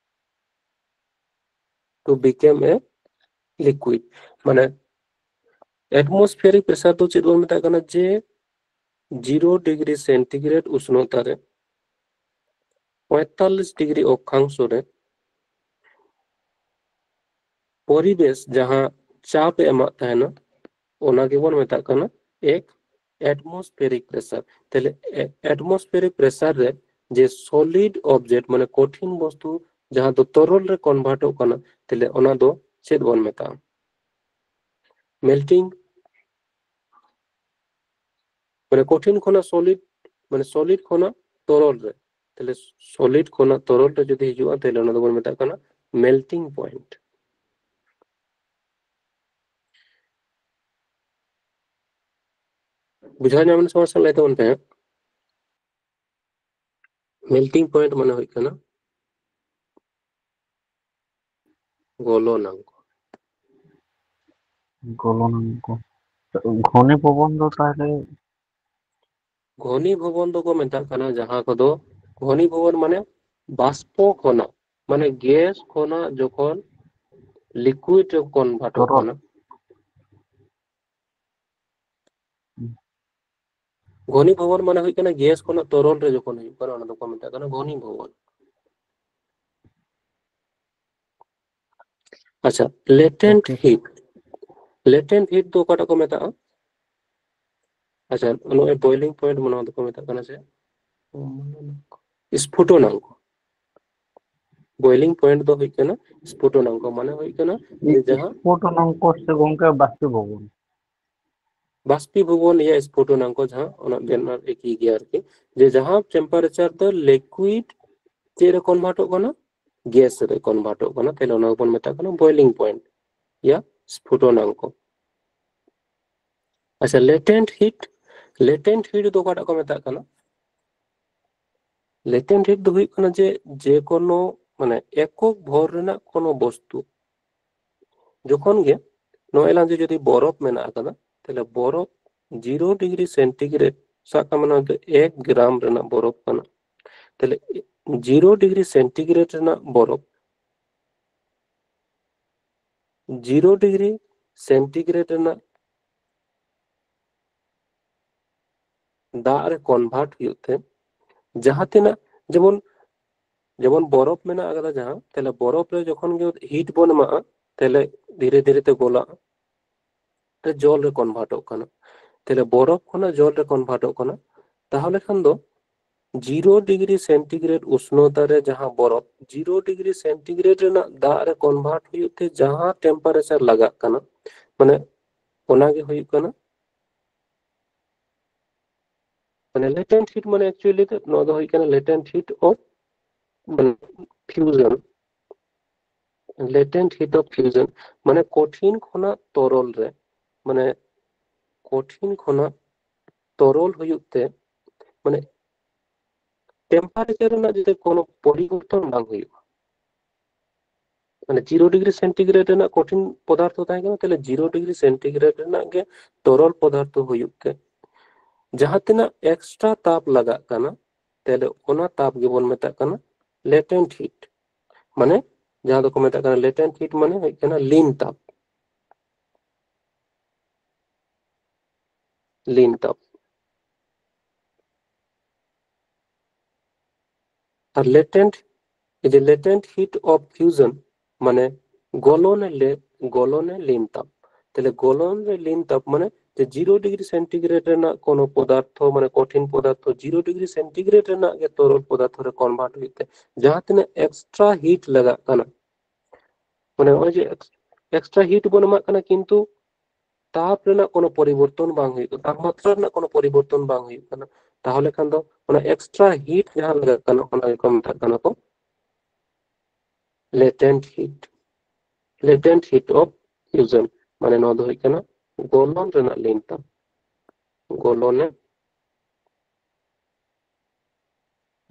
to become a liquid, ᱢᱟᱱᱮ atmospheric pressure ᱫᱚ ᱪᱮᱫ ᱵᱚᱱ ᱢᱮᱛᱟᱜ ᱠᱟᱱᱟ? ᱡᱮ ᱡᱤᱨᱳ ᱰᱤᱜᱽᱨᱤ ᱥᱮᱱᱴᱤᱜᱨᱮᱰ ᱩᱥᱱᱚᱛᱟ ᱨᱮ ᱯᱚᱸᱭᱛᱟᱞᱞᱤᱥ ᱰᱤᱜᱽᱨᱤ ᱚᱠᱠᱷᱟᱝᱥᱚ ᱨᱮ ᱯᱚᱨᱤᱵᱮᱥ ᱡᱟᱦᱟᱸ ᱪᱟᱯ ᱮ ᱮᱢᱟᱜ ᱛᱟᱦᱮᱱᱟ, ᱚᱱᱟ ᱜᱮᱵᱚᱱ ᱢᱮᱛᱟᱜ ᱠᱟᱱᱟ ᱮᱠ atmospheric pressure᱾ ᱛᱟᱦᱞᱮ atmospheric pressure ᱨᱮ ᱡᱮ solid object, ᱢᱟᱱᱮ ᱠᱚᱴᱷᱤᱱ ᱵᱚᱥᱛᱩ ᱡᱟᱦᱟᱸ ᱫᱚ ᱛᱚᱨᱚᱞ ᱨᱮ ᱠᱚᱱᱵᱷᱟᱨᱴᱚᱜ ᱠᱟᱱᱟ, ᱛᱟᱦᱞᱮ ᱚᱱᱟ ᱫᱚ ᱪᱮᱫ ᱵᱚᱱ ᱢᱮᱛᱟᱜᱼᱟ? Melting, ᱢᱟᱱᱮ ᱠᱚᱴᱷᱤᱱ ᱠᱷᱚᱱᱟᱜ solid, ᱢᱟᱱᱮ solid ᱠᱷᱚᱱᱟᱜ ᱛᱚᱨᱚᱞ ᱨᱮ, ᱛᱟᱦᱞᱮ solid ᱠᱷᱚᱱᱟᱜ ᱛᱚᱨᱚᱞ ᱨᱮ ᱡᱩᱫᱤ ᱦᱤᱡᱩᱜᱼᱟ, ᱛᱟᱦᱞᱮ ᱚᱱᱟ ᱫᱚᱵᱚᱱ ᱢᱮᱛᱟᱜ ᱠᱟᱱᱟ melting point᱾ ᱵᱩᱡᱷᱟᱹᱣ ᱧᱟᱢ ᱮᱱᱟ ᱥᱮ ᱵᱟᱝ? ᱞᱟᱹᱭ ᱛᱟᱵᱚᱱ ᱯᱮ ᱦᱟᱸᱜ᱾ Melting point ᱢᱟᱱᱮ ᱦᱩᱭᱩᱜ ᱠᱟᱱᱟ ᱜᱚᱞᱚᱱᱟᱝᱠᱚ᱾ ᱜᱚᱞᱚᱱᱟᱝᱠᱚ᱾ ᱜᱷᱚᱱᱤ ᱯᱚᱵᱚᱱ ᱫᱚ ᱛᱟᱦᱞᱮ? ᱜᱷᱚᱱᱤ ᱯᱚᱵᱚᱱ ᱫᱚᱠᱚ ᱢᱮᱛᱟᱜ ᱠᱟᱱᱟ ᱡᱟᱦᱟᱸ ᱠᱚᱫᱚ, ᱜᱷᱚᱱᱤ ᱯᱚᱵᱚᱱ ᱢᱟᱱᱮ ᱵᱟᱥᱯᱚ ᱠᱷᱚᱱᱟᱜ, ᱢᱟᱱᱮ ᱜᱮᱥ ᱠᱷᱚᱱᱟᱜ ᱡᱚᱠᱷᱚᱱ liquid ᱨᱮ ᱠᱚᱱᱵᱷᱟᱨᱴᱚᱜ ᱛᱚᱨᱚᱞ᱾ ᱠᱟᱱᱟ᱾ ᱜᱷᱚᱱᱤᱵᱷᱚᱵᱚᱱ ᱢᱟᱱᱮ ᱦᱩᱭᱩᱜ ᱠᱟᱱᱟ ᱜᱮᱥ ᱠᱷᱚᱱᱟᱜ ᱛᱚᱨᱚᱞ ᱨᱮ ᱡᱚᱠᱷᱚᱱ ᱦᱩᱭᱩᱜ ᱠᱟᱱᱟ, ᱚᱱᱟ ᱫᱚᱠᱚ ᱢᱮᱛᱟᱜ ᱠᱟᱱᱟ ᱜᱷᱚᱱᱤᱵᱷᱚᱵᱚᱱ᱾ ᱟᱪᱪᱷᱟ, latent heat, latent heat ᱫᱚ ᱚᱠᱟᱴᱟᱜ ᱠᱚ ᱢᱮᱛᱟᱜᱼᱟ? ᱟᱪᱪᱷᱟ, ᱱᱚᱜᱼᱚᱭ boiling point ᱱᱚᱣᱟ ᱫᱚᱠᱚ ᱢᱮᱛᱟᱜ ᱠᱟᱱᱟ ᱪᱮᱫ? ᱥᱯᱷᱩᱴᱚᱱᱟᱝᱠᱚ᱾ Boiling point ᱫᱚ ᱦᱩᱭᱩᱜ ᱠᱟᱱᱟ ᱥᱯᱷᱩᱴᱚᱱᱟᱝᱠᱚ, ᱢᱟᱱᱮ ᱦᱩᱭᱩᱜ ᱠᱟᱱᱟ ᱡᱮ ᱡᱟᱦᱟᱸ ᱥᱯᱷᱩᱴᱚᱱᱟᱝᱠᱚ ᱥᱮ ᱜᱚᱝᱠᱮ ᱵᱟᱥᱯᱤᱵᱷᱚᱵᱚᱱ? ᱵᱟᱥᱯᱤᱵᱷᱚᱵᱚᱱ ᱤᱭᱟᱹ ᱥᱯᱷᱩᱴᱚᱱᱟᱝᱠᱚ ᱡᱟᱦᱟᱸ ᱚᱱᱟ ᱵᱮᱱᱟᱨ ᱮᱠᱤ ᱜᱮᱭᱟ ᱟᱨᱠᱤ, ᱡᱮ ᱡᱟᱦᱟᱸ temperature ᱫᱚ liquid ᱪᱮᱫ ᱨᱮ ᱠᱚᱱᱵᱷᱟᱨᱴᱚᱜ ᱠᱟᱱᱟ? ᱜᱮᱥ ᱨᱮ ᱠᱚᱱᱵᱷᱟᱨᱴᱚᱜ ᱠᱟᱱᱟ, ᱛᱟᱦᱞᱮ ᱚᱱᱟ ᱵᱚᱱ ᱢᱮᱛᱟᱜ ᱠᱟᱱᱟ boiling point ᱭᱟ ᱥᱯᱷᱩᱴᱚᱱᱟᱝᱠᱚ᱾ ᱟᱪᱪᱷᱟ, latent heat, latent heat ᱫᱚ ᱚᱠᱟᱴᱟᱜ ᱠᱚ ᱢᱮᱛᱟᱜ ᱠᱟᱱᱟ? Latent heat ᱫᱚ ᱦᱩᱭᱩᱜ ᱠᱟᱱᱟ ᱡᱮ ᱡᱮᱠᱳᱱᱳ ᱢᱟᱱᱮ ᱮᱠᱚᱠ ᱵᱷᱚᱨ ᱨᱮᱱᱟᱜ ᱠᱳᱱᱳ ᱵᱚᱥᱛᱩ, ᱡᱚᱠᱷᱚᱱ ᱜᱮ ᱱᱚᱣᱟ ᱮᱞᱟᱝ ᱡᱮ ᱡᱩᱫᱤ ᱵᱚᱨᱚᱯ ᱢᱮᱱᱟᱜ ᱟᱠᱟᱫᱟ, ᱛᱟᱦᱞᱮ ᱵᱚᱨᱚᱯ ᱡᱤᱨᱳ ᱰᱤᱜᱽᱨᱤ ᱥᱮᱱᱴᱤᱜᱨᱮᱰ, ᱥᱟᱵ ᱠᱟᱜ ᱢᱮ ᱱᱚᱣᱟ ᱫᱚ ᱮᱠ ᱜᱨᱟᱢ ᱨᱮᱱᱟᱜ ᱵᱚᱨᱚᱯ ᱠᱟᱱᱟ, ᱛᱟᱦᱞᱮ ᱡᱤᱨᱳ ᱰᱤᱜᱽᱨᱤ ᱥᱮᱱᱴᱤᱜᱨᱮᱰ ᱨᱮᱱᱟᱜ ᱵᱚᱨᱚᱯ ᱡᱤᱨᱳ ᱰᱤᱜᱽᱨᱤ ᱥᱮᱱᱴᱤᱜᱨᱮᱰ ᱨᱮᱱᱟᱜ ᱫᱟᱜ ᱨᱮ ᱠᱚᱱᱵᱷᱟᱨᱴ ᱦᱩᱭᱩᱜ ᱛᱮ ᱡᱟᱦᱟᱸ ᱛᱤᱱᱟᱹᱜ, ᱡᱮᱢᱚᱱ ᱡᱮᱢᱚᱱ ᱵᱚᱨᱚᱯ ᱢᱮᱱᱟᱜ ᱟᱠᱟᱫᱟ ᱡᱟᱦᱟᱸ, ᱛᱟᱦᱞᱮ ᱵᱚᱨᱚᱯ ᱨᱮ ᱡᱚᱠᱷᱚᱱ ᱜᱮ ᱦᱤᱴ ᱵᱚᱱ ᱮᱢᱟᱜᱼᱟ, ᱛᱟᱦᱞᱮ ᱫᱷᱤᱨᱮ ᱫᱷᱤᱨᱮ ᱛᱮ ᱜᱚᱞᱟᱜᱼᱟ, ᱛᱮ ᱡᱚᱞ ᱨᱮ ᱠᱚᱱᱵᱷᱟᱨᱴᱚᱜ ᱠᱟᱱᱟ᱾ ᱛᱟᱦᱞᱮ ᱵᱚᱨᱚᱯ ᱠᱷᱚᱱᱟᱜ ᱡᱚᱞ ᱨᱮ ᱠᱚᱱᱵᱷᱟᱨᱴᱚᱜ ᱠᱟᱱᱟ, ᱛᱟᱦᱚᱞᱮ ᱠᱷᱟᱱ ᱫᱚ ᱡᱤᱨᱳ ᱰᱤᱜᱽᱨᱤ ᱥᱮᱱᱴᱤᱜᱨᱮᱰ ᱩᱥᱱᱚᱛᱟ ᱨᱮ ᱡᱟᱦᱟᱸ ᱵᱚᱨᱚᱯ ᱡᱤᱨᱳ ᱰᱤᱜᱽᱨᱤ ᱥᱮᱱᱴᱤᱜᱨᱮᱰ ᱨᱮᱱᱟᱜ ᱫᱟᱜ ᱨᱮ ᱠᱚᱱᱵᱷᱟᱨᱴ ᱦᱩᱭᱩᱜ ᱛᱮ ᱡᱟᱦᱟᱸ ᱴᱮᱢᱯᱟᱨᱮᱪᱟᱨ ᱞᱟᱜᱟᱜ ᱠᱟᱱᱟ, ᱢᱟᱱᱮ ᱚᱱᱟ ᱜᱮ ᱦᱩᱭᱩᱜ ᱠᱟᱱᱟ ᱢᱟᱱᱮ latent heat ᱢᱟᱱᱮ actually ᱫᱚ ᱱᱚᱣᱟ ᱫᱚ ᱦᱩᱭᱩᱜ ᱠᱟᱱᱟ latent heat of ᱢᱟᱱᱮ fusion, latent heat of fusion ᱢᱟᱱᱮ ᱠᱚᱴᱷᱤᱱ ᱠᱷᱚᱱᱟᱜ ᱛᱚᱨᱚᱞ ᱨᱮ, ᱢᱟᱱᱮ ᱠᱚᱴᱷᱤᱱ ᱠᱷᱚᱱᱟᱜ ᱛᱚᱨᱚᱞ ᱦᱩᱭᱩᱜ ᱛᱮ ᱢᱟᱱᱮ ᱴᱮᱢᱯᱟᱨᱮᱪᱟᱨ ᱨᱮᱱᱟᱜ ᱡᱩᱫᱤ ᱠᱳᱱᱳ ᱯᱚᱨᱤᱵᱚᱨᱛᱚᱱ ᱵᱟᱝ ᱦᱩᱭᱩᱜᱼᱟ, ᱢᱟᱱᱮ ᱡᱤᱨᱳ ᱰᱤᱜᱽᱨᱤ ᱥᱮᱱᱴᱤᱜᱨᱮᱰ ᱨᱮᱱᱟᱜ ᱠᱚᱴᱷᱤᱱ ᱯᱚᱫᱟᱨᱛᱷᱚ ᱛᱟᱦᱮᱸ ᱠᱟᱱᱟ, ᱛᱟᱦᱞᱮ ᱡᱤᱨᱳ ᱰᱤᱜᱽᱨᱤ ᱥᱮᱱᱴᱤᱜᱨᱮᱰ ᱨᱮᱱᱟᱜ ᱜᱮ ᱛᱚᱨᱚᱞ ᱯᱚᱫᱟᱨᱛᱷᱚ ᱦᱩᱭᱩᱜ ᱛᱮ ᱡᱟᱦᱟᱸ ᱛᱤᱱᱟᱹᱜ ᱮᱠᱥᱴᱨᱟ ᱛᱟᱯ ᱞᱟᱜᱟᱜ ᱠᱟᱱᱟ, ᱛᱟᱦᱞᱮ ᱚᱱᱟ ᱛᱟᱯ ᱜᱮᱵᱚᱱ ᱢᱮᱛᱟᱜ ᱠᱟᱱᱟ latent heat᱾ ᱢᱟᱱᱮ ᱡᱟᱦᱟᱸ ᱫᱚᱠᱚ ᱢᱮᱛᱟᱜ ᱠᱟᱱᱟ latent heat ᱢᱟᱱᱮ ᱦᱩᱭᱩᱜ ᱠᱟᱱᱟ ᱞᱤᱱ ᱛᱟᱯ, ᱞᱤᱱ ᱛᱟᱯ᱾ ᱟᱨ latent, এই যে latent heat of fusion, ᱢᱟᱱᱮ ᱜᱚᱞᱚᱱ ᱮ ᱞᱮ ᱜᱚᱞᱚᱱ ᱮ ᱞᱤᱱ ᱛᱟᱯ᱾ ᱛᱟᱦᱞᱮ ᱜᱚᱞᱚᱱ ᱨᱮ ᱞᱤᱱ ᱛᱟᱯ ᱢᱟᱱᱮ ᱡᱮ ᱡᱤᱨᱳ ᱰᱤᱜᱽᱨᱤ ᱥᱮᱱᱴᱤᱜᱨᱮᱰ ᱨᱮᱱᱟᱜ ᱠᱳᱱᱳ ᱯᱚᱫᱟᱨᱛᱷᱚ, ᱢᱟᱱᱮ ᱠᱚᱴᱷᱤᱱ ᱯᱚᱫᱟᱨᱛᱷᱚ ᱡᱤᱨᱳ ᱰᱤᱜᱽᱨᱤ ᱥᱮᱱᱴᱤᱜᱨᱮᱰ ᱨᱮᱱᱟᱜ ᱜᱮ ᱛᱚᱨᱚᱞ ᱯᱚᱫᱟᱨᱛᱷᱚ ᱨᱮ ᱠᱚᱱᱵᱷᱟᱨᱴ ᱦᱩᱭᱩᱜ ᱛᱮ ᱡᱟᱦᱟᱸ ᱛᱤᱱᱟᱹᱜ ᱮᱠᱥᱴᱨᱟ ᱦᱤᱴ ᱞᱟᱜᱟᱜ ᱠᱟᱱᱟ, ᱢᱟᱱᱮ ᱱᱚᱜᱼᱚᱭ ᱡᱮ ᱮᱠᱥᱴᱨᱟ ᱦᱤᱴ ᱵᱚᱱ ᱮᱢᱟᱜ ᱠᱟᱱᱟ, ᱠᱤᱱᱛᱩ ᱛᱟᱯ ᱨᱮᱱᱟᱜ ᱠᱳᱱᱳ ᱯᱚᱨᱤᱵᱚᱨᱛᱚᱱ ᱵᱟᱝ ᱦᱩᱭᱩᱜ ᱠᱟᱱᱟ, ᱛᱟᱯᱢᱟᱛᱨᱟ ᱨᱮᱱᱟᱜ ᱠᱳᱱᱳ ᱯᱚᱨᱤᱵᱚᱨᱛᱚᱱ ᱵᱟᱝ ᱦᱩᱭᱩᱜ ᱠᱟᱱᱟ᱾ ᱛᱟᱦᱚᱞᱮ ᱠᱷᱟᱱ ᱫᱚ ᱚᱱᱟ ᱮᱠᱥᱴᱨᱟ ᱦᱤᱴ ᱡᱟᱦᱟᱸ ᱞᱟᱜᱟᱜ ᱠᱟᱱᱟ, ᱚᱱᱟ ᱜᱮᱠᱚ ᱢᱮᱛᱟᱜ ᱠᱟᱱᱟ ᱠᱚ latent heat, latent heat of fusion, ᱢᱟᱱᱮ ᱱᱚᱣᱟ ᱫᱚ ᱦᱩᱭᱩᱜ ᱠᱟᱱᱟ ᱜᱚᱞᱚᱱ ᱨᱮᱱᱟᱜ ᱞᱤᱱ ᱛᱟᱯ, ᱜᱚᱞᱚᱱᱮ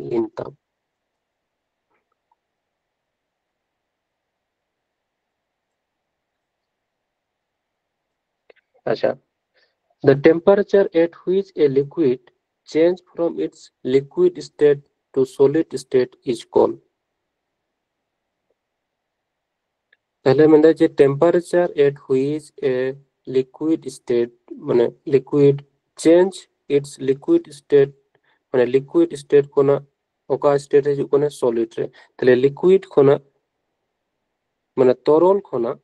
ᱞᱤᱱ ᱛᱟᱯ᱾ ᱟᱪᱪᱷᱟ, the temperature at which a liquid change from its liquid state to solid state is called. ᱛᱟᱦᱞᱮ ᱢᱮᱱᱫᱟ ᱡᱮ temperature at which a liquid state, ᱢᱟᱱᱮ liquid change its liquid state, ᱢᱟᱱᱮ liquid state ᱠᱷᱚᱱᱟᱜ ᱚᱠᱟ state ᱦᱤᱡᱩᱜ ᱠᱟᱱᱟ, solid ᱨᱮ᱾ ᱛᱟᱦᱞᱮ liquid ᱠᱷᱚᱱᱟᱜ, ᱢᱟᱱᱮ ᱛᱚᱨᱚᱞ ᱠᱷᱚᱱᱟᱜ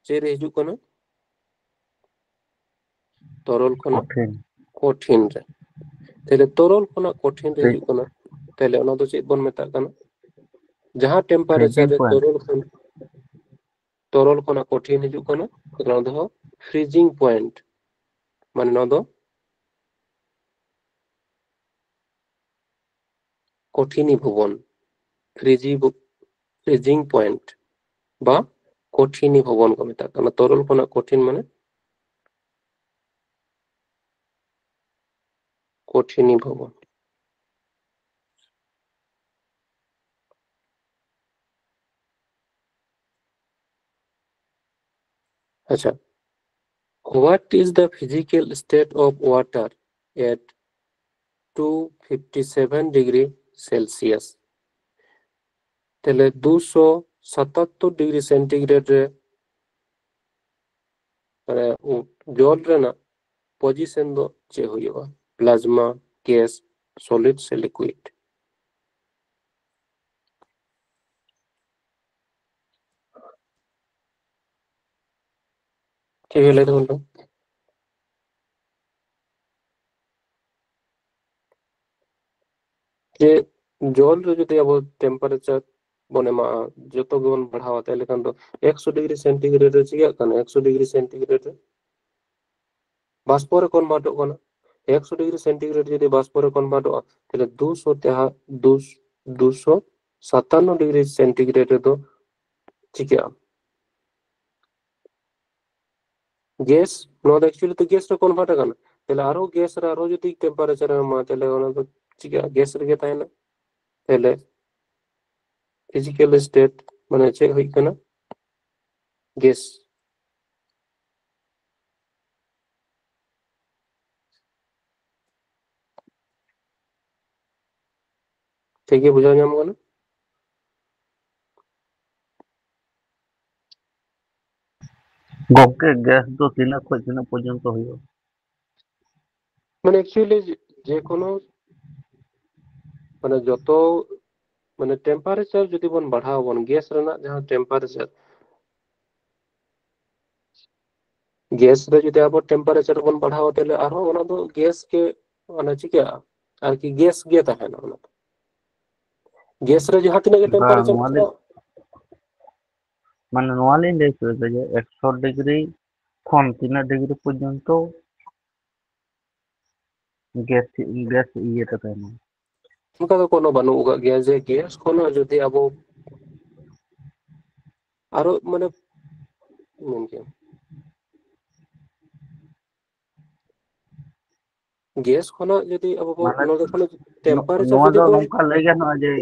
ᱪᱮᱫ ᱨᱮ ᱦᱤᱡᱩᱜ ᱠᱟᱱᱟ? ᱛᱚᱨᱚᱞ ᱠᱷᱚᱱᱟᱜ ᱠᱚᱴᱷᱤᱱ᱾ ᱠᱚᱴᱷᱤᱱ ᱨᱮ᱾ ᱛᱟᱦᱞᱮ ᱛᱚᱨᱚᱞ ᱠᱷᱚᱱᱟᱜ ᱠᱚᱴᱷᱤᱱ ᱨᱮ ᱦᱤᱡᱩᱜ ᱠᱟᱱᱟ᱾ ᱛᱟᱦᱞᱮ ᱚᱱᱟ ᱫᱚ ᱪᱮᱫ ᱵᱚᱱ ᱢᱮᱛᱟᱜ ᱠᱟᱱᱟ? ᱡᱟᱦᱟᱸ temperature ᱨᱮ ᱛᱚᱨᱚᱞ ᱠᱷᱚᱱ, ᱛᱚᱨᱚᱞ ᱠᱷᱚᱱᱟᱜ ᱠᱚᱴᱷᱤᱱ ᱦᱤᱡᱩᱜ ᱠᱟᱱᱟ, ᱚᱱᱟ ᱫᱚ freezing point, ᱢᱟᱱᱮ ᱱᱚᱣᱟ ᱫᱚ ᱠᱚᱴᱷᱤᱱᱤ ᱵᱷᱚᱵᱚᱱ, freezing point ᱵᱟ ᱠᱚᱴᱷᱤᱱᱤ ᱵᱷᱚᱵᱚᱱ ᱠᱚ ᱢᱮᱛᱟᱜ ᱠᱟᱱᱟ᱾ ᱛᱚᱨᱚᱞ ᱠᱷᱚᱱᱟᱜ ᱠᱚᱴᱷᱤᱱ ᱢᱟᱱᱮ ᱠᱚᱴᱷᱤᱱᱤ ᱵᱷᱚᱵᱚᱱ᱾ ᱟᱪᱪᱷᱟ, what is the physical state of water at two fifty seven degree Celsius? ᱛᱟᱦᱞᱮ ᱫᱩᱥᱚ ᱥᱟᱛᱟᱛᱛᱳᱨ ᱰᱤᱜᱽᱨᱤ ᱥᱮᱱᱴᱤᱜᱨᱮᱰ ᱨᱮ ᱡᱚᱞ ᱨᱮᱱᱟᱜ ᱯᱚᱡᱤᱥᱚᱱ ᱫᱚ ᱪᱮᱫ ᱦᱩᱭᱩᱜᱼᱟ? Plasma, gas, ᱥᱚᱞᱤᱰ ᱥᱮ ᱞᱤᱠᱩᱭᱤᱰ᱾ ᱪᱮᱫ ᱵᱤᱱ ᱞᱟᱹᱭ ᱫᱟ ᱜᱚᱢᱠᱮ? ᱡᱮ ᱡᱚᱞ ᱨᱮ ᱡᱩᱫᱤ ᱟᱵᱚ ᱴᱮᱢᱯᱟᱨᱮᱪᱟᱨ ᱵᱚᱱ ᱮᱢᱟᱜᱼᱟ, ᱡᱚᱛᱚ ᱜᱮᱵᱚᱱ ᱵᱟᱲᱦᱟᱣᱟ, ᱛᱟᱦᱞᱮ ᱠᱷᱟᱱ ᱫᱚ ᱮᱠᱥᱚ ᱰᱤᱜᱽᱨᱤ ᱥᱮᱱᱴᱤᱜᱨᱮᱰ ᱨᱮ ᱪᱤᱠᱟᱹᱜ ᱠᱟᱱᱟ? ᱮᱠᱥᱚ ᱰᱤᱜᱽᱨᱤ ᱥᱮᱱᱴᱤᱜᱨᱮᱰ ᱨᱮ ᱵᱟᱥᱯᱚ ᱨᱮ ᱠᱚᱱᱵᱷᱟᱨᱴᱚᱜ ᱠᱟᱱᱟ᱾ ᱮᱠᱥᱚ ᱰᱤᱜᱽᱨᱤ ᱥᱮᱱᱴᱤᱜᱨᱮᱰ ᱡᱩᱫᱤ ᱵᱟᱥᱯᱚ ᱨᱮ ᱠᱚᱱᱵᱷᱟᱨᱴᱚᱜᱼᱟ, ᱛᱟᱦᱞᱮ ᱫᱩᱥᱚ ᱛᱮᱦᱟ-, ᱫᱩᱥ-, ᱫᱩᱥᱚ ᱥᱟᱛᱟᱱᱱᱚ ᱰᱤᱜᱽᱨᱤ ᱥᱮᱱᱴᱤᱜᱨᱮᱰ ᱨᱮᱫᱚ ᱪᱤᱠᱟᱹᱜᱼᱟ? ᱜᱮᱥ, ᱱᱚᱣᱟ ᱫᱚ actually ᱛᱚ ᱜᱮᱥ ᱨᱮ ᱠᱚᱱᱵᱷᱟᱨᱴ ᱟᱠᱟᱱᱟ᱾ ᱛᱟᱦᱞᱮ ᱟᱨᱦᱚᱸ ᱜᱮᱥ ᱨᱮ ᱟᱨᱦᱚᱸ ᱡᱩᱫᱤ ᱴᱮᱢᱯᱟᱨᱮᱪᱟᱨ ᱮᱢ ᱮᱢᱟ, ᱛᱟᱦᱞᱮ ᱚᱱᱟ ᱫᱚ ᱪᱤᱠᱟᱹᱜᱼᱟ? ᱜᱮᱥ ᱨᱮᱜᱮ ᱛᱟᱦᱮᱱᱟ᱾ ᱛᱟᱦᱞᱮ ᱯᱷᱤᱡᱤᱠᱟᱞ ᱥᱴᱮᱴ ᱢᱟᱱᱮ ᱪᱮᱫ ᱦᱩᱭᱩᱜ ᱠᱟᱱᱟ? ᱜᱮᱥ᱾ ᱴᱷᱤᱠ ᱜᱮ ᱵᱩᱡᱷᱟᱹᱣ ᱧᱟᱢ ᱠᱟᱱᱟ? ᱜᱚᱝᱠᱮ, ᱜᱮᱥ ᱫᱚ ᱛᱤᱱᱟᱹᱜ ᱠᱷᱚᱱ ᱛᱤᱱᱟᱹᱜ ᱯᱚᱨᱡᱚᱱᱛᱚ ᱦᱩᱭᱩᱜᱼᱟ? ᱢᱟᱱᱮ actually ᱡᱮ ᱠᱳᱱᱳ, ᱢᱟᱱᱮ ᱡᱚᱛᱚ, ᱢᱟᱱᱮ ᱴᱮᱢᱯᱟᱨᱮᱪᱟᱨ ᱡᱩᱫᱤ ᱵᱚᱱ ᱵᱟᱲᱦᱟᱣ ᱟᱵᱚᱱ, ᱜᱮᱥ ᱨᱮᱱᱟᱜ ᱡᱟᱦᱟᱸ ᱴᱮᱢᱯᱟᱨᱮᱪᱟᱨ, ᱜᱮᱥ ᱨᱮ ᱡᱩᱫᱤ ᱟᱵᱚ ᱴᱮᱢᱯᱟᱨᱮᱪᱟᱨ ᱵᱚᱱ ᱵᱟᱲᱦᱟᱣᱟ, ᱛᱟᱦᱞᱮ ᱟᱨᱦᱚᱸ ᱚᱱᱟ ᱫᱚ ᱜᱮᱥ ᱜᱮ, ᱢᱟᱱᱮ ᱪᱤᱠᱟᱹᱜᱼᱟ? ᱟᱨᱠᱤ ᱜᱮᱥ ᱜᱮ ᱛᱟᱦᱮᱱᱟ ᱚᱱᱟ ᱫᱚ᱾ ᱜᱮᱥ ᱨᱮ ᱡᱟᱦᱟᱸ ᱛᱤᱱᱟᱹᱜ ᱜᱮ ᱵᱟᱝ, ᱴᱮᱢᱯᱟᱨᱮᱪᱟᱨ ᱱᱚᱣᱟ ᱫᱚ ᱛᱟᱦᱮᱱᱟ᱾ ᱢᱟᱱᱮ ᱱᱚᱣᱟ ᱞᱤᱧ ᱞᱟᱹᱭ ᱦᱚᱪᱚᱭᱮᱫᱟ ᱡᱮ ᱮᱠᱥᱚ ᱰᱤᱜᱽᱨᱤ ᱠᱷᱚᱱ ᱛᱤᱱᱟᱹᱜ ᱰᱤᱜᱽᱨᱤ ᱯᱚᱨᱡᱚᱱᱛᱚ ᱜᱮᱥ, ᱜᱮᱥ ᱤᱭᱟᱹ ᱛᱟᱦᱮᱱᱟ? ᱚᱱᱠᱟ ᱫᱚ ᱠᱳᱱᱳ ᱵᱟᱹᱱᱩᱜ ᱟᱠᱟᱫ ᱜᱮᱭᱟ ᱡᱮ ᱜᱮᱥ ᱠᱷᱚᱱᱟᱜ ᱡᱩᱫᱤ ᱟᱵᱚ ᱟᱨᱚ ᱢᱟᱱᱮ ᱢᱮᱱ ᱜᱮᱭᱟ, ᱜᱮᱥ ᱠᱷᱚᱱᱟᱜ ᱡᱩᱫᱤ ᱟᱵᱚ ᱵᱚ ᱢᱟᱱᱮ ᱱᱚᱰᱮ ᱠᱷᱚᱱᱟᱜ ᱱᱚ-, ᱴᱮᱢᱯᱟᱨᱮᱪᱟᱨ ᱱᱚᱣᱟ ᱡᱩᱫᱤ ᱫᱚ ᱵᱚᱱ ᱱᱚᱝᱠᱟ ᱞᱟᱹᱭ ᱜᱟᱱᱚᱜᱼᱟ ᱡᱮ,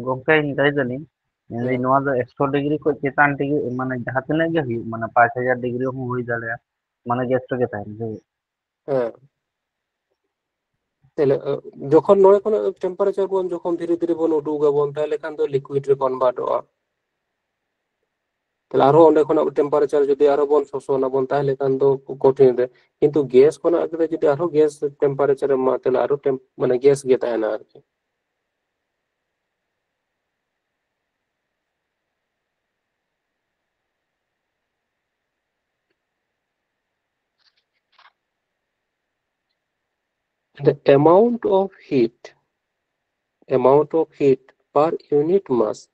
ᱜᱚᱝᱠᱮᱧ ᱞᱟᱹᱭ ᱫᱟᱞᱤᱧ, ᱡᱮ ᱦᱮᱸ᱾ ᱱᱚᱣᱟ ᱫᱚ ᱮᱠᱥᱚ ᱰᱤᱜᱽᱨᱤ ᱠᱷᱚᱱ ᱪᱮᱛᱟᱱ ᱛᱮᱜᱮ, ᱢᱟᱱᱮ ᱡᱟᱦᱟᱸ ᱛᱤᱱᱟᱹᱜ ᱜᱮ ᱦᱩᱭᱩᱜ, ᱢᱟᱱᱮ ᱯᱟᱸᱪ ᱦᱟᱡᱟᱨ ᱰᱤᱜᱽᱨᱤ ᱦᱚᱸ ᱦᱩᱭ ᱫᱟᱲᱮᱭᱟᱜᱼᱟ, ᱢᱟᱱᱮ ᱜᱮᱥ ᱨᱮᱜᱮ ᱛᱟᱦᱮᱱ ᱦᱩᱭᱩᱜ᱾ ᱦᱮᱸ᱾ ᱛᱟᱦᱞᱮ, ᱟᱹ, ᱡᱚᱠᱷᱚᱱ ᱱᱚᱰᱮ ᱠᱷᱚᱱᱟᱜ ᱴᱮᱢᱯᱟᱨᱮᱪᱟᱨ ᱵᱚᱱ ᱡᱚᱠᱷᱚᱱ ᱫᱷᱤᱨᱮ ᱫᱷᱤᱨᱮ ᱵᱚᱱ ᱩᱰᱩᱠ ᱟᱵᱚᱱ, ᱛᱟᱦᱞᱮ ᱠᱷᱟᱱ ᱫᱚ ᱞᱤᱠᱩᱭᱤᱰ ᱨᱮ ᱠᱚᱱᱵᱷᱟᱨᱴᱚᱜᱼᱟ᱾ ᱛᱟᱦᱞᱮ ᱟᱨᱦᱚᱸ ᱚᱸᱰᱮ ᱠᱷᱚᱱᱟᱜ temperature ᱡᱩᱫᱤ ᱟᱨᱦᱚᱸ ᱵᱚᱱ ᱥᱚᱥᱚᱱ ᱟᱵᱚᱱ, ᱛᱟᱦᱞᱮ ᱠᱷᱟᱱ ᱫᱚ ᱠᱚᱴᱷᱤᱱ ᱨᱮ᱾ ᱠᱤᱱᱛᱩ gas ᱠᱷᱚᱱᱟᱜ ᱡᱩᱫᱤ ᱟᱨᱦᱚᱸ gas temperature ᱮᱢ ᱮᱢᱟ, ᱛᱟᱦᱞᱮ ᱟᱨᱦᱚᱸ ᱴᱮᱢ-, ᱢᱟᱱᱮ gas ᱜᱮ ᱛᱟᱦᱮᱱᱟ ᱟᱨᱠᱤ᱾ The amount of heat, amount of heat per unit mass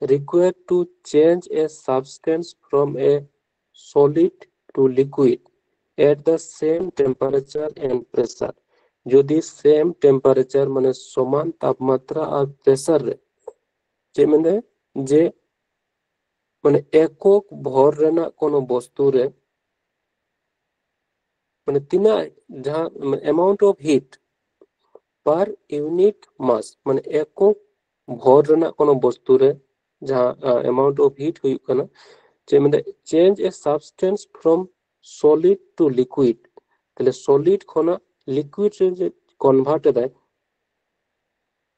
required to change a substance from a solid to liquid at the same temperature and pressure. ᱡᱩᱫᱤ same temperature, ᱢᱟᱱᱮ ᱥᱚᱢᱟᱱ ᱛᱟᱯᱢᱟᱛᱨᱟ ᱟᱨ pressure ᱨᱮ, ᱪᱮᱫ ᱢᱮᱱᱫᱟᱭ ᱡᱮ ᱢᱟᱱᱮ ᱮᱠᱚᱠ ᱵᱷᱚᱨ ᱨᱮᱱᱟᱜ ᱠᱳᱱᱳ ᱵᱚᱥᱛᱩ ᱨᱮ, ᱢᱟᱱᱮ ᱛᱤᱱᱟᱹᱜ, ᱡᱟᱦᱟᱸ amount of heat per unit mass, ᱢᱟᱱᱮ ᱮᱠᱚᱠ ᱵᱷᱚᱨ ᱨᱮᱱᱟᱜ ᱠᱳᱱᱳ ᱵᱚᱥᱛᱩ ᱨᱮ ᱡᱟᱦᱟᱸ amount of heat ᱦᱩᱭᱩᱜ ᱠᱟᱱᱟ, ᱪᱮᱫ ᱢᱮᱱᱫᱟ, change a substance from solid to liquid, ᱛᱟᱦᱞᱮ solid ᱠᱷᱚᱱᱟᱜ liquid ᱨᱮ ᱡᱮ convert ᱮᱫᱟᱭ,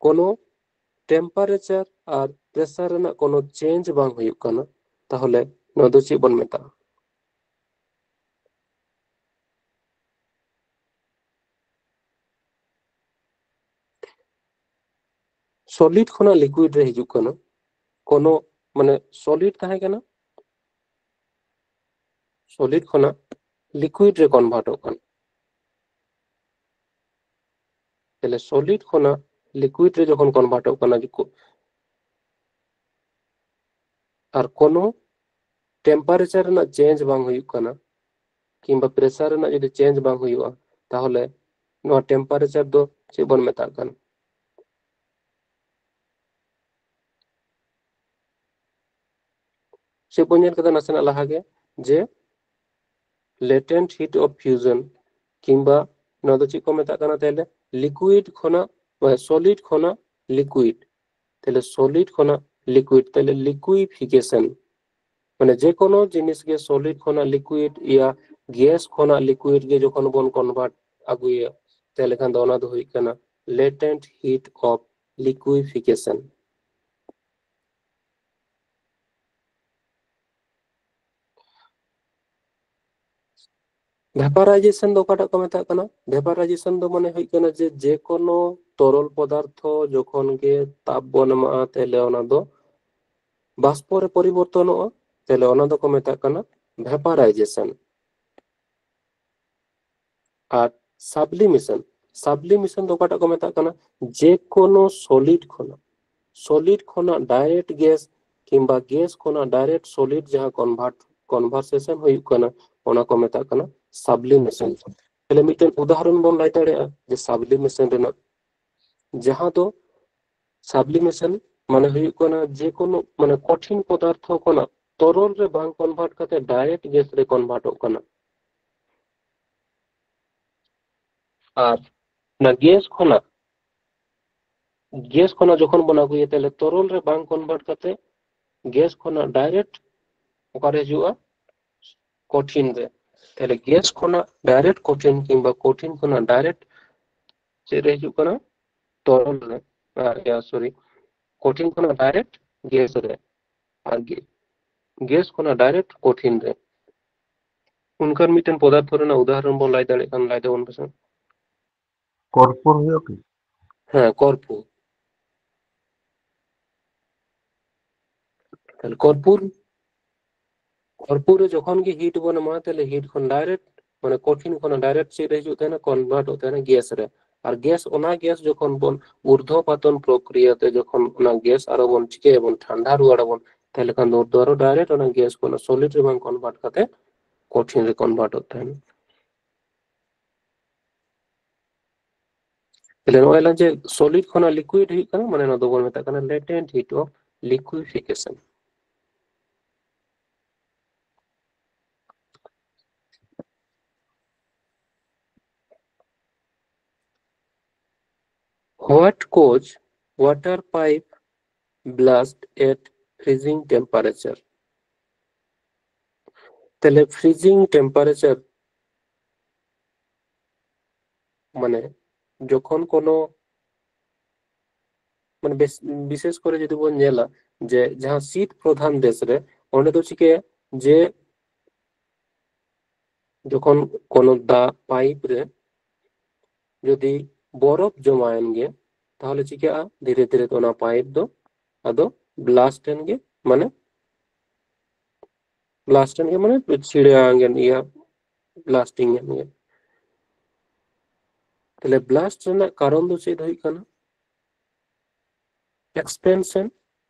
ᱠᱳᱱᱳ temperature ᱟᱨ pressure ᱨᱮᱱᱟᱜ ᱠᱳᱱᱳ change ᱵᱟᱝ ᱦᱩᱭᱩᱜ ᱠᱟᱱᱟ, ᱛᱟᱦᱚᱞᱮ ᱱᱚᱣᱟ ᱫᱚ ᱪᱮᱫ ᱵᱚᱱ ᱢᱮᱛᱟᱜᱼᱟ? Solid ᱠᱷᱚᱱᱟᱜ liquid ᱨᱮ ᱦᱤᱡᱩᱜ ᱠᱟᱱᱟ, ᱠᱳᱱᱳ, ᱢᱟᱱᱮ solid ᱛᱟᱦᱮᱸ ᱠᱟᱱᱟ, solid ᱠᱷᱚᱱᱟᱜ liquid ᱨᱮ convertᱚᱜ ᱠᱟᱱᱟ᱾ ᱛᱟᱦᱞᱮ solid ᱠᱷᱚᱱᱟᱜ liquid ᱨᱮ ᱡᱚᱠᱷᱚᱱ convertᱚᱜ ᱠᱟᱱᱟ, ᱟᱨ ᱠᱳᱱᱳ temperature ᱨᱮᱱᱟᱜ change ᱵᱟᱝ ᱦᱩᱭᱩᱜ ᱠᱟᱱᱟ, ᱠᱤᱝᱵᱟ pressure ᱨᱮᱱᱟᱜ ᱡᱩᱫᱤ change ᱵᱟᱝ ᱦᱩᱭᱩᱜᱼᱟ, ᱛᱟᱦᱚᱞᱮ ᱱᱚᱣᱟ temperature ᱫᱚ ᱪᱮᱫ ᱵᱚᱱ ᱢᱮᱛᱟᱜ ᱠᱟᱱᱟ? ᱪᱮᱫ ᱵᱚᱱ ᱧᱮᱞ ᱠᱮᱫᱟ ᱱᱟᱥᱮᱱᱟᱜ ᱞᱟᱦᱟ ᱜᱮ, ᱡᱮ latent heat of fusion, ᱠᱤᱝᱵᱟ ᱱᱚᱣᱟ ᱫᱚ ᱪᱮᱫ ᱠᱚ ᱢᱮᱛᱟᱜ ᱠᱟᱱᱟ ᱛᱟᱦᱞᱮ? Liquid ᱠᱷᱚᱱᱟᱜ, ᱢᱟᱱᱮ solid ᱠᱷᱚᱱᱟᱜ liquid, ᱛᱟᱦᱞᱮ solid ᱠᱷᱚᱱᱟᱜ liquid, ᱛᱟᱦᱞᱮ liquefaction, ᱢᱟᱱᱮ ᱡᱮ ᱠᱳᱱᱳ ᱡᱤᱱᱤᱥ ᱜᱮ solid ᱠᱷᱚᱱᱟᱜ liquid ᱭᱟ gas ᱠᱷᱚᱱᱟᱜ liquid ᱜᱮ ᱡᱚᱠᱷᱚᱱ ᱵᱚᱱ convert ᱟᱹᱜᱩᱭᱟ, ᱛᱟᱦᱞᱮ ᱠᱷᱟᱱ ᱫᱚ ᱚᱱᱟ ᱫᱚ ᱦᱩᱭᱩᱜ ᱠᱟᱱᱟ latent heat of liquefaction᱾ ᱵᱷᱮᱯᱟᱨᱟᱭᱡᱮᱥᱚᱱ ᱫᱚ ᱚᱠᱟᱴᱟᱜ ᱠᱚ ᱢᱮᱛᱟᱜ ᱠᱟᱱᱟ? ᱵᱷᱮᱯᱟᱨᱟᱭᱡᱮᱥᱚᱱ ᱫᱚ ᱢᱟᱱᱮ ᱦᱩᱭᱩᱜ ᱠᱟᱱᱟ ᱡᱮ, ᱡᱮ ᱠᱳᱱᱳ ᱛᱚᱨᱚᱞ ᱯᱚᱫᱟᱨᱛᱷᱚ ᱡᱚᱠᱷᱚᱱ ᱜᱮ ᱛᱟᱯ ᱵᱚᱱ ᱮᱢᱟᱜᱼᱟ, ᱛᱟᱦᱞᱮ ᱚᱱᱟ ᱫᱚ ᱵᱟᱥᱯᱚ ᱨᱮ ᱯᱚᱨᱤᱵᱚᱨᱛᱚᱱᱚᱜᱼᱟ, ᱛᱟᱦᱞᱮ ᱚᱱᱟ ᱫᱚᱠᱚ ᱢᱮᱛᱟᱜ ᱠᱟᱱᱟ ᱵᱷᱮᱯᱟᱨᱟᱭᱡᱮᱥᱚᱱ᱾ ᱟᱨ ᱥᱟᱵᱞᱤᱢᱮᱥᱚᱱ, ᱥᱟᱵᱞᱤᱢᱮᱥᱚᱱ ᱫᱚ ᱚᱠᱟᱴᱟᱜ ᱠᱚ ᱢᱮᱛᱟᱜ ᱠᱟᱱᱟ? ᱡᱮ ᱠᱳᱱᱳ ᱥᱚᱞᱤᱰ ᱠᱷᱚᱱᱟᱜ, ᱥᱚᱞᱤᱰ ᱠᱷᱚᱱᱟᱜ ᱰᱟᱭᱨᱮᱠᱴ ᱜᱮᱥ ᱠᱤᱝᱵᱟ ᱜᱮᱥ ᱠᱷᱚᱱᱟᱜ ᱰᱟᱭᱨᱮᱠᱴ ᱥᱚᱞᱤᱰ ᱡᱟᱦᱟᱸ ᱠᱚᱱᱵᱷᱟᱨᱴ, ᱠᱚᱱᱵᱷᱟᱨᱥᱮᱥᱚᱱ ᱦᱩᱭᱩᱜ ᱠᱟᱱᱟ, ᱚᱱᱟ ᱠᱚ ᱢᱮᱛᱟᱜ ᱠᱟᱱᱟ ᱥᱟᱵᱞᱤᱢᱮᱥᱚᱱ᱾ ᱛᱟᱦᱞᱮ ᱢᱤᱫᱴᱮᱱ ᱩᱫᱟᱦᱚᱨᱚᱱ ᱵᱚᱱ ᱞᱟᱹᱭ ᱫᱟᱲᱮᱭᱟᱜᱼᱟ ᱡᱮ ᱥᱟᱵᱞᱤᱢᱮᱥᱚᱱ ᱨᱮᱱᱟᱜ, ᱡᱟᱦᱟᱸ ᱫᱚ ᱥᱟᱵᱞᱤᱢᱮᱥᱚᱱ ᱢᱟᱱᱮ ᱦᱩᱭᱩᱜ ᱠᱟᱱᱟ ᱡᱮ ᱠᱳᱱᱳ ᱢᱟᱱᱮ ᱠᱚᱴᱷᱤᱱ ᱯᱚᱫᱟᱨᱛᱷᱚ ᱠᱷᱚᱱᱟᱜ ᱛᱚᱨᱚᱞ ᱨᱮ ᱵᱟᱝ ᱠᱚᱱᱵᱷᱟᱨᱴ ᱠᱟᱛᱮ ᱰᱟᱭᱨᱮᱠᱴ ᱜᱮᱥ ᱨᱮ ᱠᱚᱱᱵᱷᱟᱨᱴᱚᱜ ᱠᱟᱱᱟ᱾ ᱟᱨ ᱚᱱᱟ ᱜᱮᱥ ᱠᱷᱚᱱᱟᱜ, ᱜᱮᱥ ᱠᱷᱚᱱᱟᱜ ᱡᱚᱠᱷᱚᱱ ᱵᱚᱱ ᱟᱹᱜᱩᱭᱟ, ᱛᱟᱦᱞᱮ ᱛᱚᱨᱚᱞ ᱨᱮ ᱵᱟᱝ ᱠᱚᱱᱵᱷᱟᱨᱴ ᱠᱟᱛᱮ ᱜᱮᱥ ᱠᱷᱚᱱᱟᱜ ᱰᱟᱭᱨᱮᱠᱴ ᱚᱠᱟᱨᱮ ᱦᱤᱡᱩᱜᱼᱟ? ᱠᱚᱴᱷᱤᱱ ᱨᱮ᱾ ᱛᱟᱦᱞᱮ ᱜᱮᱥ ᱠᱷᱚᱱᱟᱜ ᱰᱟᱭᱨᱮᱠᱴ ᱠᱚᱴᱷᱤᱱ ᱠᱤᱝᱵᱟ ᱠᱚᱴᱷᱤᱱ ᱠᱷᱚᱱᱟᱜ ᱰᱟᱭᱨᱮᱠᱴ ᱪᱮᱫ ᱨᱮ ᱦᱤᱡᱩᱜ ᱠᱟᱱᱟ? ᱛᱚᱨᱚᱞ ᱨᱮ᱾ ᱟᱨ, ᱤᱭᱟᱹ, ᱥᱚᱨᱤ, ᱠᱚᱴᱷᱤᱱ ᱠᱷᱚᱱᱟᱜ ᱰᱟᱭᱨᱮᱠᱴ ᱜᱮᱥ ᱨᱮ᱾ ᱟᱨ ᱜᱮ-, ᱜᱮᱥ ᱠᱷᱚᱱᱟᱜ ᱰᱟᱭᱨᱮᱠᱴ ᱠᱚᱴᱷᱤᱱ ᱨᱮ᱾ ᱚᱱᱠᱟᱱ ᱢᱤᱫᱴᱮᱱ ᱯᱚᱫᱟᱨᱛᱷᱚ ᱨᱮᱱᱟᱜ ᱩᱫᱟᱦᱚᱨᱚᱱ ᱵᱚᱱ ᱞᱟᱹᱭ ᱫᱟᱲᱮᱭᱟᱜ ᱠᱷᱟᱱ ᱞᱟᱹᱭ ᱛᱟᱵᱚᱱ ᱯᱮᱥᱮ᱾ ᱠᱚᱨᱯᱩᱨ ᱦᱩᱭᱩᱜ ᱠᱤ? ᱦᱮᱸ, ᱠᱚᱨᱯᱩᱨ᱾ ᱛᱟᱦᱞᱮ ᱠᱚᱨᱯᱩᱨ, ᱠᱚᱨᱯᱩᱨ ᱨᱮ ᱡᱚᱠᱷᱚᱱ ᱜᱮ ᱦᱤᱴ ᱵᱚᱱ ᱮᱢᱟ, ᱛᱟᱦᱞᱮ ᱦᱤᱴ ᱠᱷᱚᱱ ᱰᱟᱭᱨᱮᱠᱴ, ᱢᱟᱱᱮ ᱠᱚᱴᱷᱤᱱ ᱠᱷᱚᱱ ᱰᱟᱭᱨᱮᱠᱴ ᱪᱮᱫ ᱨᱮ ᱦᱤᱡᱩᱜ ᱛᱟᱦᱮᱱᱟ? ᱠᱚᱱᱵᱷᱟᱨᱴᱚᱜ ᱛᱟᱦᱮᱱᱟ ᱜᱮᱥ ᱨᱮ᱾ ᱟᱨ ᱜᱮᱥ, ᱚᱱᱟ ᱜᱮᱥ ᱡᱚᱠᱷᱚᱱ ᱵᱚᱱ ᱩᱨᱫᱷᱚᱯᱟᱛᱚᱱ ᱯᱨᱚᱠᱨᱤᱭᱟ ᱛᱮ ᱡᱚᱠᱷᱚᱱ ᱚᱱᱟ ᱜᱮᱥ ᱟᱨᱚ ᱵᱚᱱ ᱪᱤᱠᱟᱹᱭᱟᱵᱚᱱ, ᱴᱷᱟᱱᱰᱟ ᱨᱩᱣᱟᱹᱲ ᱟᱵᱚᱱ, ᱛᱟᱦᱞᱮ ᱠᱷᱟᱱ ᱫᱚ ᱩᱨᱫᱷᱚ ᱟᱨᱚ ᱰᱟᱭᱨᱮᱠᱴ ᱚᱱᱟ ᱜᱮᱥ ᱠᱷᱚᱱ ᱥᱚᱞᱤᱰ ᱨᱮ ᱵᱟᱝ ᱠᱚᱱᱵᱷᱟᱨᱴ ᱠᱟᱛᱮ ᱠᱚᱴᱷᱤᱱ ᱨᱮ ᱠᱚᱱᱵᱷᱟᱨᱴᱚᱜ ᱛᱟᱦᱮᱱᱟ᱾ ᱛᱟᱦᱞᱮ ᱱᱚᱜᱼᱚᱭ ᱞᱟᱝ ᱡᱮ ᱥᱚᱞᱤᱰ ᱠᱷᱚᱱᱟᱜ ᱞᱤᱠᱩᱭᱤᱰ ᱦᱩᱭᱩᱜ ᱠᱟᱱᱟ, ᱢᱟᱱᱮ ᱱᱚᱣᱟ ᱫᱚᱵᱚᱱ ᱢᱮᱛᱟᱜ ᱠᱟᱱᱟ latent heat of liquefaction. What cause water pipe blast at freezing temperature? ᱛᱟᱦᱞᱮ freezing temperature ᱢᱟᱱᱮ ᱡᱚᱠᱷᱚᱱ ᱠᱳᱱᱳ, ᱢᱟᱱᱮ ᱵᱮᱥ, ᱵᱤᱥᱮᱥ ᱠᱚᱨᱮ ᱡᱩᱫᱤ ᱵᱚᱱ ᱧᱮᱞᱟ ᱡᱮ ᱡᱟᱦᱟᱸ ᱥᱤᱛ ᱯᱨᱚᱫᱷᱟᱱ ᱫᱮᱥ ᱨᱮ, ᱚᱸᱰᱮ ᱫᱚ ᱪᱤᱠᱟᱹᱭᱟ ᱡᱮ ᱡᱚᱠᱷᱚᱱ ᱠᱳᱱᱳ ᱫᱟᱜ ᱯᱟᱭᱤᱯ ᱨᱮ ᱡᱩᱫᱤ ᱵᱚᱨᱚᱯ ᱡᱚᱢᱟᱭᱮᱱ ᱜᱮ, ᱛᱟᱦᱚᱞᱮ ᱪᱤᱠᱟᱹᱜᱼᱟ? ᱫᱷᱤᱨᱮ ᱫᱷᱤᱨᱮ ᱛᱮ ᱚᱱᱟ ᱯᱟᱭᱤᱯ ᱫᱚ ᱟᱫᱚ ᱵᱞᱟᱥᱴ ᱮᱱ ᱜᱮ, ᱢᱟᱱᱮ ᱵᱞᱟᱥᱴ ᱮᱱ ᱜᱮ, ᱢᱟᱱᱮ ᱪᱷᱤᱲᱟᱹ ᱟᱸᱜᱮᱱ ᱜᱮᱭᱟ, ᱵᱞᱟᱥᱴᱤᱝ ᱮᱱ ᱜᱮ᱾ ᱛᱟᱦᱞᱮ ᱵᱞᱟᱥᱴ ᱨᱮᱱᱟᱜ ᱠᱟᱨᱚᱱ ᱫᱚ ᱪᱮᱫ ᱦᱩᱭᱩᱜ ᱠᱟᱱᱟ? ᱮᱠᱥᱯᱮᱱᱥᱚᱱ,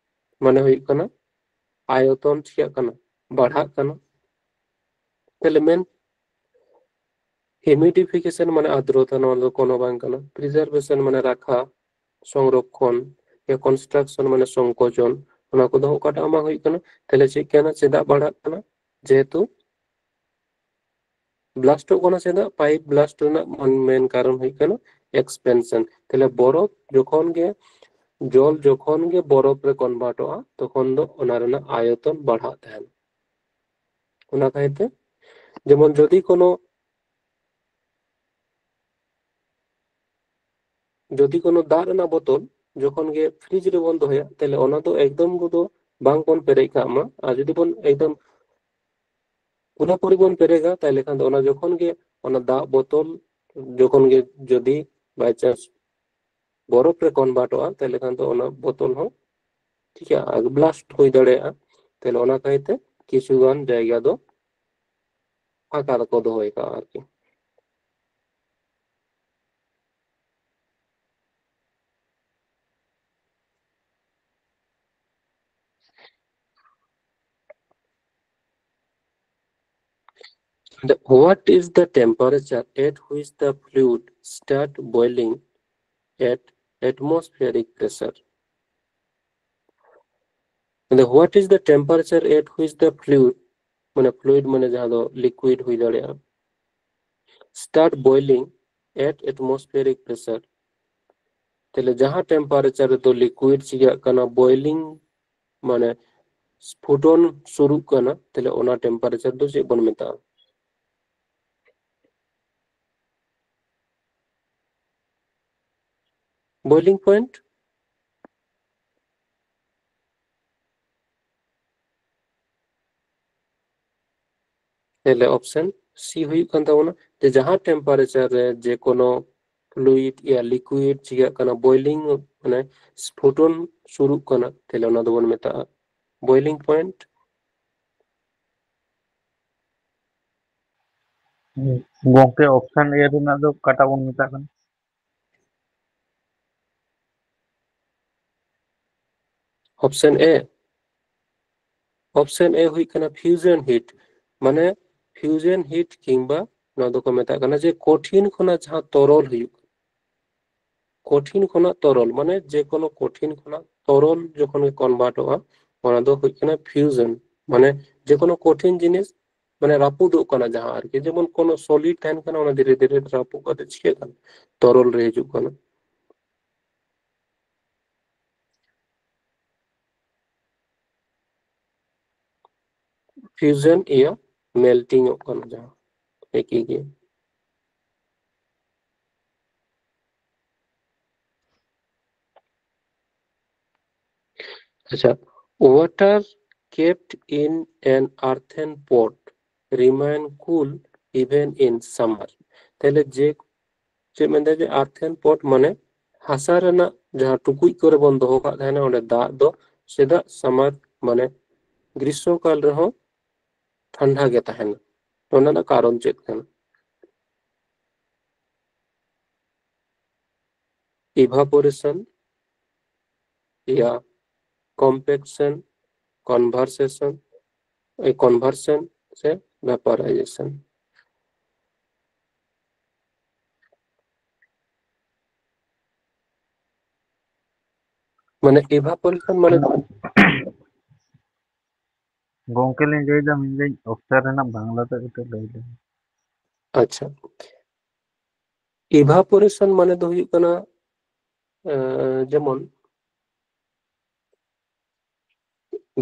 ᱢᱟᱱᱮ ᱦᱩᱭᱩᱜ ᱠᱟᱱᱟ ᱟᱭᱚᱛᱚᱱ ᱪᱤᱠᱟᱹᱜ ᱠᱟᱱᱟ? ᱵᱟᱲᱦᱟᱜ ᱠᱟᱱᱟ᱾ ᱛᱟᱦᱞᱮ ᱢᱮᱱ ᱦᱤᱭᱩᱢᱤᱰᱤᱯᱷᱤᱠᱮᱥᱚᱱ ᱢᱟᱱᱮ ᱟᱨᱫᱨᱚᱛᱟ, ᱱᱚᱣᱟ ᱫᱚ ᱠᱳᱱᱳ ᱵᱟᱝ ᱠᱟᱱᱟ᱾ ᱯᱨᱤᱡᱟᱨᱵᱷᱮᱥᱚᱱ ᱢᱟᱱᱮ ᱨᱟᱠᱷᱟ, ᱥᱚᱝᱨᱚᱠᱷᱚᱱ, ᱭᱟ ᱠᱚᱱᱥᱴᱨᱟᱠᱥᱚᱱ ᱢᱟᱱᱮ ᱥᱚᱝᱠᱳᱪᱚᱱ, ᱚᱱᱟ ᱠᱚᱫᱚ ᱚᱠᱟᱴᱟᱜ ᱦᱚᱸ ᱵᱟᱝ ᱦᱩᱭᱩᱜ ᱠᱟᱱᱟ᱾ ᱛᱟᱦᱞᱮ ᱪᱮᱫ ᱠᱟᱱᱟ? ᱪᱮᱫᱟᱜ ᱵᱟᱲᱦᱟᱜ ᱠᱟᱱᱟ? ᱡᱮᱦᱮᱛᱩ ᱵᱞᱟᱥᱴᱚᱜ ᱠᱟᱱᱟ᱾ ᱪᱮᱫᱟᱜ? ᱯᱟᱭᱤᱯ ᱵᱞᱟᱥᱴ ᱨᱮᱱᱟᱜ ᱢᱟᱱ-, ᱢᱮᱱ ᱠᱟᱨᱚᱱ ᱦᱩᱭᱩᱜ ᱠᱟᱱᱟ ᱮᱠᱥᱯᱮᱱᱥᱚᱱ᱾ ᱛᱟᱦᱞᱮ ᱵᱚᱨᱚᱯ ᱡᱚᱠᱷᱚᱱ ᱜᱮ, ᱡᱚᱞ ᱡᱚᱠᱷᱚᱱ ᱜᱮ ᱵᱚᱨᱚᱯ ᱨᱮ ᱠᱚᱱᱵᱷᱟᱨᱴᱚᱜᱼᱟ, ᱛᱚᱠᱷᱚᱱ ᱫᱚ ᱚᱱᱟ ᱨᱮᱱᱟᱜ ᱟᱭᱚᱛᱚᱱ ᱵᱟᱲᱦᱟᱜ ᱛᱟᱦᱮᱱᱟ᱾ ᱚᱱᱟ ᱠᱟᱭᱛᱮ ᱡᱮᱢᱚᱱ ᱡᱩᱫᱤ ᱠᱳᱱᱳ, ᱡᱩᱫᱤ ᱠᱳᱱᱳ ᱫᱟᱜ ᱨᱮᱱᱟᱜ ᱵᱳᱛᱚᱞ ᱡᱚᱠᱷᱚᱱ ᱜᱮ ᱯᱷᱨᱤᱡᱽ ᱨᱮᱵᱚᱱ ᱫᱚᱦᱚᱭᱟ, ᱛᱟᱦᱞᱮ ᱚᱱᱟ ᱫᱚ ᱮᱠᱫᱚᱢ ᱠᱚᱫᱚ ᱵᱟᱝ ᱵᱚᱱ ᱯᱮᱨᱮᱡ ᱠᱟᱜ ᱢᱟ᱾ ᱟᱨ ᱡᱩᱫᱤ ᱵᱚᱱ ᱮᱠᱫᱚᱢ ᱯᱩᱨᱟᱹᱯᱩᱨᱤ ᱵᱚᱱ ᱯᱮᱨᱮᱡᱟ, ᱛᱟᱦᱞᱮ ᱠᱷᱟᱱ ᱫᱚ ᱚᱱᱟ ᱡᱚᱠᱷᱚᱱ ᱜᱮ, ᱚᱱᱟ ᱫᱟᱜ ᱵᱳᱛᱚᱞ ᱡᱚᱠᱷᱚᱱ ᱜᱮ ᱡᱩᱫᱤ by chance ᱵᱚᱨᱚᱯ ᱨᱮ ᱠᱚᱱᱵᱷᱟᱨᱴᱚᱜᱼᱟ, ᱛᱟᱦᱞᱮ ᱠᱷᱟᱱ ᱫᱚ ᱚᱱᱟ ᱵᱳᱛᱚᱞ ᱦᱚᱸ ᱴᱷᱤᱠ ᱜᱮᱭᱟ, ᱵᱞᱟᱥᱴ ᱦᱩᱭ ᱫᱟᱲᱮᱭᱟᱜᱼᱟ᱾ ᱛᱟᱦᱞᱮ ᱚᱱᱟ ᱠᱟᱭᱛᱮ ᱠᱤᱪᱷᱩ ᱜᱟᱱ ᱡᱟᱭᱜᱟ ᱫᱚ ᱯᱷᱟᱸᱠᱟ ᱫᱚᱠᱚ ᱫᱚᱦᱚᱭ ᱠᱟᱜᱼᱟ ᱟᱨᱠᱤ᱾ The, what is the temperature at which the fluid start boiling at atmospheric pressure? The, what is the temperature at which the fluid, ᱢᱟᱱᱮ fluid ᱢᱟᱱᱮ ᱡᱟᱦᱟᱸ ᱫᱚ liquid ᱦᱩᱭ ᱫᱟᱲᱮᱭᱟᱜᱼᱟ, start boiling at atmospheric pressure? ᱛᱟᱦᱞᱮ ᱡᱟᱦᱟᱸ temperature ᱨᱮᱫᱚ liquid ᱪᱤᱠᱟᱹᱜ ᱠᱟᱱᱟ, boiling ᱢᱟᱱᱮ ᱯᱷᱩᱴᱚᱱ ᱥᱩᱨᱩᱜ ᱠᱟᱱᱟ, ᱛᱟᱦᱞᱮ ᱚᱱᱟ temperature ᱫᱚ ᱪᱮᱫ ᱵᱚᱱ ᱢᱮᱛᱟᱜᱼᱟ? Boiling point? ᱛᱟᱦᱞᱮ option ᱥᱤ ᱦᱩᱭᱩᱜ ᱠᱟᱱ ᱛᱟᱵᱚᱱᱟ ᱡᱮ ᱡᱟᱦᱟᱸ temperature ᱨᱮ ᱡᱮᱠᱳᱱᱳ fluid ᱭᱟ liquid ᱪᱤᱠᱟᱹᱜ ᱠᱟᱱᱟ, boiling, ᱢᱟᱱᱮ ᱥᱯᱷᱩᱴᱚᱱ ᱥᱩᱨᱩᱜ ᱠᱟᱱᱟ, ᱛᱟᱦᱞᱮ ᱚᱱᱟ ᱫᱚᱵᱚᱱ ᱢᱮᱛᱟᱜᱼᱟ boiling point᱾ ᱜᱚᱝᱠᱮ, option A ᱨᱮᱱᱟᱜ ᱫᱚ ᱚᱠᱟᱴᱟᱜ ᱵᱚᱱ ᱢᱮᱛᱟᱜ ᱠᱟᱱᱟ? Option A, option A ᱦᱩᱭᱩᱜ ᱠᱟᱱᱟ fusion heat, ᱢᱟᱱᱮ fusion heat ᱠᱤᱝᱵᱟ ᱱᱚᱣᱟ ᱫᱚᱠᱚ ᱢᱮᱛᱟᱜ ᱠᱟᱱᱟ ᱡᱮ ᱠᱚᱴᱷᱤᱱ ᱠᱷᱚᱱᱟᱜ ᱡᱟᱦᱟᱸ ᱛᱚᱨᱚᱞ ᱦᱩᱭᱩᱜ ᱠᱟᱱᱟ, ᱠᱚᱴᱷᱤᱱ ᱠᱷᱚᱱᱟᱜ ᱛᱚᱨᱚᱞ, ᱢᱟᱱᱮ ᱡᱮᱠᱳᱱᱳ ᱠᱚᱴᱷᱤᱱ ᱠᱷᱚᱱᱟᱜ ᱛᱚᱨᱚᱞ ᱡᱚᱠᱷᱚᱱ ᱜᱮ ᱠᱚᱱᱵᱷᱟᱨᱴᱚᱜᱼᱟ, ᱚᱱᱟ ᱫᱚ ᱦᱩᱭᱩᱜ ᱠᱟᱱᱟ fusion, ᱢᱟᱱᱮ ᱡᱮᱠᱳᱱᱳ ᱠᱚᱴᱷᱤᱱ ᱡᱤᱱᱤᱥ ᱢᱟᱱᱮ ᱨᱟᱹᱯᱩᱫᱚᱜ ᱠᱟᱱᱟ ᱡᱟᱦᱟᱸ ᱟᱨᱠᱤ, ᱡᱮᱢᱚᱱ ᱠᱳᱱᱳ solid ᱛᱟᱦᱮᱱ ᱠᱟᱱᱟ, ᱚᱱᱟ ᱫᱷᱤᱨᱮ ᱫᱷᱤᱨᱮ ᱨᱟᱹᱯᱩᱫ ᱠᱟᱛᱮ ᱪᱤᱠᱟᱹᱜ ᱠᱟᱱᱟ, ᱛᱚᱨᱚᱞ ᱨᱮ ᱦᱤᱡᱩᱜ ᱠᱟᱱᱟ᱾ Fusion ᱤᱭᱟᱹ melting ᱚᱜ ᱠᱟᱱᱟ ᱡᱟᱦᱟᱸ ᱮᱠᱤ ᱜᱮ᱾ ᱟᱪᱪᱷᱟ, water kept in an earthen pot remain cool even in summer. ᱛᱟᱦᱞᱮ ᱡᱮ ᱪᱮᱫ ᱢᱮᱱᱫᱟ ᱡᱮ earthen pot ᱢᱟᱱᱮ ᱦᱟᱥᱟ ᱨᱮᱱᱟᱜ ᱡᱟᱦᱟᱸ ᱴᱩᱠᱩᱡ ᱠᱚᱨᱮ ᱵᱚᱱ ᱫᱚᱦᱚ ᱠᱟᱜ ᱛᱟᱦᱮᱱᱟ, ᱚᱸᱰᱮ ᱫᱟᱜ ᱫᱚ ᱪᱮᱫᱟᱜ summer ᱢᱟᱱᱮ ᱜᱨᱤᱥᱥᱚ ᱠᱟᱞ ᱨᱮᱦᱚᱸ ᱴᱷᱟᱱᱰᱟ ᱜᱮ ᱛᱟᱦᱮᱱᱟ? ᱚᱱᱟ ᱨᱮᱱᱟᱜ ᱠᱟᱨᱚᱱ ᱪᱮᱫ ᱠᱟᱱᱟ? Evaporation ᱭᱟ compaction, conversation, conversion ᱥᱮ vaporization᱾ ᱢᱟᱱᱮ evaporation ᱢᱟᱱᱮ ᱜᱚᱝᱠᱮ ᱞᱤᱧ ᱞᱟᱹᱭᱫᱟ, ᱢᱮᱱᱫᱟᱹᱧ option ᱨᱮᱱᱟᱜ ᱵᱟᱝᱞᱟ ᱛᱮ ᱠᱟᱹᱴᱤᱡ ᱞᱟᱹᱭ ᱞᱮᱢ᱾ ᱟᱪᱪᱷᱟ, evaporation ᱢᱟᱱᱮ ᱫᱚ ᱦᱩᱭᱩᱜ ᱠᱟᱱᱟ, ᱮᱸ, ᱡᱮᱢᱚᱱ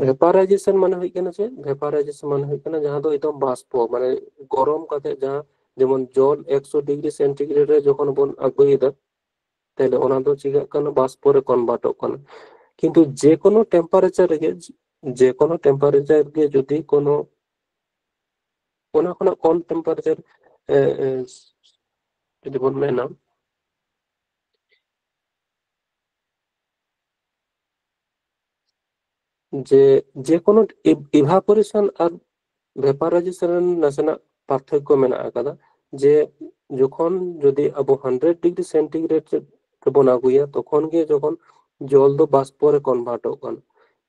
vaporization ᱢᱟᱱᱮ ᱦᱩᱭᱩᱜ ᱠᱟᱱᱟ ᱪᱮᱫ? Vaporization ᱢᱟᱱᱮ ᱦᱩᱭᱩᱜ ᱠᱟᱱᱟ ᱡᱟᱦᱟᱸ ᱫᱚ ᱮᱠᱫᱚᱢ ᱵᱟᱥᱯᱚ, ᱢᱟᱱᱮ ᱜᱚᱨᱚᱢ ᱠᱟᱛᱮ ᱡᱟᱦᱟᱸ, ᱡᱮᱢᱚᱱ ᱡᱚᱞ ᱮᱠᱥᱚ ᱰᱤᱜᱽᱨᱤ ᱥᱮᱱᱴᱤᱜᱨᱮᱰ ᱨᱮ ᱡᱚᱠᱷᱚᱱ ᱵᱚᱱ ᱟᱹᱜᱩᱭᱮᱫᱟ, ᱛᱟᱦᱞᱮ ᱚᱱᱟ ᱫᱚ ᱪᱤᱠᱟᱹᱜ ᱠᱟᱱᱟ? ᱵᱟᱥᱯᱚ ᱨᱮ ᱠᱚᱱᱵᱷᱟᱨᱴᱚᱜ ᱠᱟᱱᱟ᱾ ᱠᱤᱱᱛᱩ ᱡᱮᱠᱳᱱᱳ temperature ᱨᱮᱜᱮ, ᱡᱮᱠᱳᱱᱳ temperature ᱜᱮ ᱡᱩᱫᱤ ᱠᱳᱱᱳ ᱚᱱᱟ ᱠᱷᱚᱱᱟᱜ ᱠᱚᱢ ᱴᱮᱢᱯᱟᱨᱮᱪᱟᱨ ᱡᱩᱫᱤ ᱵᱚᱱ ᱢᱮᱱᱟ, ᱡᱮ ᱡᱮᱠᱳᱱᱳ ᱤ-, evaporation ᱟᱨ vaporization ᱨᱮᱱ ᱱᱟᱥᱮᱱᱟᱜ ᱯᱟᱨᱛᱷᱚᱠᱠᱚ ᱢᱮᱱᱟᱜ ᱟᱠᱟᱫᱟ᱾ ᱡᱮ ᱡᱚᱠᱷᱚᱱ ᱡᱩᱫᱤ ᱟᱵᱚ hundred degree centigrade ᱨᱮᱵᱚᱱ ᱟᱹᱜᱩᱭᱟ, ᱛᱚᱠᱷᱚᱱ ᱜᱮ ᱡᱚᱠᱷᱚᱱ ᱡᱚᱞ ᱫᱚ ᱵᱟᱥᱯᱚ ᱨᱮ ᱠᱚᱱᱵᱷᱟᱨᱴᱚᱜ ᱠᱟᱱᱟ᱾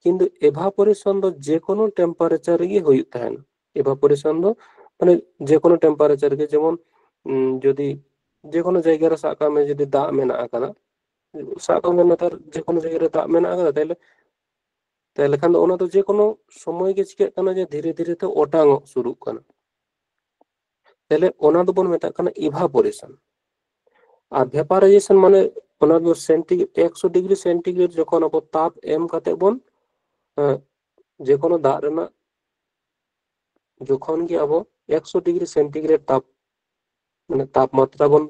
ᱠᱤᱱᱛᱩ evaporation ᱫᱚ ᱡᱮᱠᱳᱱᱳ ᱴᱮᱢᱯᱟᱨᱮᱪᱟᱨ ᱨᱮᱜᱮ ᱦᱩᱭᱩᱜ ᱛᱟᱦᱮᱱᱟ᱾ evaporation ᱫᱚ ᱢᱟᱱᱮ ᱡᱮᱠᱳᱱᱳ ᱴᱮᱢᱯᱟᱨᱮᱪᱟᱨ ᱜᱮ, ᱡᱮᱢᱚᱱ ᱩᱢ, ᱡᱩᱫᱤ ᱡᱮᱠᱳᱱᱳ ᱡᱟᱭᱜᱟ ᱨᱮ ᱥᱟᱵ ᱠᱟᱜ ᱢᱮ ᱡᱩᱫᱤ ᱫᱟᱜ ᱢᱮᱱᱟᱜ ᱟᱠᱟᱫᱟ, ᱥᱟᱵ ᱠᱟᱜ ᱢᱮ ᱱᱮᱛᱟᱨ ᱡᱮᱠᱳᱱᱳ ᱡᱟᱭᱜᱟ ᱨᱮ ᱫᱟᱜ ᱢᱮᱱᱟᱜ ᱟᱠᱟᱫᱟ, ᱛᱟᱦᱞᱮ ᱛᱟᱦᱞᱮ ᱠᱷᱟᱱ ᱫᱚ ᱚᱱᱟ ᱫᱚ ᱡᱮᱠᱳᱱᱳ ᱥᱚᱢᱚᱭ ᱜᱮ ᱪᱤᱠᱟᱹᱜ ᱠᱟᱱᱟ ᱡᱮ ᱫᱷᱤᱨᱮ ᱫᱷᱤᱨᱮ ᱛᱮ ᱚᱴᱟᱝ ᱚᱜ ᱥᱩᱨᱩᱜ ᱠᱟᱱᱟ᱾ ᱛᱟᱦᱞᱮ ᱚᱱᱟ ᱫᱚᱵᱚᱱ ᱢᱮᱛᱟᱜ ᱠᱟᱱᱟ evaporation᱾ ᱟᱨ vaporization ᱢᱟᱱᱮ ᱚᱱᱟ ᱫᱚ ᱥᱮᱱᱴᱤ-, ᱮᱠᱥᱚ ᱰᱤᱜᱽᱨᱤ ᱥᱮᱱᱴᱤᱜᱨᱮᱰ ᱡᱚᱠᱷᱚᱱ ᱟᱵᱚ ᱛᱟᱯ ᱮᱢ ᱠᱟᱛᱮ ᱵᱚᱱ, ᱮᱸ, ᱡᱮᱠᱳᱱᱳ ᱫᱟᱜ ᱨᱮᱱᱟᱜ ᱡᱚᱠᱷᱚᱱ ᱜᱮ ᱟᱵᱚ ᱮᱠᱥᱚ ᱰᱤᱜᱽᱨᱤ ᱥᱮᱱᱴᱤᱜᱨᱮᱰ ᱛᱟᱯ-, ᱢᱟᱱᱮ ᱛᱟᱯᱢᱟᱛᱨᱟ ᱵᱚᱱ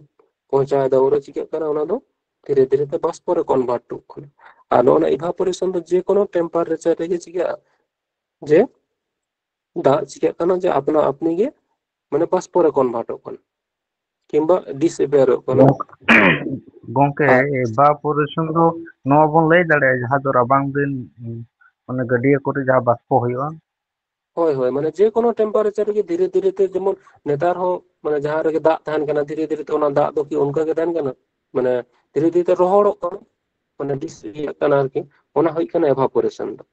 ᱯᱚᱦᱚᱸᱪᱟᱣ ᱮᱫᱟ, ᱩᱱᱨᱮ ᱪᱤᱠᱟᱹᱜ ᱠᱟᱱᱟ? ᱚᱱᱟ ᱫᱚ ᱫᱷᱤᱨᱮ ᱫᱷᱤᱨᱮ ᱛᱮ ᱵᱟᱥᱯᱚ ᱨᱮ ᱠᱚᱱᱵᱷᱟᱨᱴᱚᱜ ᱠᱟᱱᱟ᱾ ᱟᱨ ᱱᱚᱜᱼᱚ ᱱᱟ evaporation ᱫᱚ ᱡᱮᱠᱳᱱᱳ ᱴᱮᱢᱯᱟᱨᱮᱪᱟᱨ ᱨᱮᱜᱮ ᱪᱤᱠᱟᱹᱜᱼᱟ ᱡᱮ ᱫᱟᱜ ᱪᱤᱠᱟᱹᱜ ᱠᱟᱱᱟ ᱡᱮ ᱟᱯᱱᱟ ᱟᱯᱱᱤ ᱜᱮ ᱢᱟᱱᱮ ᱵᱟᱥᱯᱚ ᱨᱮ ᱠᱚᱱᱵᱷᱟᱨᱴᱚᱜ ᱠᱟᱱᱟ ᱠᱤᱝᱵᱟ ᱰᱤᱥᱮᱯᱤᱭᱟᱨᱚᱜ ᱠᱟᱱᱟ᱾ ᱜᱚᱝᱠᱮ, ᱟᱨ evaporation ᱫᱚ ᱱᱚᱣᱟ ᱵᱚᱱ ᱞᱟᱹᱭ ᱫᱟᱲᱮᱭᱟᱜᱼᱟ ᱡᱟᱦᱟᱸ ᱫᱚ ᱨᱟᱵᱟᱝ ᱫᱤᱱ ᱢᱟᱱᱮ ᱜᱟᱹᱰᱭᱟᱹ ᱠᱚᱨᱮ ᱡᱟᱦᱟᱸ ᱵᱟᱥᱯᱚ ᱦᱩᱭᱩᱜᱼᱟ? ᱦᱳᱭ, ᱦᱳᱭ, ᱢᱟᱱᱮ ᱡᱮᱠᱳᱱᱳ ᱴᱮᱢᱯᱟᱨᱮᱪᱟᱨ ᱨᱮᱜᱮ ᱫᱷᱤᱨᱮ ᱫᱷᱤᱨᱮ ᱛᱮ, ᱡᱮᱢᱚᱱ ᱱᱮᱛᱟᱨ ᱦᱚᱸ ᱢᱟᱱᱮ ᱡᱟᱦᱟᱸ ᱨᱮᱜᱮ ᱫᱟᱜ ᱛᱟᱦᱮᱱ ᱠᱟᱱᱟ, ᱫᱷᱤᱨᱮ ᱫᱷᱤᱨᱮ ᱛᱮ ᱚᱱᱟ ᱫᱟᱜ ᱫᱚ ᱠᱤ ᱚᱱᱠᱟ ᱜᱮ ᱛᱟᱦᱮᱱ ᱠᱟᱱᱟ? ᱢᱟᱱᱮ ᱫᱷᱤᱨᱮ ᱫᱷᱤᱨᱮ ᱛᱮ ᱨᱚᱦᱚᱲᱚᱜ ᱠᱟᱱᱟ, ᱢᱟᱱᱮ ᱰᱤᱥ ᱤᱭᱟᱹᱜ ᱠᱟᱱᱟ ᱟᱨᱠᱤ, ᱚᱱᱟ ᱦᱩᱭᱩᱜ ᱠᱟᱱᱟ evaporation ᱫᱚ᱾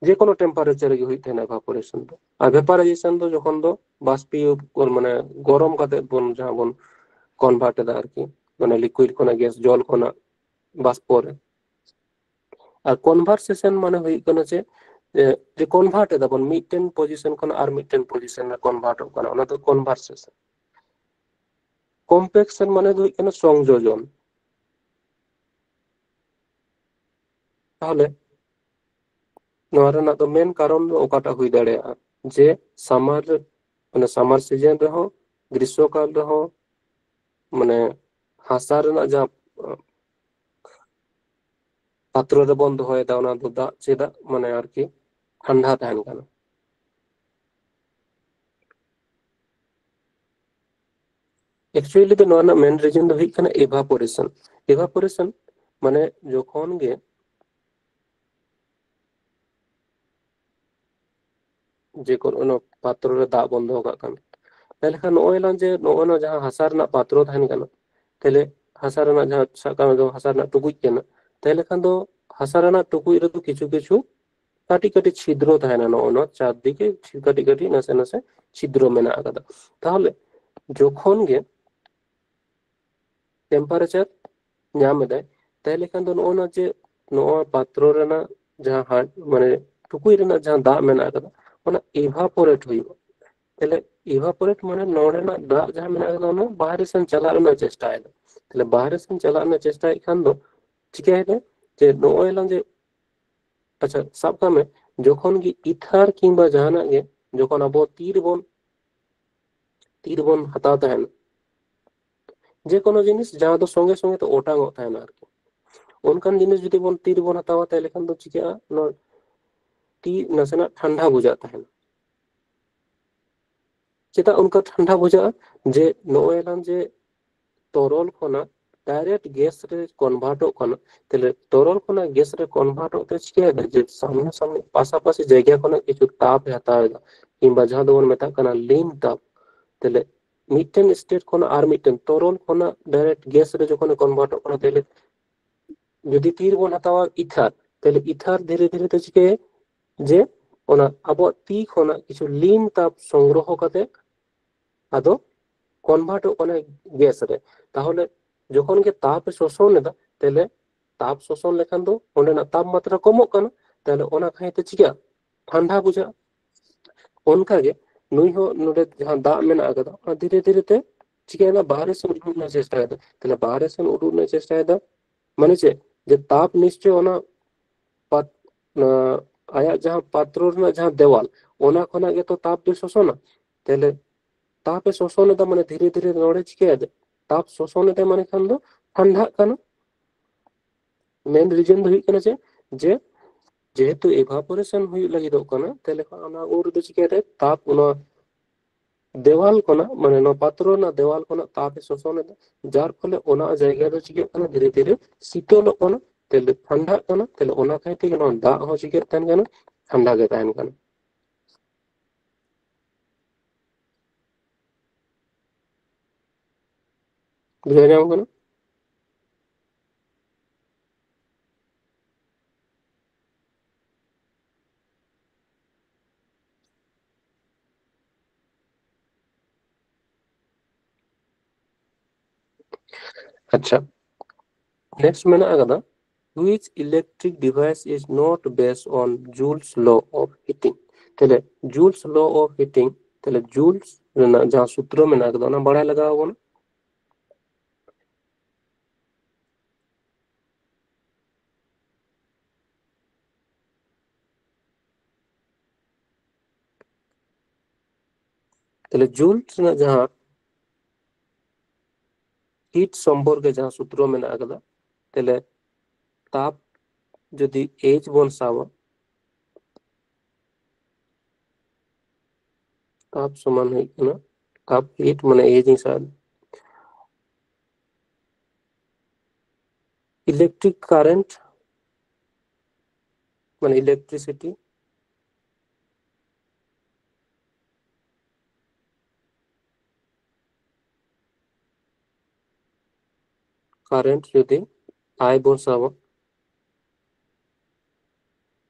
ᱡᱮᱠᱳᱱᱳ ᱴᱮᱢᱯᱟᱨᱮᱪᱟᱨ ᱨᱮᱜᱮ ᱦᱩᱭᱩᱜ ᱛᱟᱦᱮᱱᱟ evaporation ᱫᱚ᱾ ᱟᱨ vaporization ᱫᱚ ᱡᱚᱠᱷᱚᱱ ᱫᱚ ᱵᱟᱥᱯᱤᱭᱚ ᱠᱚ-, ᱢᱟᱱᱮ ᱜᱚᱨᱚᱢ ᱠᱟᱛᱮ ᱵᱚᱱ ᱡᱟᱦᱟᱸ ᱵᱚᱱ ᱠᱚᱱᱵᱷᱟᱨᱴ ᱮᱫᱟ ᱟᱨᱠᱤ, ᱢᱟᱱᱮ ᱞᱤᱠᱩᱭᱤᱰ ᱠᱷᱚᱱᱟᱜ ᱜᱮᱥ, ᱡᱚᱞ ᱠᱷᱚᱱᱟᱜ ᱵᱟᱥᱯᱚ ᱨᱮ᱾ ᱟᱨ ᱠᱚᱱᱵᱷᱟᱨᱥᱮᱥᱚᱱ ᱢᱟᱱᱮ ᱦᱩᱭᱩᱜ ᱠᱟᱱᱟ ᱪᱮᱫ? ᱡᱮ, ᱡᱮ ᱠᱚᱱᱵᱷᱟᱨᱴ ᱮᱫᱟ ᱵᱚᱱ, ᱢᱤᱫᱴᱮᱱ ᱯᱚᱡᱤᱥᱚᱱ ᱠᱷᱚᱱ ᱟᱨ ᱢᱤᱫᱴᱮᱱ ᱯᱚᱡᱤᱥᱚᱱ ᱨᱮ ᱠᱚᱱᱵᱷᱟᱨᱴᱚᱜ ᱠᱟᱱᱟ, ᱚᱱᱟ ᱫᱚ ᱠᱚᱱᱵᱷᱟᱨᱥᱮᱥᱚᱱ᱾ ᱠᱚᱢᱯᱮᱠᱥᱚᱱ ᱢᱟᱱᱮ ᱫᱚ ᱦᱩᱭᱩᱜ ᱠᱟᱱᱟ ᱥᱚᱝᱡᱳᱡᱚᱱ᱾ ᱛᱟᱦᱚᱞᱮ ᱱᱚᱣᱟ ᱨᱮᱱᱟᱜ ᱫᱚ ᱢᱮᱱ ᱠᱟᱨᱚᱱ ᱫᱚ ᱚᱠᱟᱴᱟᱜ ᱦᱩᱭ ᱫᱟᱲᱮᱭᱟᱜᱼᱟ? ᱡᱮ ᱥᱟᱢᱟᱨ ᱨᱮ, ᱢᱟᱱᱮ ᱥᱟᱢᱟᱨ ᱥᱤᱡᱚᱱ ᱨᱮᱦᱚᱸ, ᱜᱨᱤᱥᱥᱚ ᱠᱟᱞ ᱨᱮᱦᱚᱸ, ᱢᱟᱱᱮ ᱦᱟᱥᱟ ᱨᱮᱱᱟᱜ ᱡᱟᱦᱟᱸ, ᱟᱸ, ᱯᱟᱛᱨᱚ ᱨᱮᱵᱚᱱ ᱫᱚᱦᱚᱭᱮᱫᱟ, ᱚᱱᱟ ᱫᱚ ᱫᱟᱜ ᱪᱮᱫᱟᱜ, ᱢᱟᱱᱮ ᱟᱨᱠᱤ ᱴᱷᱟᱱᱰᱟ ᱛᱟᱦᱮᱱ ᱠᱟᱱᱟ? Actually ᱫᱚ ᱱᱚᱣᱟ ᱨᱮᱱᱟᱜ main reason ᱫᱚ ᱦᱩᱭᱩᱜ ᱠᱟᱱᱟ evaporation. Evaporation ᱢᱟᱱᱮ ᱡᱚᱠᱷᱚᱱ ᱜᱮ ᱡᱮ ᱠᱳᱱᱳ ᱯᱟᱛᱨᱚ ᱨᱮ ᱫᱟᱜ ᱵᱚᱱ ᱫᱚᱦᱚ ᱠᱟᱜ ᱠᱟᱱᱟ, ᱛᱟᱦᱞᱮ ᱠᱷᱟᱱ ᱱᱚᱜᱼᱚᱭ ᱞᱟᱝ ᱡᱮ ᱱᱚᱜᱼᱚᱭ ᱱᱚᱣᱟ ᱡᱟᱦᱟᱸ ᱦᱟᱥᱟ ᱨᱮᱱᱟᱜ ᱯᱟᱛᱨᱚ ᱛᱟᱦᱮᱱ ᱠᱟᱱᱟ, ᱛᱟᱦᱞᱮ ᱦᱟᱥᱟ ᱨᱮᱱᱟᱜ ᱡᱟᱦᱟᱸ, ᱥᱟᱵ ᱠᱟᱜ ᱢᱮ ᱦᱟᱥᱟ ᱨᱮᱱᱟᱜ ᱴᱩᱠᱩᱡ ᱠᱟᱱᱟ, ᱛᱟᱦᱞᱮ ᱠᱷᱟᱱ ᱫᱚ ᱦᱟᱥᱟ ᱨᱮᱱᱟᱜ ᱴᱩᱠᱩᱡ ᱨᱮᱫᱚ ᱠᱤᱪᱷᱩ ᱠᱤᱪᱷᱩ ᱠᱟᱹᱴᱤᱡ ᱠᱟᱹᱴᱤᱡ ᱪᱷᱤᱫᱨᱚ ᱛᱟᱦᱮᱱᱟ, ᱱᱚᱜᱼᱚ ᱱᱚᱣᱟ ᱪᱟᱨᱫᱤᱠᱮ ᱠᱟᱹᱴᱤᱡ ᱠᱟᱹᱴᱤᱡ ᱱᱟᱥᱮ ᱱᱟᱥᱮ ᱪᱷᱤᱫᱨᱚ ᱢᱮᱱᱟᱜ ᱟᱠᱟᱫᱟ᱾ ᱛᱟᱦᱞᱮ ᱡᱚᱠᱷᱚᱱ ᱜᱮ temperature ᱧᱟᱢ ᱮᱫᱟᱭ, ᱛᱟᱦᱞᱮ ᱠᱷᱟᱱ ᱫᱚ ᱱᱚᱜᱼᱚ ᱱᱚᱣᱟ ᱡᱮ ᱱᱚᱣᱟ ᱯᱟᱛᱨᱚ ᱨᱮᱱᱟᱜ ᱡᱟᱦᱟᱸ ᱦᱟᱸᱰ, ᱢᱟᱱᱮ ᱴᱩᱠᱩᱡ ᱨᱮᱱᱟᱜ ᱡᱟᱦᱟᱸ ᱫᱟᱜ ᱢᱮᱱᱟᱜ ᱟᱠᱟᱫᱟ, ᱚᱱᱟ evaporate ᱦᱩᱭᱩᱜᱼᱟ᱾ ᱛᱟᱦᱞᱮ evaporate ᱢᱟᱱᱮ ᱱᱚᱰᱮᱱᱟᱜ ᱫᱟᱜ ᱡᱟᱦᱟᱸ ᱢᱮᱱᱟᱜ ᱟᱠᱟᱫᱟ, ᱚᱱᱟ ᱵᱟᱦᱨᱮ ᱥᱮᱱ ᱪᱟᱞᱟᱜ ᱨᱮᱱᱟᱜ ᱪᱮᱥᱴᱟᱭᱮᱫᱟ᱾ ᱛᱟᱦᱞᱮ ᱵᱟᱦᱨᱮ ᱥᱮᱱ ᱪᱟᱞᱟᱜ ᱨᱮᱱᱟᱜ ᱪᱮᱥᱴᱟᱭᱮᱫ ᱠᱷᱟᱱ ᱫᱚ ᱪᱤᱠᱟᱹᱭᱮᱫᱟ ᱡᱮ ᱱᱚᱜᱼᱚᱭ ᱞᱟᱝ ᱡᱮ, ᱟᱪᱪᱷᱟ, ᱥᱟᱵ ᱠᱟᱜ ᱢᱮ ᱡᱚᱠᱷᱚᱱ ᱜᱮ ether ᱠᱤᱝᱵᱟ ᱡᱟᱦᱟᱱᱟᱜ ᱜᱮ ᱡᱚᱠᱷᱚᱱ ᱟᱵᱚ ᱛᱤ ᱨᱮᱵᱚᱱ, ᱛᱤ ᱨᱮᱵᱚᱱ ᱦᱟᱛᱟᱣ ᱛᱟᱦᱮᱱᱟ, ᱡᱮ ᱠᱳᱱᱳ ᱡᱤᱱᱤᱥ ᱡᱟᱦᱟᱸ ᱫᱚ ᱥᱚᱸᱜᱮ ᱥᱚᱸᱜᱮ ᱛᱮ ᱚᱴᱟᱝᱚᱜ ᱛᱟᱦᱮᱱᱟ ᱟᱨᱠᱤ, ᱚᱱᱠᱟᱱ ᱡᱤᱱᱤᱥ ᱡᱩᱫᱤ ᱵᱚᱱ ᱛᱤ ᱨᱮᱵᱚᱱ ᱦᱟᱛᱟᱣᱟ, ᱛᱟᱦᱞᱮ ᱠᱷᱟᱱ ᱫᱚ ᱪᱤᱠᱟᱹᱜᱼᱟ, ᱱᱚᱣᱟ ᱛᱤ ᱱᱟᱥᱮᱱᱟᱜ ᱴᱷᱟᱱᱰᱟ ᱵᱩᱡᱷᱟᱹᱜ ᱛᱟᱦᱮᱱᱟ᱾ ᱪᱮᱫᱟᱜ ᱚᱱᱠᱟ ᱴᱷᱟᱱᱰᱟ ᱵᱩᱡᱷᱟᱹᱜᱼᱟ? ᱡᱮ ᱱᱚᱜᱼᱚᱭ ᱞᱟᱝ ᱡᱮ ᱛᱚᱨᱚᱞ ᱠᱷᱚᱱᱟᱜ direct gas ᱨᱮ convertᱚᱜ ᱠᱟᱱᱟ, ᱛᱟᱦᱞᱮ ᱛᱚᱨᱚᱞ ᱠᱷᱚᱱᱟᱜ gas ᱨᱮ convertᱚᱜ ᱛᱮ ᱪᱤᱠᱟᱹᱭᱮᱫᱟ ᱡᱮ ᱥᱟᱢᱱᱟ ᱥᱟᱢᱱᱤ ᱯᱟᱥᱟᱯᱟᱥᱤ ᱡᱟᱭᱜᱟ ᱠᱷᱚᱱᱟᱜ ᱠᱤᱪᱷᱩ ᱛᱟᱯ ᱮ ᱦᱟᱛᱟᱣ ᱮᱫᱟ, ᱠᱤᱝᱵᱟ ᱡᱟᱦᱟᱸ ᱫᱚᱵᱚᱱ ᱢᱮᱛᱟᱜ ᱠᱟᱱᱟ ᱞᱤᱱ ᱛᱟᱯ᱾ ᱛᱟᱦᱞᱮ ᱢᱤᱫᱴᱮᱱ state ᱠᱷᱚᱱᱟᱜ ᱟᱨ ᱢᱤᱫᱴᱮᱱ ᱛᱚᱨᱚᱞ ᱠᱷᱚᱱᱟᱜ direct gas ᱨᱮ ᱡᱚᱠᱷᱚᱱᱮ convertᱚᱜ ᱠᱟᱱᱟ, ᱛᱟᱦᱞᱮ ᱡᱩᱫᱤ ᱛᱤ ᱨᱮᱵᱚᱱ ᱦᱟᱛᱟᱣᱟ ether, ᱛᱟᱦᱞᱮ ether ᱫᱷᱤᱨᱮ ᱫᱷᱤᱨᱮ ᱛᱮ ᱪᱤᱠᱟᱹᱭᱟ ᱡᱮ ᱚᱱᱟ ᱟᱵᱚᱣᱟᱜ ᱛᱤ ᱠᱷᱚᱱᱟᱜ ᱠᱤᱪᱷᱩ ᱞᱤᱱ ᱛᱟᱯ ᱥᱚᱝᱜᱨᱚᱦᱚ ᱠᱟᱛᱮ ᱟᱫᱚ convertᱚᱜ ᱠᱟᱱᱟ gas ᱨᱮ᱾ ᱛᱟᱦᱞᱮ ᱡᱚᱠᱷᱚᱱ ᱜᱮ ᱛᱟᱯ ᱮ ᱥᱳᱥᱚᱱ ᱮᱫᱟ, ᱛᱟᱦᱞᱮ ᱛᱟᱯ ᱥᱳᱥᱚᱱ ᱞᱮᱠᱷᱟᱱ ᱫᱚ ᱚᱸᱰᱮᱱᱟᱜ ᱛᱟᱯᱢᱟᱛᱨᱟ ᱠᱚᱢᱚᱜ ᱠᱟᱱᱟ, ᱛᱟᱦᱞᱮ ᱚᱱᱟ ᱠᱷᱟᱹᱛᱤᱨ ᱛᱮ ᱪᱤᱠᱟᱹᱜᱼᱟ? ᱴᱷᱟᱱᱰᱟ ᱵᱩᱡᱷᱟᱹᱜᱼᱟ᱾ ᱚᱱᱠᱟᱜᱮ ᱱᱩᱭ ᱦᱚᱸ ᱱᱚᱰᱮ ᱡᱟᱦᱟᱸ ᱫᱟᱜ ᱢᱮᱱᱟᱜ ᱟᱠᱟᱫᱟ, ᱚᱱᱟ ᱫᱷᱤᱨᱮ ᱫᱷᱤᱨᱮ ᱛᱮ ᱪᱤᱠᱟᱹᱭᱮᱫᱟ? ᱵᱟᱦᱨᱮ ᱥᱮᱱ ᱩᱰᱩᱠ ᱨᱮᱱᱟᱜ ᱪᱮᱥᱴᱟᱭᱮᱫᱟ᱾ ᱛᱟᱦᱞᱮ ᱵᱟᱦᱨᱮ ᱥᱮᱱ ᱩᱰᱩᱠ ᱨᱮᱱᱟᱜ ᱪᱮᱥᱴᱟᱭᱮᱫᱟ, ᱢᱟᱱᱮ ᱪᱮᱫ? ᱡᱮ ᱛᱟᱯ ᱱᱤᱥᱪᱚᱭ ᱚᱱᱟ ᱯᱟᱛ-, ᱚᱱᱟ ᱟᱭᱟᱜ ᱡᱟᱦᱟᱸ ᱯᱟᱛᱨᱚ ᱨᱮᱱᱟᱜ ᱡᱟᱦᱟᱸ ᱫᱮᱣᱟᱞ, ᱚᱱᱟ ᱠᱷᱚᱱᱟᱜ ᱜᱮᱛᱚ ᱛᱟᱯ ᱫᱚᱭ ᱥᱳᱥᱚᱱᱟ᱾ ᱛᱟᱦᱞᱮ ᱛᱟᱯ ᱮ ᱥᱳᱥᱚᱱ ᱮᱫᱟ, ᱢᱟᱱᱮ ᱫᱷᱤᱨᱮ ᱫᱷᱤᱨᱮ ᱱᱚᱰᱮ ᱪᱤᱠᱟᱹᱭᱮᱫᱟ? ᱛᱟᱯ ᱥᱳᱥᱚᱱ ᱮᱫᱟ, ᱢᱟᱱᱮ ᱠᱷᱟᱱ ᱫᱚ ᱴᱷᱟᱱᱰᱟᱜ ᱠᱟᱱᱟ᱾ Main reason ᱫᱚ ᱦᱩᱭᱩᱜ ᱠᱟᱱᱟ ᱡᱮ, ᱡᱮ ᱡᱮᱦᱮᱛᱩ evaporation ᱦᱩᱭᱩᱜ ᱞᱟᱹᱜᱤᱫᱚᱜ ᱠᱟᱱᱟ, ᱛᱟᱦᱞᱮ ᱠᱷᱟᱱ ᱚᱱᱟ ᱩᱱ ᱨᱮᱫᱚ ᱪᱤᱠᱟᱹᱭᱮᱫᱟᱭ? ᱛᱟᱯ ᱚᱱᱟ ᱫᱮᱣᱟᱞ ᱠᱷᱚᱱᱟᱜ, ᱢᱟᱱᱮ ᱱᱚᱣᱟ ᱯᱟᱛᱨᱚ ᱨᱮᱱᱟᱜ ᱫᱮᱣᱟᱞ ᱠᱷᱚᱱᱟᱜ ᱛᱟᱯ ᱮ ᱥᱳᱥᱚᱱ ᱮᱫᱟ, ᱡᱟᱨ ᱯᱷᱚᱞᱮ ᱚᱱᱟ ᱡᱟᱭᱜᱟ ᱫᱚ ᱪᱤᱠᱟᱹᱜ ᱠᱟᱱᱟ, ᱫᱷᱤᱨᱮ ᱫᱷᱤᱨᱮ ᱥᱤᱛᱚᱞᱚᱜ ᱠᱟᱱᱟ, ᱛᱟᱦᱞᱮ ᱴᱷᱟᱱᱰᱟᱜ ᱠᱟᱱᱟ, ᱛᱟᱦᱞᱮ ᱚᱱᱟ ᱠᱷᱟᱹᱛᱤᱨ ᱛᱮᱜᱮ ᱱᱚᱣᱟ ᱫᱟᱜ ᱦᱚᱸ ᱪᱤᱠᱟᱹᱜ ᱛᱟᱦᱮᱱ ᱠᱟᱱᱟ, ᱴᱷᱟᱱᱰᱟ ᱜᱮ ᱛᱟᱦᱮᱱ ᱠᱟᱱᱟ᱾ ᱵᱩᱡᱷᱟᱹᱣ ᱧᱟᱢ ᱠᱟᱱᱟ? ᱟᱪᱪᱷᱟ, next ᱢᱮᱱᱟᱜ ᱟᱠᱟᱫᱟ, which electric device is not based on Joule's law of heating? ᱛᱟᱦᱞᱮ Joule's law of heating, ᱛᱟᱦᱞᱮ Joule's ᱨᱮᱱᱟᱜ ᱡᱟᱦᱟᱸ ᱥᱩᱛᱨᱚ ᱢᱮᱱᱟᱜ ᱟᱠᱟᱫᱟ, ᱚᱱᱟ ᱵᱟᱲᱟᱭ ᱞᱟᱜᱟᱣ ᱵᱚᱱᱟ᱾ ᱛᱟᱦᱞᱮ Joule's ᱨᱮᱱᱟᱜ ᱡᱟᱦᱟᱸ heat ᱥᱚᱢᱯᱚᱨᱠᱮ ᱡᱟᱦᱟᱸ ᱥᱩᱛᱨᱚ ᱢᱮᱱᱟᱜ ᱟᱠᱟᱫᱟ, ᱛᱟᱦᱞᱮ ᱛᱟᱯ ᱡᱩᱫᱤ H ᱵᱚᱱ ᱥᱟᱵᱟ, ᱛᱟᱯ ᱥᱚᱢᱟᱱ ᱦᱩᱭᱩᱜ ᱠᱟᱱᱟ, ᱛᱟᱯ heat ᱢᱟᱱᱮ H ᱤᱧ ᱥᱟᱵ, electric current ᱢᱟᱱᱮ electricity, current ᱡᱩᱫᱤ I ᱵᱚᱱ ᱥᱟᱵᱟ,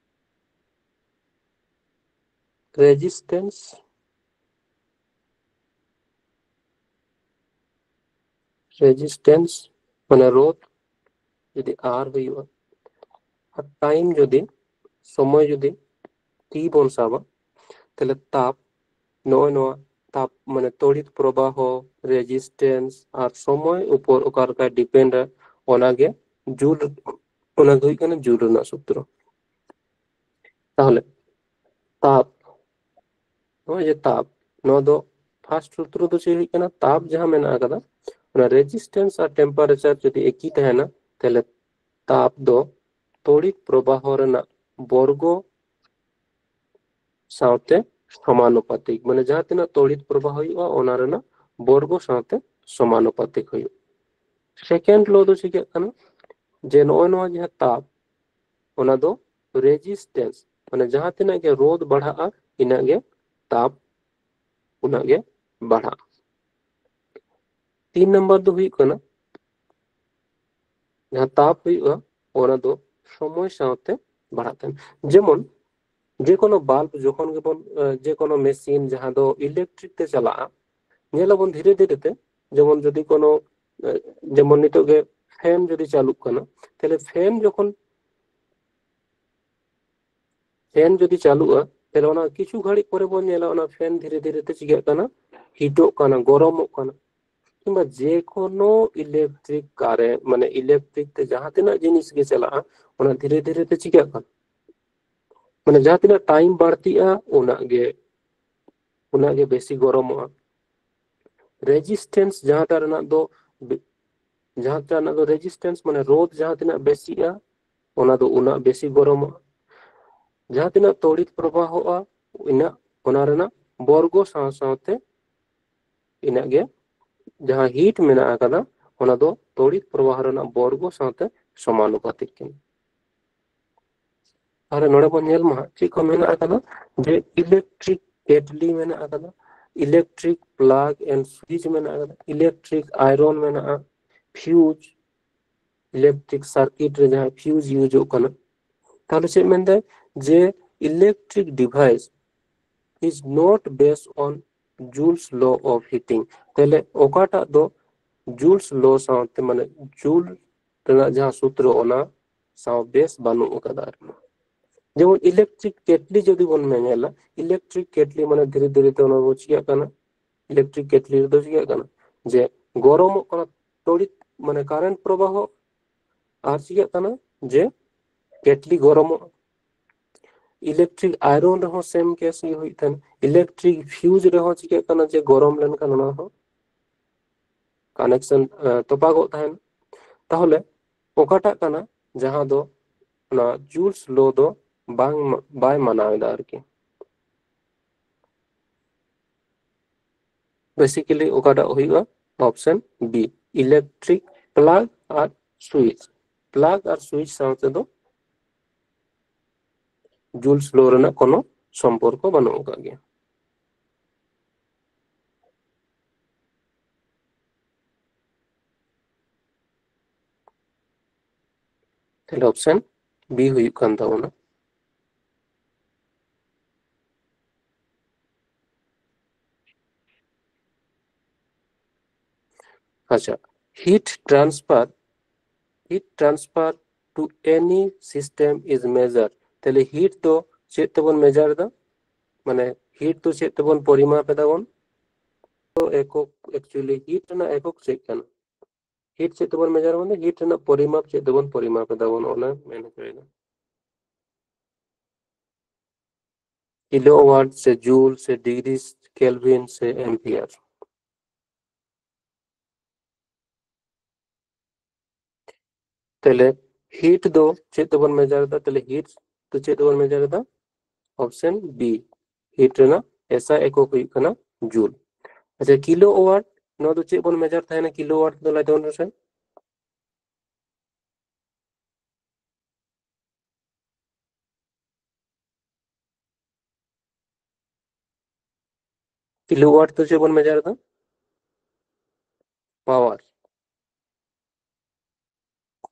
resistance, resistance ᱢᱟᱱᱮ ᱨᱳᱫᱷ ᱡᱩᱫᱤ R ᱦᱩᱭᱩᱜᱼᱟ, ᱟᱨ time ᱡᱩᱫᱤ, ᱥᱚᱢᱚᱭ ᱡᱩᱫᱤ T ᱵᱚᱱ ᱥᱟᱵᱟ, ᱛᱟᱦᱞᱮ ᱛᱟᱯ, ᱱᱚᱜᱼᱚᱭ ᱱᱚᱣᱟ ᱛᱟᱯ ᱢᱟᱱᱮ ᱛᱚᱲᱤᱛ ᱯᱨᱚᱵᱟᱦᱚ, resistance ᱟᱨ ᱥᱚᱢᱚᱭ ᱩᱯᱚᱨ ᱚᱠᱟ ᱞᱮᱠᱟ depend ᱟ, ᱚᱱᱟᱜᱮ Joule, ᱚᱱᱟ ᱜᱮ ᱦᱩᱭᱩᱜ ᱠᱟᱱᱟ Joule ᱨᱮᱱᱟᱜ ᱥᱩᱛᱨᱚ᱾ ᱛᱟᱦᱞᱮ ᱛᱟᱯ, ᱱᱚᱜᱼᱚᱭ ᱡᱮ ᱛᱟᱯ, ᱱᱚᱣᱟ ᱫᱚ first ᱥᱩᱛᱨᱚ ᱫᱚ ᱪᱮᱫ ᱦᱩᱭᱩᱜ ᱠᱟᱱᱟ? ᱛᱟᱯ ᱡᱟᱦᱟᱸ ᱢᱮᱱᱟᱜ ᱟᱠᱟᱫᱟ, ᱚᱱᱟ resistance ᱟᱨ temperature ᱡᱩᱫᱤ ᱮᱠᱤ ᱛᱟᱦᱮᱱᱟ, ᱛᱟᱦᱞᱮ ᱛᱟᱯ ᱫᱚ ᱛᱚᱲᱤᱛ ᱯᱨᱚᱵᱟᱦᱚ ᱨᱮᱱᱟᱜ ᱵᱚᱨᱜᱚ ᱥᱟᱶᱛᱮ ᱥᱚᱢᱟᱱᱩᱯᱟᱛᱤᱠ, ᱢᱟᱱᱮ ᱡᱟᱦᱟᱸ ᱛᱤᱱᱟᱹᱜ ᱛᱚᱲᱤᱛ ᱯᱨᱚᱵᱟᱦ ᱦᱩᱭᱩᱜᱼᱟ, ᱚᱱᱟ ᱨᱮᱱᱟᱜ ᱵᱚᱨᱜᱚ ᱥᱟᱶᱛᱮ ᱥᱚᱢᱟᱱᱩᱯᱟᱛᱤᱠ ᱦᱩᱭᱩᱜᱼᱟ᱾ ᱥᱮᱠᱮᱱᱰ ᱞᱚ ᱫᱚ ᱪᱤᱠᱟᱹᱜ ᱠᱟᱱᱟ? ᱡᱮ ᱱᱚᱜᱼᱚᱭ ᱱᱚᱣᱟ ᱡᱟᱦᱟᱸ ᱛᱟᱯ, ᱚᱱᱟ ᱫᱚ ᱨᱮᱡᱤᱥᱴᱮᱱᱥ, ᱢᱟᱱᱮ ᱡᱟᱦᱟᱸ ᱛᱤᱱᱟᱹᱜ ᱜᱮ ᱨᱳᱫᱷ ᱵᱟᱲᱦᱟᱜᱼᱟ, ᱤᱱᱟᱹᱜ ᱜᱮ ᱛᱟᱯ ᱩᱱᱟᱹᱜ ᱜᱮ ᱵᱟᱲᱦᱟᱜᱼᱟ᱾ ᱛᱤᱱ ᱱᱟᱢᱵᱟᱨ ᱫᱚ ᱦᱩᱭᱩᱜ ᱠᱟᱱᱟ, ᱡᱟᱦᱟᱸ ᱛᱟᱯ ᱦᱩᱭᱩᱜᱼᱟ, ᱚᱱᱟ ᱫᱚ ᱥᱚᱢᱚᱭ ᱥᱟᱶᱛᱮ ᱵᱟᱲᱦᱟᱜ ᱛᱟᱦᱮᱱ᱾ ᱡᱮᱢᱚᱱ ᱡᱮᱠᱳᱱᱳ ᱵᱟᱞᱵ ᱡᱚᱠᱷᱚᱱ ᱜᱮᱵᱚᱱ, ᱡᱮᱠᱳᱱᱳ ᱢᱮᱥᱤᱱ ᱡᱟᱦᱟᱸ ᱫᱚ ᱤᱞᱮᱠᱴᱨᱤᱠ ᱛᱮ ᱪᱟᱞᱟᱜᱼᱟ, ᱧᱮᱞᱟᱵᱚᱱ ᱫᱷᱤᱨᱮ ᱫᱷᱤᱨᱮ ᱛᱮ, ᱡᱮᱢᱚᱱ ᱡᱩᱫᱤ ᱠᱳᱱᱳ, ᱡᱮᱢᱚᱱ ᱱᱤᱛᱚᱜ ᱜᱮ ᱯᱷᱮᱱ ᱡᱩᱫᱤ ᱪᱟᱹᱞᱩᱜ ᱠᱟᱱᱟ, ᱛᱟᱦᱞᱮ ᱯᱷᱮᱱ ᱡᱚᱠᱷᱚᱱ ᱯᱷᱮᱱ ᱡᱩᱫᱤ ᱪᱟᱹᱞᱩᱜᱼᱟ, ᱛᱟᱦᱞᱮ ᱚᱱᱟ ᱠᱤᱪᱷᱩ ᱜᱷᱟᱹᱲᱤᱡ ᱯᱚᱨᱮ ᱵᱚᱱ ᱧᱮᱞᱟ, ᱚᱱᱟ ᱯᱷᱮᱱ ᱫᱷᱤᱨᱮ ᱫᱷᱤᱨᱮ ᱛᱮ ᱪᱤᱠᱟᱹᱜ ᱠᱟᱱᱟ? ᱦᱤᱴᱚᱜ ᱠᱟᱱᱟ, ᱜᱚᱨᱚᱢᱚᱜ ᱠᱟᱱᱟ᱾ ᱠᱤᱝᱵᱟ ᱡᱮᱠᱳᱱᱳ ᱤᱞᱮᱠᱴᱨᱤᱠ ᱠᱟᱨᱮᱱᱴ, ᱢᱟᱱᱮ ᱤᱞᱮᱠᱴᱨᱤᱠ ᱛᱮ ᱡᱟᱦᱟᱸ ᱛᱤᱱᱟᱹᱜ ᱡᱤᱱᱤᱥ ᱜᱮ ᱪᱟᱞᱟᱜᱼᱟ, ᱚᱱᱟ ᱫᱷᱤᱨᱮ ᱫᱷᱤᱨᱮ ᱛᱮ ᱪᱤᱠᱟᱹᱜ ᱠᱟᱱᱟ? ᱢᱟᱱᱮ ᱡᱟᱦᱟᱸ ᱛᱤᱱᱟᱹᱜ ᱴᱟᱭᱤᱢ ᱵᱟᱹᱲᱛᱤᱜᱼᱟ, ᱩᱱᱟᱹᱜ ᱜᱮ, ᱩᱱᱟᱹᱜ ᱜᱮ ᱵᱮᱥᱤ ᱜᱚᱨᱚᱢᱚᱜᱼᱟ᱾ ᱨᱮᱡᱤᱥᱴᱮᱱᱥ ᱡᱟᱦᱟᱸᱴᱟᱜ ᱨᱮᱱᱟᱜ ᱫᱚ ᱵᱮ-, ᱡᱟᱦᱟᱸᱴᱟᱜ ᱨᱮᱱᱟᱜ ᱫᱚ ᱨᱮᱡᱤᱥᱴᱮᱱᱥ, ᱢᱟᱱᱮ ᱨᱳᱫᱷ ᱡᱟᱦᱟᱸ ᱛᱤᱱᱟᱹᱜ ᱵᱮᱥᱤᱜᱼᱟ, ᱚᱱᱟ ᱫᱚ ᱩᱱᱟᱹᱜ ᱵᱮᱥᱤ ᱜᱚᱨᱚᱢᱚᱜᱼᱟ᱾ ᱡᱟᱦᱟᱸ ᱛᱤᱱᱟᱹᱜ ᱛᱚᱲᱤᱛ ᱯᱨᱚᱵᱟᱦᱚᱜᱼᱟ, ᱤᱱᱟᱹᱜ, ᱚᱱᱟ ᱨᱮᱱᱟᱜ ᱵᱚᱨᱜᱚ ᱥᱟᱶ ᱥᱟᱶᱛᱮ ᱤᱱᱟᱹᱜ ᱜᱮ ᱡᱟᱦᱟᱸ ᱦᱤᱴ ᱢᱮᱱᱟᱜ ᱟᱠᱟᱫᱟ, ᱚᱱᱟ ᱫᱚ ᱛᱚᱲᱤᱛ ᱯᱨᱚᱵᱟᱦᱚ ᱨᱮᱱᱟᱜ ᱵᱚᱨᱜᱚ ᱥᱟᱶᱛᱮ ᱥᱚᱢᱟᱱᱩᱯᱟᱛᱤᱠ ᱠᱟᱱᱟ᱾ ᱛᱟᱦᱞᱮ ᱱᱚᱰᱮ ᱵᱚᱱ ᱧᱮᱞ ᱢᱟ ᱦᱟᱸᱜ ᱪᱮᱫ ᱠᱚ ᱢᱮᱱᱟᱜ ᱟᱠᱟᱫᱟ, ᱡᱮ ᱤᱞᱮᱠᱴᱨᱤᱠ ᱠᱮᱴᱞᱤ ᱢᱮᱱᱟᱜ ᱟᱠᱟᱫᱟ, ᱤᱞᱮᱠᱴᱨᱤᱠ ᱯᱞᱟᱜ ᱮᱱᱰ ᱥᱩᱭᱤᱪ ᱢᱮᱱᱟᱜ ᱟᱠᱟᱫᱟ, ᱤᱞᱮᱠᱴᱨᱤᱠ ᱟᱭᱨᱚᱱ ᱢᱮᱱᱟᱜᱼᱟ, ᱯᱷᱤᱭᱩᱡᱽ, ᱤᱞᱮᱠᱴᱨᱤᱠ ᱥᱟᱨᱠᱤᱴ ᱨᱮ ᱡᱟᱦᱟᱸ ᱯᱷᱤᱭᱩᱡᱽ ᱤᱭᱩᱡᱚᱜ ᱠᱟᱱᱟ᱾ ᱛᱟᱦᱞᱮ ᱪᱮᱫ ᱢᱮᱱᱫᱟᱭ? ᱡᱮ electric device is not based on Joule's law of heating. ᱛᱟᱦᱞᱮ ᱚᱠᱟᱴᱟᱜ ᱫᱚ ᱡᱩᱞᱥ ᱞᱚ ᱥᱟᱶᱛᱮ, ᱢᱟᱱᱮ ᱡᱩᱞ ᱨᱮᱱᱟᱜ ᱡᱟᱦᱟᱸ ᱥᱩᱛᱨᱚ, ᱚᱱᱟ ᱥᱟᱶ ᱵᱮᱥ ᱵᱟᱹᱱᱩᱜ ᱟᱠᱟᱫᱟ ᱟᱨᱠᱤ᱾ ᱡᱮᱢᱚᱱ ᱤᱞᱮᱠᱴᱨᱤᱠ ᱠᱮᱴᱞᱤ ᱡᱩᱫᱤ ᱵᱚᱱ ᱧᱮᱞᱟ, ᱤᱞᱮᱠᱴᱨᱤᱠ ᱠᱮᱴᱞᱤ ᱢᱟᱱᱮ ᱫᱷᱤᱨᱮ ᱫᱷᱤᱨᱮ ᱛᱮ ᱚᱱᱟ ᱫᱚ ᱪᱤᱠᱟᱹᱜ ᱠᱟᱱᱟ? ᱤᱞᱮᱠᱴᱨᱤᱠ ᱠᱮᱴᱞᱤ ᱨᱮᱫᱚ ᱪᱤᱠᱟᱹᱜ ᱠᱟᱱᱟ? ᱡᱮ ᱜᱚᱨᱚᱢᱚᱜ ᱠᱟᱱᱟ, ᱛᱚᱲᱤᱛ, ᱢᱟᱱᱮ ᱠᱟᱨᱮᱱᱴ ᱯᱨᱚᱵᱟᱦᱚ, ᱟᱨ ᱪᱤᱠᱟᱹᱜ ᱠᱟᱱᱟ? ᱡᱮ ᱠᱮᱴᱞᱤ ᱜᱚᱨᱚᱢᱚᱜᱼᱟ᱾ ᱤᱞᱮᱠᱴᱨᱤᱠ ᱟᱭᱨᱚᱱ ᱨᱮᱦᱚᱸ ᱥᱮᱢ ᱠᱮᱥ ᱜᱮ ᱦᱩᱭᱩᱜ ᱛᱟᱦᱮᱱᱟ᱾ ᱤᱞᱮᱠᱴᱨᱤᱠ ᱯᱷᱤᱭᱩᱡᱽ ᱨᱮᱦᱚᱸ ᱪᱤᱠᱟᱹᱜ ᱠᱟᱱᱟ? ᱡᱮ ᱜᱚᱨᱚᱢ ᱞᱮᱱᱠᱷᱟᱱ ᱚᱱᱟ ᱦᱚᱸ ᱠᱟᱱᱮᱠᱥᱚᱱ, ᱮ, ᱛᱚᱯᱟᱜᱚᱜ ᱛᱟᱦᱮᱱᱟ᱾ ᱛᱟᱦᱚᱞᱮ ᱚᱠᱟᱴᱟᱜ ᱠᱟᱱᱟ ᱡᱟᱦᱟᱸ ᱫᱚ ᱚᱱᱟ ᱡᱩᱞᱥ ᱞᱚ ᱫᱚ ᱵᱟᱝ, ᱵᱟᱭ ᱢᱟᱱᱟᱣ ᱮᱫᱟ ᱟᱨᱠᱤ? basically ᱚᱠᱟᱴᱟᱜ ᱦᱩᱭᱩᱜᱼᱟ? Option B, electric plug ᱟᱨ switch. Plug ᱟᱨ switch ᱥᱟᱶ ᱛᱮᱫᱚ Joule's law ᱨᱮᱱᱟᱜ ᱠᱳᱱᱳ ᱥᱚᱢᱯᱚᱨᱠᱚ ᱵᱟᱹᱱᱩᱜ ᱟᱠᱟᱫ ᱜᱮᱭᱟ᱾ ᱛᱟᱦᱞᱮ option B ᱦᱩᱭᱩᱜ ᱠᱟᱱ ᱛᱟᱵᱚᱱᱟ᱾ ᱟᱪᱪᱷᱟ, heat transfer, heat transfer to any system is measured. ᱛᱟᱦᱞᱮ heat ᱫᱚ ᱪᱮᱫ ᱛᱮᱵᱚᱱ measure ᱮᱫᱟ? ᱢᱟᱱᱮ heat ᱫᱚ ᱪᱮᱫ ᱛᱮᱵᱚᱱ ᱯᱚᱨᱤᱢᱟᱯ ᱮᱫᱟ ᱵᱚᱱ? ᱛᱚ ᱮᱠᱚᱠ, actually heat ᱨᱮᱱᱟᱜ ᱮᱠᱚᱠ ᱪᱮᱫ ᱠᱟᱱᱟ? Heat ᱪᱮᱫ ᱛᱮᱵᱚᱱ measure ᱮᱫᱟ? Heat ᱨᱮᱱᱟᱜ ᱯᱚᱨᱤᱢᱟᱯ ᱪᱮᱫ ᱛᱮᱵᱚᱱ ᱯᱚᱨᱤᱢᱟᱯ ᱮᱫᱟ ᱵᱚᱱ, ᱚᱱᱟ ᱢᱮᱱ ᱦᱚᱪᱚᱭᱮᱫᱟ᱾ Kilowatt ᱥᱮ joule ᱥᱮ degree Kelvin ᱥᱮ ampere. ᱛᱟᱦᱞᱮ heat ᱫᱚ ᱪᱮᱫ ᱛᱮᱵᱚᱱ measure ᱮᱫᱟ? ᱛᱟᱦᱞᱮ heat ᱫᱚ ᱪᱮᱫ ᱛᱮᱵᱚᱱ measure ᱮᱫᱟ? Option B, heat ᱨᱮᱱᱟᱜ S I ᱮᱠᱚᱠ ᱦᱩᱭᱩᱜ ᱠᱟᱱᱟ joule. ᱟᱪᱪᱷᱟ, kilowatt, ᱱᱚᱣᱟ ᱫᱚ ᱪᱮᱫ ᱵᱚᱱ measure ᱛᱟᱦᱮᱱᱟ? Kilowatt ᱫᱚ ᱞᱟᱹᱭ ᱛᱟᱵᱚᱱ ᱢᱮᱥᱮ᱾ Kilowatt ᱫᱚ ᱪᱮᱫ ᱵᱚᱱ measure ᱮᱫᱟ? Power.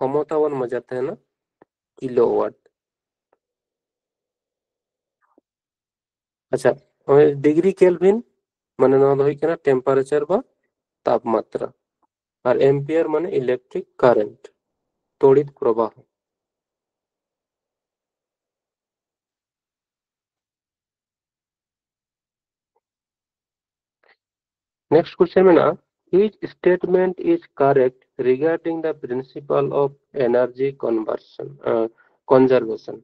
ᱠᱷᱚᱢᱚᱛᱟ ᱵᱚᱱ measure ᱛᱟᱦᱮᱱᱟ kilowatt. ᱟᱪᱪᱷᱟ, ᱱᱚᱜᱼᱚᱭ degree Kelvin ᱢᱟᱱᱮ ᱱᱚᱣᱟ ᱫᱚ ᱦᱩᱭᱩᱜ ᱠᱟᱱᱟ temperature ᱵᱟ ᱛᱟᱯᱢᱟᱛᱨᱟ, ᱟᱨ ampere ᱢᱟᱱᱮ electric current, ᱛᱚᱲᱤᱛ ᱯᱨᱚᱵᱟᱦᱚ. Next question ᱢᱮᱱᱟᱜᱼᱟ, which statement is correct regarding the principle of energy conversion, uh, conservation?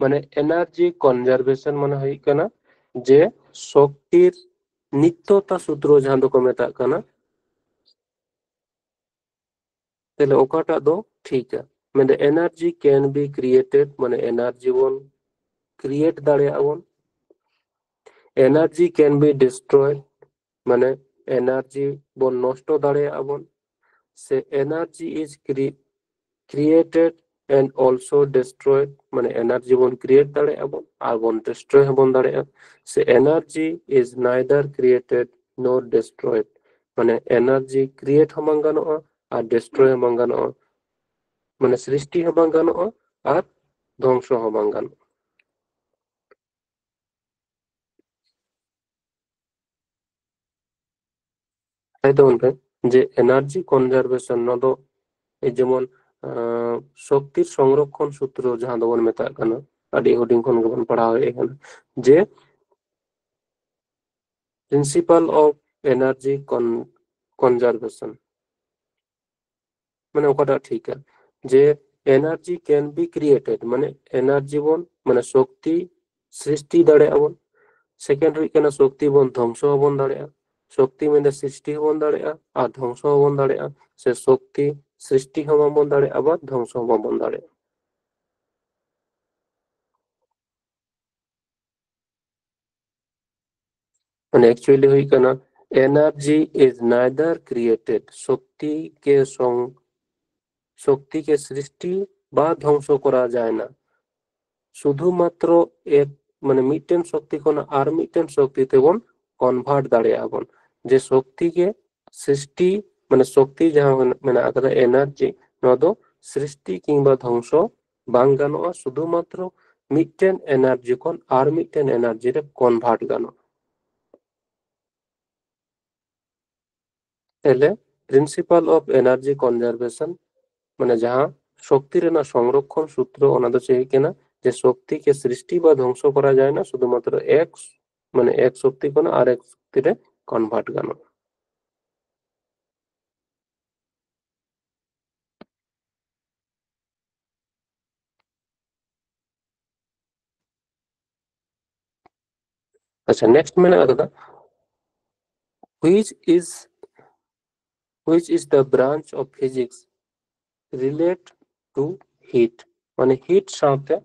ᱢᱟᱱᱮ energy conservation ᱢᱟᱱᱮ ᱦᱩᱭᱩᱜ ᱠᱟᱱᱟ ᱡᱮ ᱥᱚᱠᱛᱤᱨ ᱱᱤᱛᱛᱚᱛᱟ ᱥᱩᱛᱨᱚ ᱡᱟᱦᱟᱸ ᱫᱚᱠᱚ ᱢᱮᱛᱟᱜ ᱠᱟᱱᱟ, ᱛᱟᱦᱞᱮ ᱚᱠᱟᱴᱟᱜ ᱫᱚ ᱴᱷᱤᱠᱟ? ᱢᱮᱱᱫᱟ energy can be created, ᱢᱟᱱᱮ energy ᱵᱚᱱ create ᱫᱟᱲᱮᱭᱟᱜᱼᱟ ᱵᱚᱱ, energy can be destroyed, ᱢᱟᱱᱮ ᱮᱱᱟᱨᱡᱤ ᱵᱚᱱ ᱱᱚᱥᱴᱚ ᱫᱟᱲᱮᱭᱟᱜᱼᱟ ᱵᱚᱱ᱾ ᱥᱮ energy is cre- created and also destroyed, ᱢᱟᱱᱮ ᱮᱱᱟᱨᱡᱤ ᱵᱚᱱ ᱠᱨᱤᱭᱮᱴ ᱫᱟᱲᱮᱭᱟᱜᱼᱟ ᱵᱚᱱ ᱟᱨ ᱵᱚᱱ ᱰᱤᱥᱴᱨᱚᱭ ᱦᱚᱸᱵᱚᱱ ᱫᱟᱲᱮᱭᱟᱜᱼᱟ᱾ ᱥᱮ energy is neither created nor destroyed, ᱢᱟᱱᱮ ᱮᱱᱟᱨᱡᱤ ᱠᱨᱤᱭᱮᱴ ᱦᱚᱸ ᱵᱟᱝ ᱜᱟᱱᱚᱜᱼᱟ ᱟᱨ ᱰᱤᱥᱴᱨᱚᱭ ᱦᱚᱸ ᱵᱟᱝ ᱜᱟᱱᱚᱜᱼᱟ᱾ ᱢᱟᱱᱮ ᱥᱨᱤᱥᱴᱤ ᱦᱚᱸ ᱵᱟᱝ ᱜᱟᱱᱚᱜᱼᱟ ᱟᱨ ᱫᱷᱚᱝᱥᱚ ᱦᱚᱸ ᱵᱟᱝ ᱜᱟᱱᱚᱜᱼᱟ᱾ ᱛᱟᱭ ᱛᱟᱵᱚᱱ ᱯᱮ ᱡᱮ energy conservation, ᱱᱚᱣᱟ ᱫᱚ ᱮᱭ ᱡᱮᱢᱚᱱ ᱥᱚᱠᱛᱤ ᱥᱚᱝᱨᱚᱠᱷᱚᱱ ᱥᱩᱛᱨᱚ ᱡᱟᱦᱟᱸ ᱫᱚᱵᱚᱱ ᱢᱮᱛᱟᱜ ᱠᱟᱱᱟ, ᱟᱹᱰᱤ ᱦᱩᱰᱤᱧ ᱠᱷᱚᱱ ᱜᱮᱵᱚᱱ ᱯᱟᱲᱦᱟᱣ ᱦᱮᱡ ᱟᱠᱟᱱᱟ ᱡᱮ principle of energy conservation, ᱢᱟᱱᱮ ᱚᱠᱟᱴᱟᱜ ᱴᱷᱤᱠᱟ, ᱡᱮ energy can be created, ᱢᱟᱱᱮ ᱮᱱᱟᱨᱡᱤ ᱵᱚᱱ, ᱢᱟᱱᱮ ᱥᱚᱠᱛᱤ ᱥᱨᱤᱥᱴᱤ ᱫᱟᱲᱮᱭᱟᱜᱼᱟ ᱵᱚᱱ᱾ ᱥᱮᱠᱮᱱᱰ ᱦᱩᱭᱩᱜ ᱠᱟᱱᱟ ᱥᱚᱠᱛᱤ ᱵᱚᱱ ᱫᱷᱚᱝᱥᱚ ᱦᱚᱸᱵᱚᱱ ᱫᱟᱲᱮᱭᱟᱜᱼᱟ᱾ ᱥᱚᱠᱛᱤ ᱢᱮᱱᱫᱚ ᱥᱨᱤᱥᱴᱤ ᱦᱚᱸᱵᱚᱱ ᱫᱟᱲᱮᱭᱟᱜᱼᱟ ᱟᱨ ᱫᱷᱚᱝᱥᱚ ᱦᱚᱸᱵᱚᱱ ᱫᱟᱲᱮᱭᱟᱜᱼᱟ᱾ ᱥᱮ ᱥᱚᱠᱛᱤ ᱥᱨᱤᱥᱴᱤ ᱦᱚᱸ ᱵᱟᱵᱚᱱ ᱫᱟᱲᱮᱭᱟᱜᱼᱟ, ᱟᱵᱟᱨ ᱫᱷᱚᱝᱥᱚ ᱦᱚᱸ ᱵᱟᱵᱚᱱ ᱫᱟᱲᱮᱭᱟᱜᱼᱟ᱾ ᱢᱟᱱᱮ actually ᱦᱩᱭᱩᱜ ᱠᱟᱱᱟ, energy is neither created, ᱥᱚᱠᱛᱤ ᱠᱮ ᱥᱚᱝ ᱥᱚᱠᱛᱤ ᱠᱮ ᱥᱨᱤᱥᱴᱤ ᱵᱟ ᱫᱷᱚᱝᱥᱚ ᱠᱚᱨᱟ ᱡᱟᱭ ᱱᱟ, ᱥᱩᱫᱷᱩ ᱢᱟᱛᱨᱚ ᱮᱠ ᱢᱟᱱᱮ ᱢᱤᱫᱴᱮᱱ ᱥᱚᱠᱛᱤ ᱠᱷᱚᱱᱟᱜ ᱟᱨ ᱢᱤᱫᱴᱮᱱ ᱥᱚᱠᱛᱤ ᱛᱮᱵᱚᱱ ᱠᱚᱱᱵᱷᱟᱨᱴ ᱫᱟᱲᱮᱭᱟᱜᱼᱟ ᱵᱚᱱ᱾ ᱡᱮ ᱥᱚᱠᱛᱤ ᱜᱮ ᱥᱨᱤᱥᱴᱤ, ᱢᱟᱱᱮ ᱥᱚᱠᱛᱤ ᱡᱟᱦᱟᱸ ᱢᱮᱱᱟᱜ ᱟᱠᱟᱫᱟ, ᱮᱱᱟᱨᱡᱤ, ᱱᱚᱣᱟ ᱫᱚ ᱥᱨᱤᱥᱴᱤ ᱠᱤᱝᱵᱟ ᱫᱷᱚᱝᱥᱚ ᱵᱟᱝ ᱜᱟᱱᱚᱜᱼᱟ, ᱥᱩᱫᱷᱩ ᱢᱟᱛᱨᱚ ᱢᱤᱫᱴᱮᱱ ᱮᱱᱟᱨᱡᱤ ᱠᱷᱚᱱ ᱟᱨ ᱢᱤᱫᱴᱮᱱ ᱮᱱᱟᱨᱡᱤ ᱨᱮ ᱠᱚᱱᱵᱷᱟᱨᱴ ᱜᱟᱱᱚᱜᱼᱟ᱾ ᱛᱟᱦᱞᱮ principle of energy conservation, ᱢᱟᱱᱮ ᱡᱟᱦᱟᱸ ᱥᱚᱠᱛᱤ ᱨᱮᱱᱟᱜ ᱥᱚᱝᱨᱚᱠᱷᱚᱱ ᱥᱩᱛᱨᱚ, ᱚᱱᱟ ᱫᱚ ᱪᱮᱫ ᱠᱟᱱᱟ? ᱡᱮ ᱥᱚᱠᱛᱤ ᱠᱮ ᱥᱨᱤᱥᱴᱤ ᱵᱟ ᱫᱷᱚᱝᱥᱚ ᱠᱚᱨᱟ ᱡᱟᱭ ᱱᱟ ᱥᱩᱫᱷᱩ ᱢᱟᱛᱨᱚ ᱮᱠ, ᱢᱟᱱᱮ ᱮᱠ ᱥᱚᱠᱛᱤ ᱠᱷᱚᱱ ᱟᱨ ᱮᱠ ᱥᱚᱠᱛᱤ ᱨᱮ ᱠᱚᱱᱵᱷᱟᱨᱴ ᱜᱟᱱᱚᱜᱼᱟ᱾ ᱟᱪᱪᱷᱟ, ᱱᱮᱠᱥᱴ ᱢᱮᱱᱟᱜ ᱟᱠᱟᱫᱟ, which is which is the branch of physics relate to heat? ᱢᱟᱱᱮ ᱦᱤᱴ ᱥᱟᱶᱛᱮ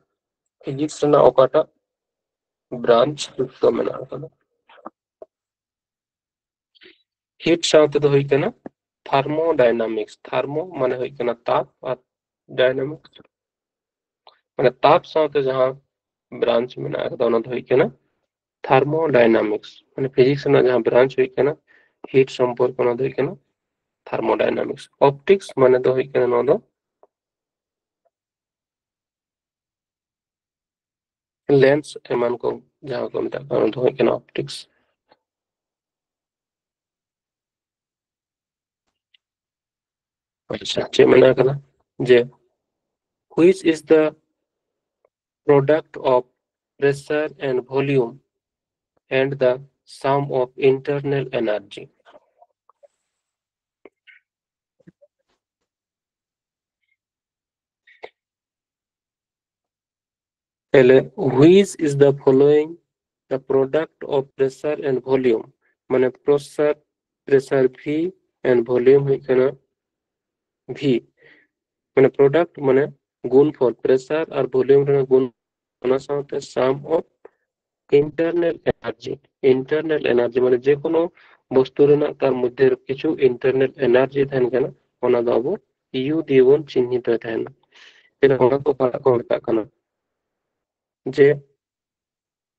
ᱯᱷᱤᱡᱤᱠᱥ ᱨᱮᱱᱟᱜ ᱚᱠᱟᱴᱟᱜ ᱵᱨᱟᱱᱪ ᱡᱩᱠᱛᱚ ᱢᱮᱱᱟᱜ ᱟᱠᱟᱫᱟ? ᱦᱤᱴ ᱥᱟᱶᱛᱮ ᱫᱚ ᱦᱩᱭᱩᱜ ᱠᱟᱱᱟ ᱛᱷᱟᱨᱢᱳᱰᱟᱭᱱᱟᱢᱤᱠᱥ᱾ ᱛᱷᱟᱨᱢᱳ ᱢᱟᱱᱮ ᱦᱩᱭᱩᱜ ᱠᱟᱱᱟ ᱛᱟᱯ, ᱟᱨ ᱰᱟᱭᱱᱟᱢᱤᱠᱥ ᱢᱟᱱᱮ ᱛᱟᱯ ᱥᱟᱶᱛᱮ ᱡᱟᱦᱟᱸ ᱵᱨᱟᱧᱪ ᱢᱮᱱᱟᱜ ᱟᱠᱟᱫᱟ, ᱚᱱᱟ ᱫᱚ ᱦᱩᱭᱩᱜ ᱠᱟᱱᱟ ᱛᱷᱟᱨᱢᱳᱰᱟᱭᱱᱟᱢᱤᱠᱥ᱾ ᱢᱟᱱᱮ ᱯᱷᱤᱡᱤᱠᱥ ᱨᱮᱱᱟᱜ ᱡᱟᱦᱟᱸ ᱵᱨᱟᱧᱪ ᱦᱩᱭᱩᱜ ᱠᱟᱱᱟ ᱦᱤᱴ ᱥᱚᱢᱯᱚᱨᱠᱚ, ᱚᱱᱟ ᱫᱚ ᱦᱩᱭᱩᱜ ᱠᱟᱱᱟ ᱛᱷᱟᱨᱢᱳᱰᱟᱭᱱᱟᱢᱤᱠᱥ᱾ ᱚᱯᱴᱤᱠᱥ ᱢᱟᱱᱮ ᱫᱚ ᱦᱩᱭᱩᱜ ᱠᱟᱱᱟ ᱱᱚᱣᱟ ᱫᱚ ᱞᱮᱱᱥ ᱮᱢᱟᱱ ᱠᱚ ᱡᱟᱦᱟᱸ ᱠᱚ ᱢᱮᱛᱟᱜ ᱠᱟᱱᱟ, ᱚᱱᱟ ᱫᱚ ᱦᱩᱭᱩᱜ ᱠᱟᱱᱟ ᱚᱯᱴᱤᱠᱥ᱾ ᱟᱪᱪᱷᱟ, ᱪᱮᱫ ᱢᱮᱱᱟᱜ ᱟᱠᱟᱫᱟ ᱡᱮ which is the product of pressure and volume and the sum of internal energy? ᱛᱟᱦᱞᱮ which is the following the product of pressure and volume? ᱢᱟᱱᱮ pressure, pressure V and volume ᱦᱩᱭᱩᱜ ᱠᱟᱱᱟ V᱾ ᱢᱟᱱᱮ product ᱢᱟᱱᱮ ᱜᱩᱱᱯᱷᱚᱞ, pressure ᱟᱨ volume ᱨᱮᱱᱟᱜ ᱜᱩᱱ, ᱚᱱᱟ ᱥᱟᱶᱛᱮ sum of internal energy᱾ Internal energy ᱢᱟᱱᱮ ᱡᱮ ᱠᱳᱱᱳ ᱵᱚᱥᱛᱩ ᱨᱮᱱᱟᱜ ᱛᱟᱨ ᱢᱚᱫᱽᱫᱷᱮ ᱨᱮ ᱠᱤᱪᱷᱩ internal energy ᱛᱟᱦᱮᱱ ᱠᱟᱱᱟ, ᱚᱱᱟ ᱫᱚ ᱟᱵᱚ U ᱫᱤᱭᱮ ᱵᱚᱱ ᱪᱤᱱᱦᱤᱛ ᱛᱟᱦᱮᱱᱟ᱾ ᱛᱟᱦᱞᱮ ᱚᱱᱟ ᱫᱚ ᱚᱠᱟᱴᱟᱜ ᱠᱚ ᱢᱮᱛᱟᱜ ᱠᱟᱱᱟ? ᱡᱮ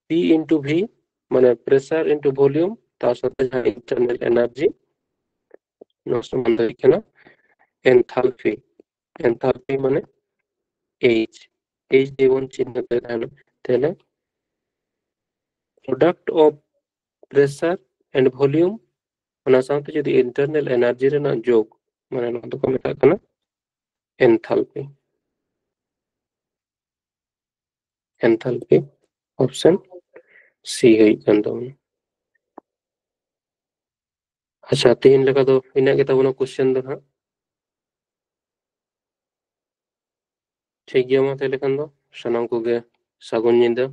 P into V ᱢᱟᱱᱮ pressure into volume, ᱛᱟᱨ ᱥᱟᱛᱮ ᱡᱟᱦᱟᱸ internal energy, ᱱᱚᱣᱟ ᱥᱚᱢᱟᱱ ᱫᱚ ᱦᱩᱭᱩᱜ ᱠᱟᱱᱟ enthalpy᱾ Enthalpy ᱢᱟᱱᱮ H, H ᱫᱤᱭᱮ ᱵᱚᱱ ᱪᱤᱱᱦᱟᱹ ᱛᱟᱦᱮᱱᱟ᱾ ᱛᱟᱦᱞᱮ product of pressure and volume, ᱚᱱᱟ ᱥᱟᱶᱛᱮ ᱡᱩᱫᱤ internal energy ᱨᱮᱱᱟᱜ ᱡᱳᱜᱽ, ᱢᱟᱱᱮ ᱱᱚᱣᱟ ᱫᱚᱠᱚ ᱢᱮᱛᱟᱜ ᱠᱟᱱᱟ enthalpy᱾ Enthalpy, option C ᱦᱩᱭᱩᱜ ᱠᱟᱱ ᱛᱟᱵᱚᱱᱟ᱾ ᱟᱪᱪᱷᱟ, ᱛᱮᱦᱮᱧ ᱞᱮᱠᱟ ᱫᱚ ᱤᱱᱟᱹᱜ ᱜᱮ ᱛᱟᱵᱚᱱᱟ question ᱫᱚ ᱦᱟᱸᱜ᱾ ᱴᱷᱤᱠ ᱜᱮᱭᱟ, ᱢᱟ ᱛᱟᱦᱞᱮ ᱠᱷᱟᱱ ᱫᱚ ᱥᱟᱱᱟᱢ ᱠᱚᱜᱮ ᱥᱟᱹᱜᱩᱱ ᱧᱤᱫᱟᱹ᱾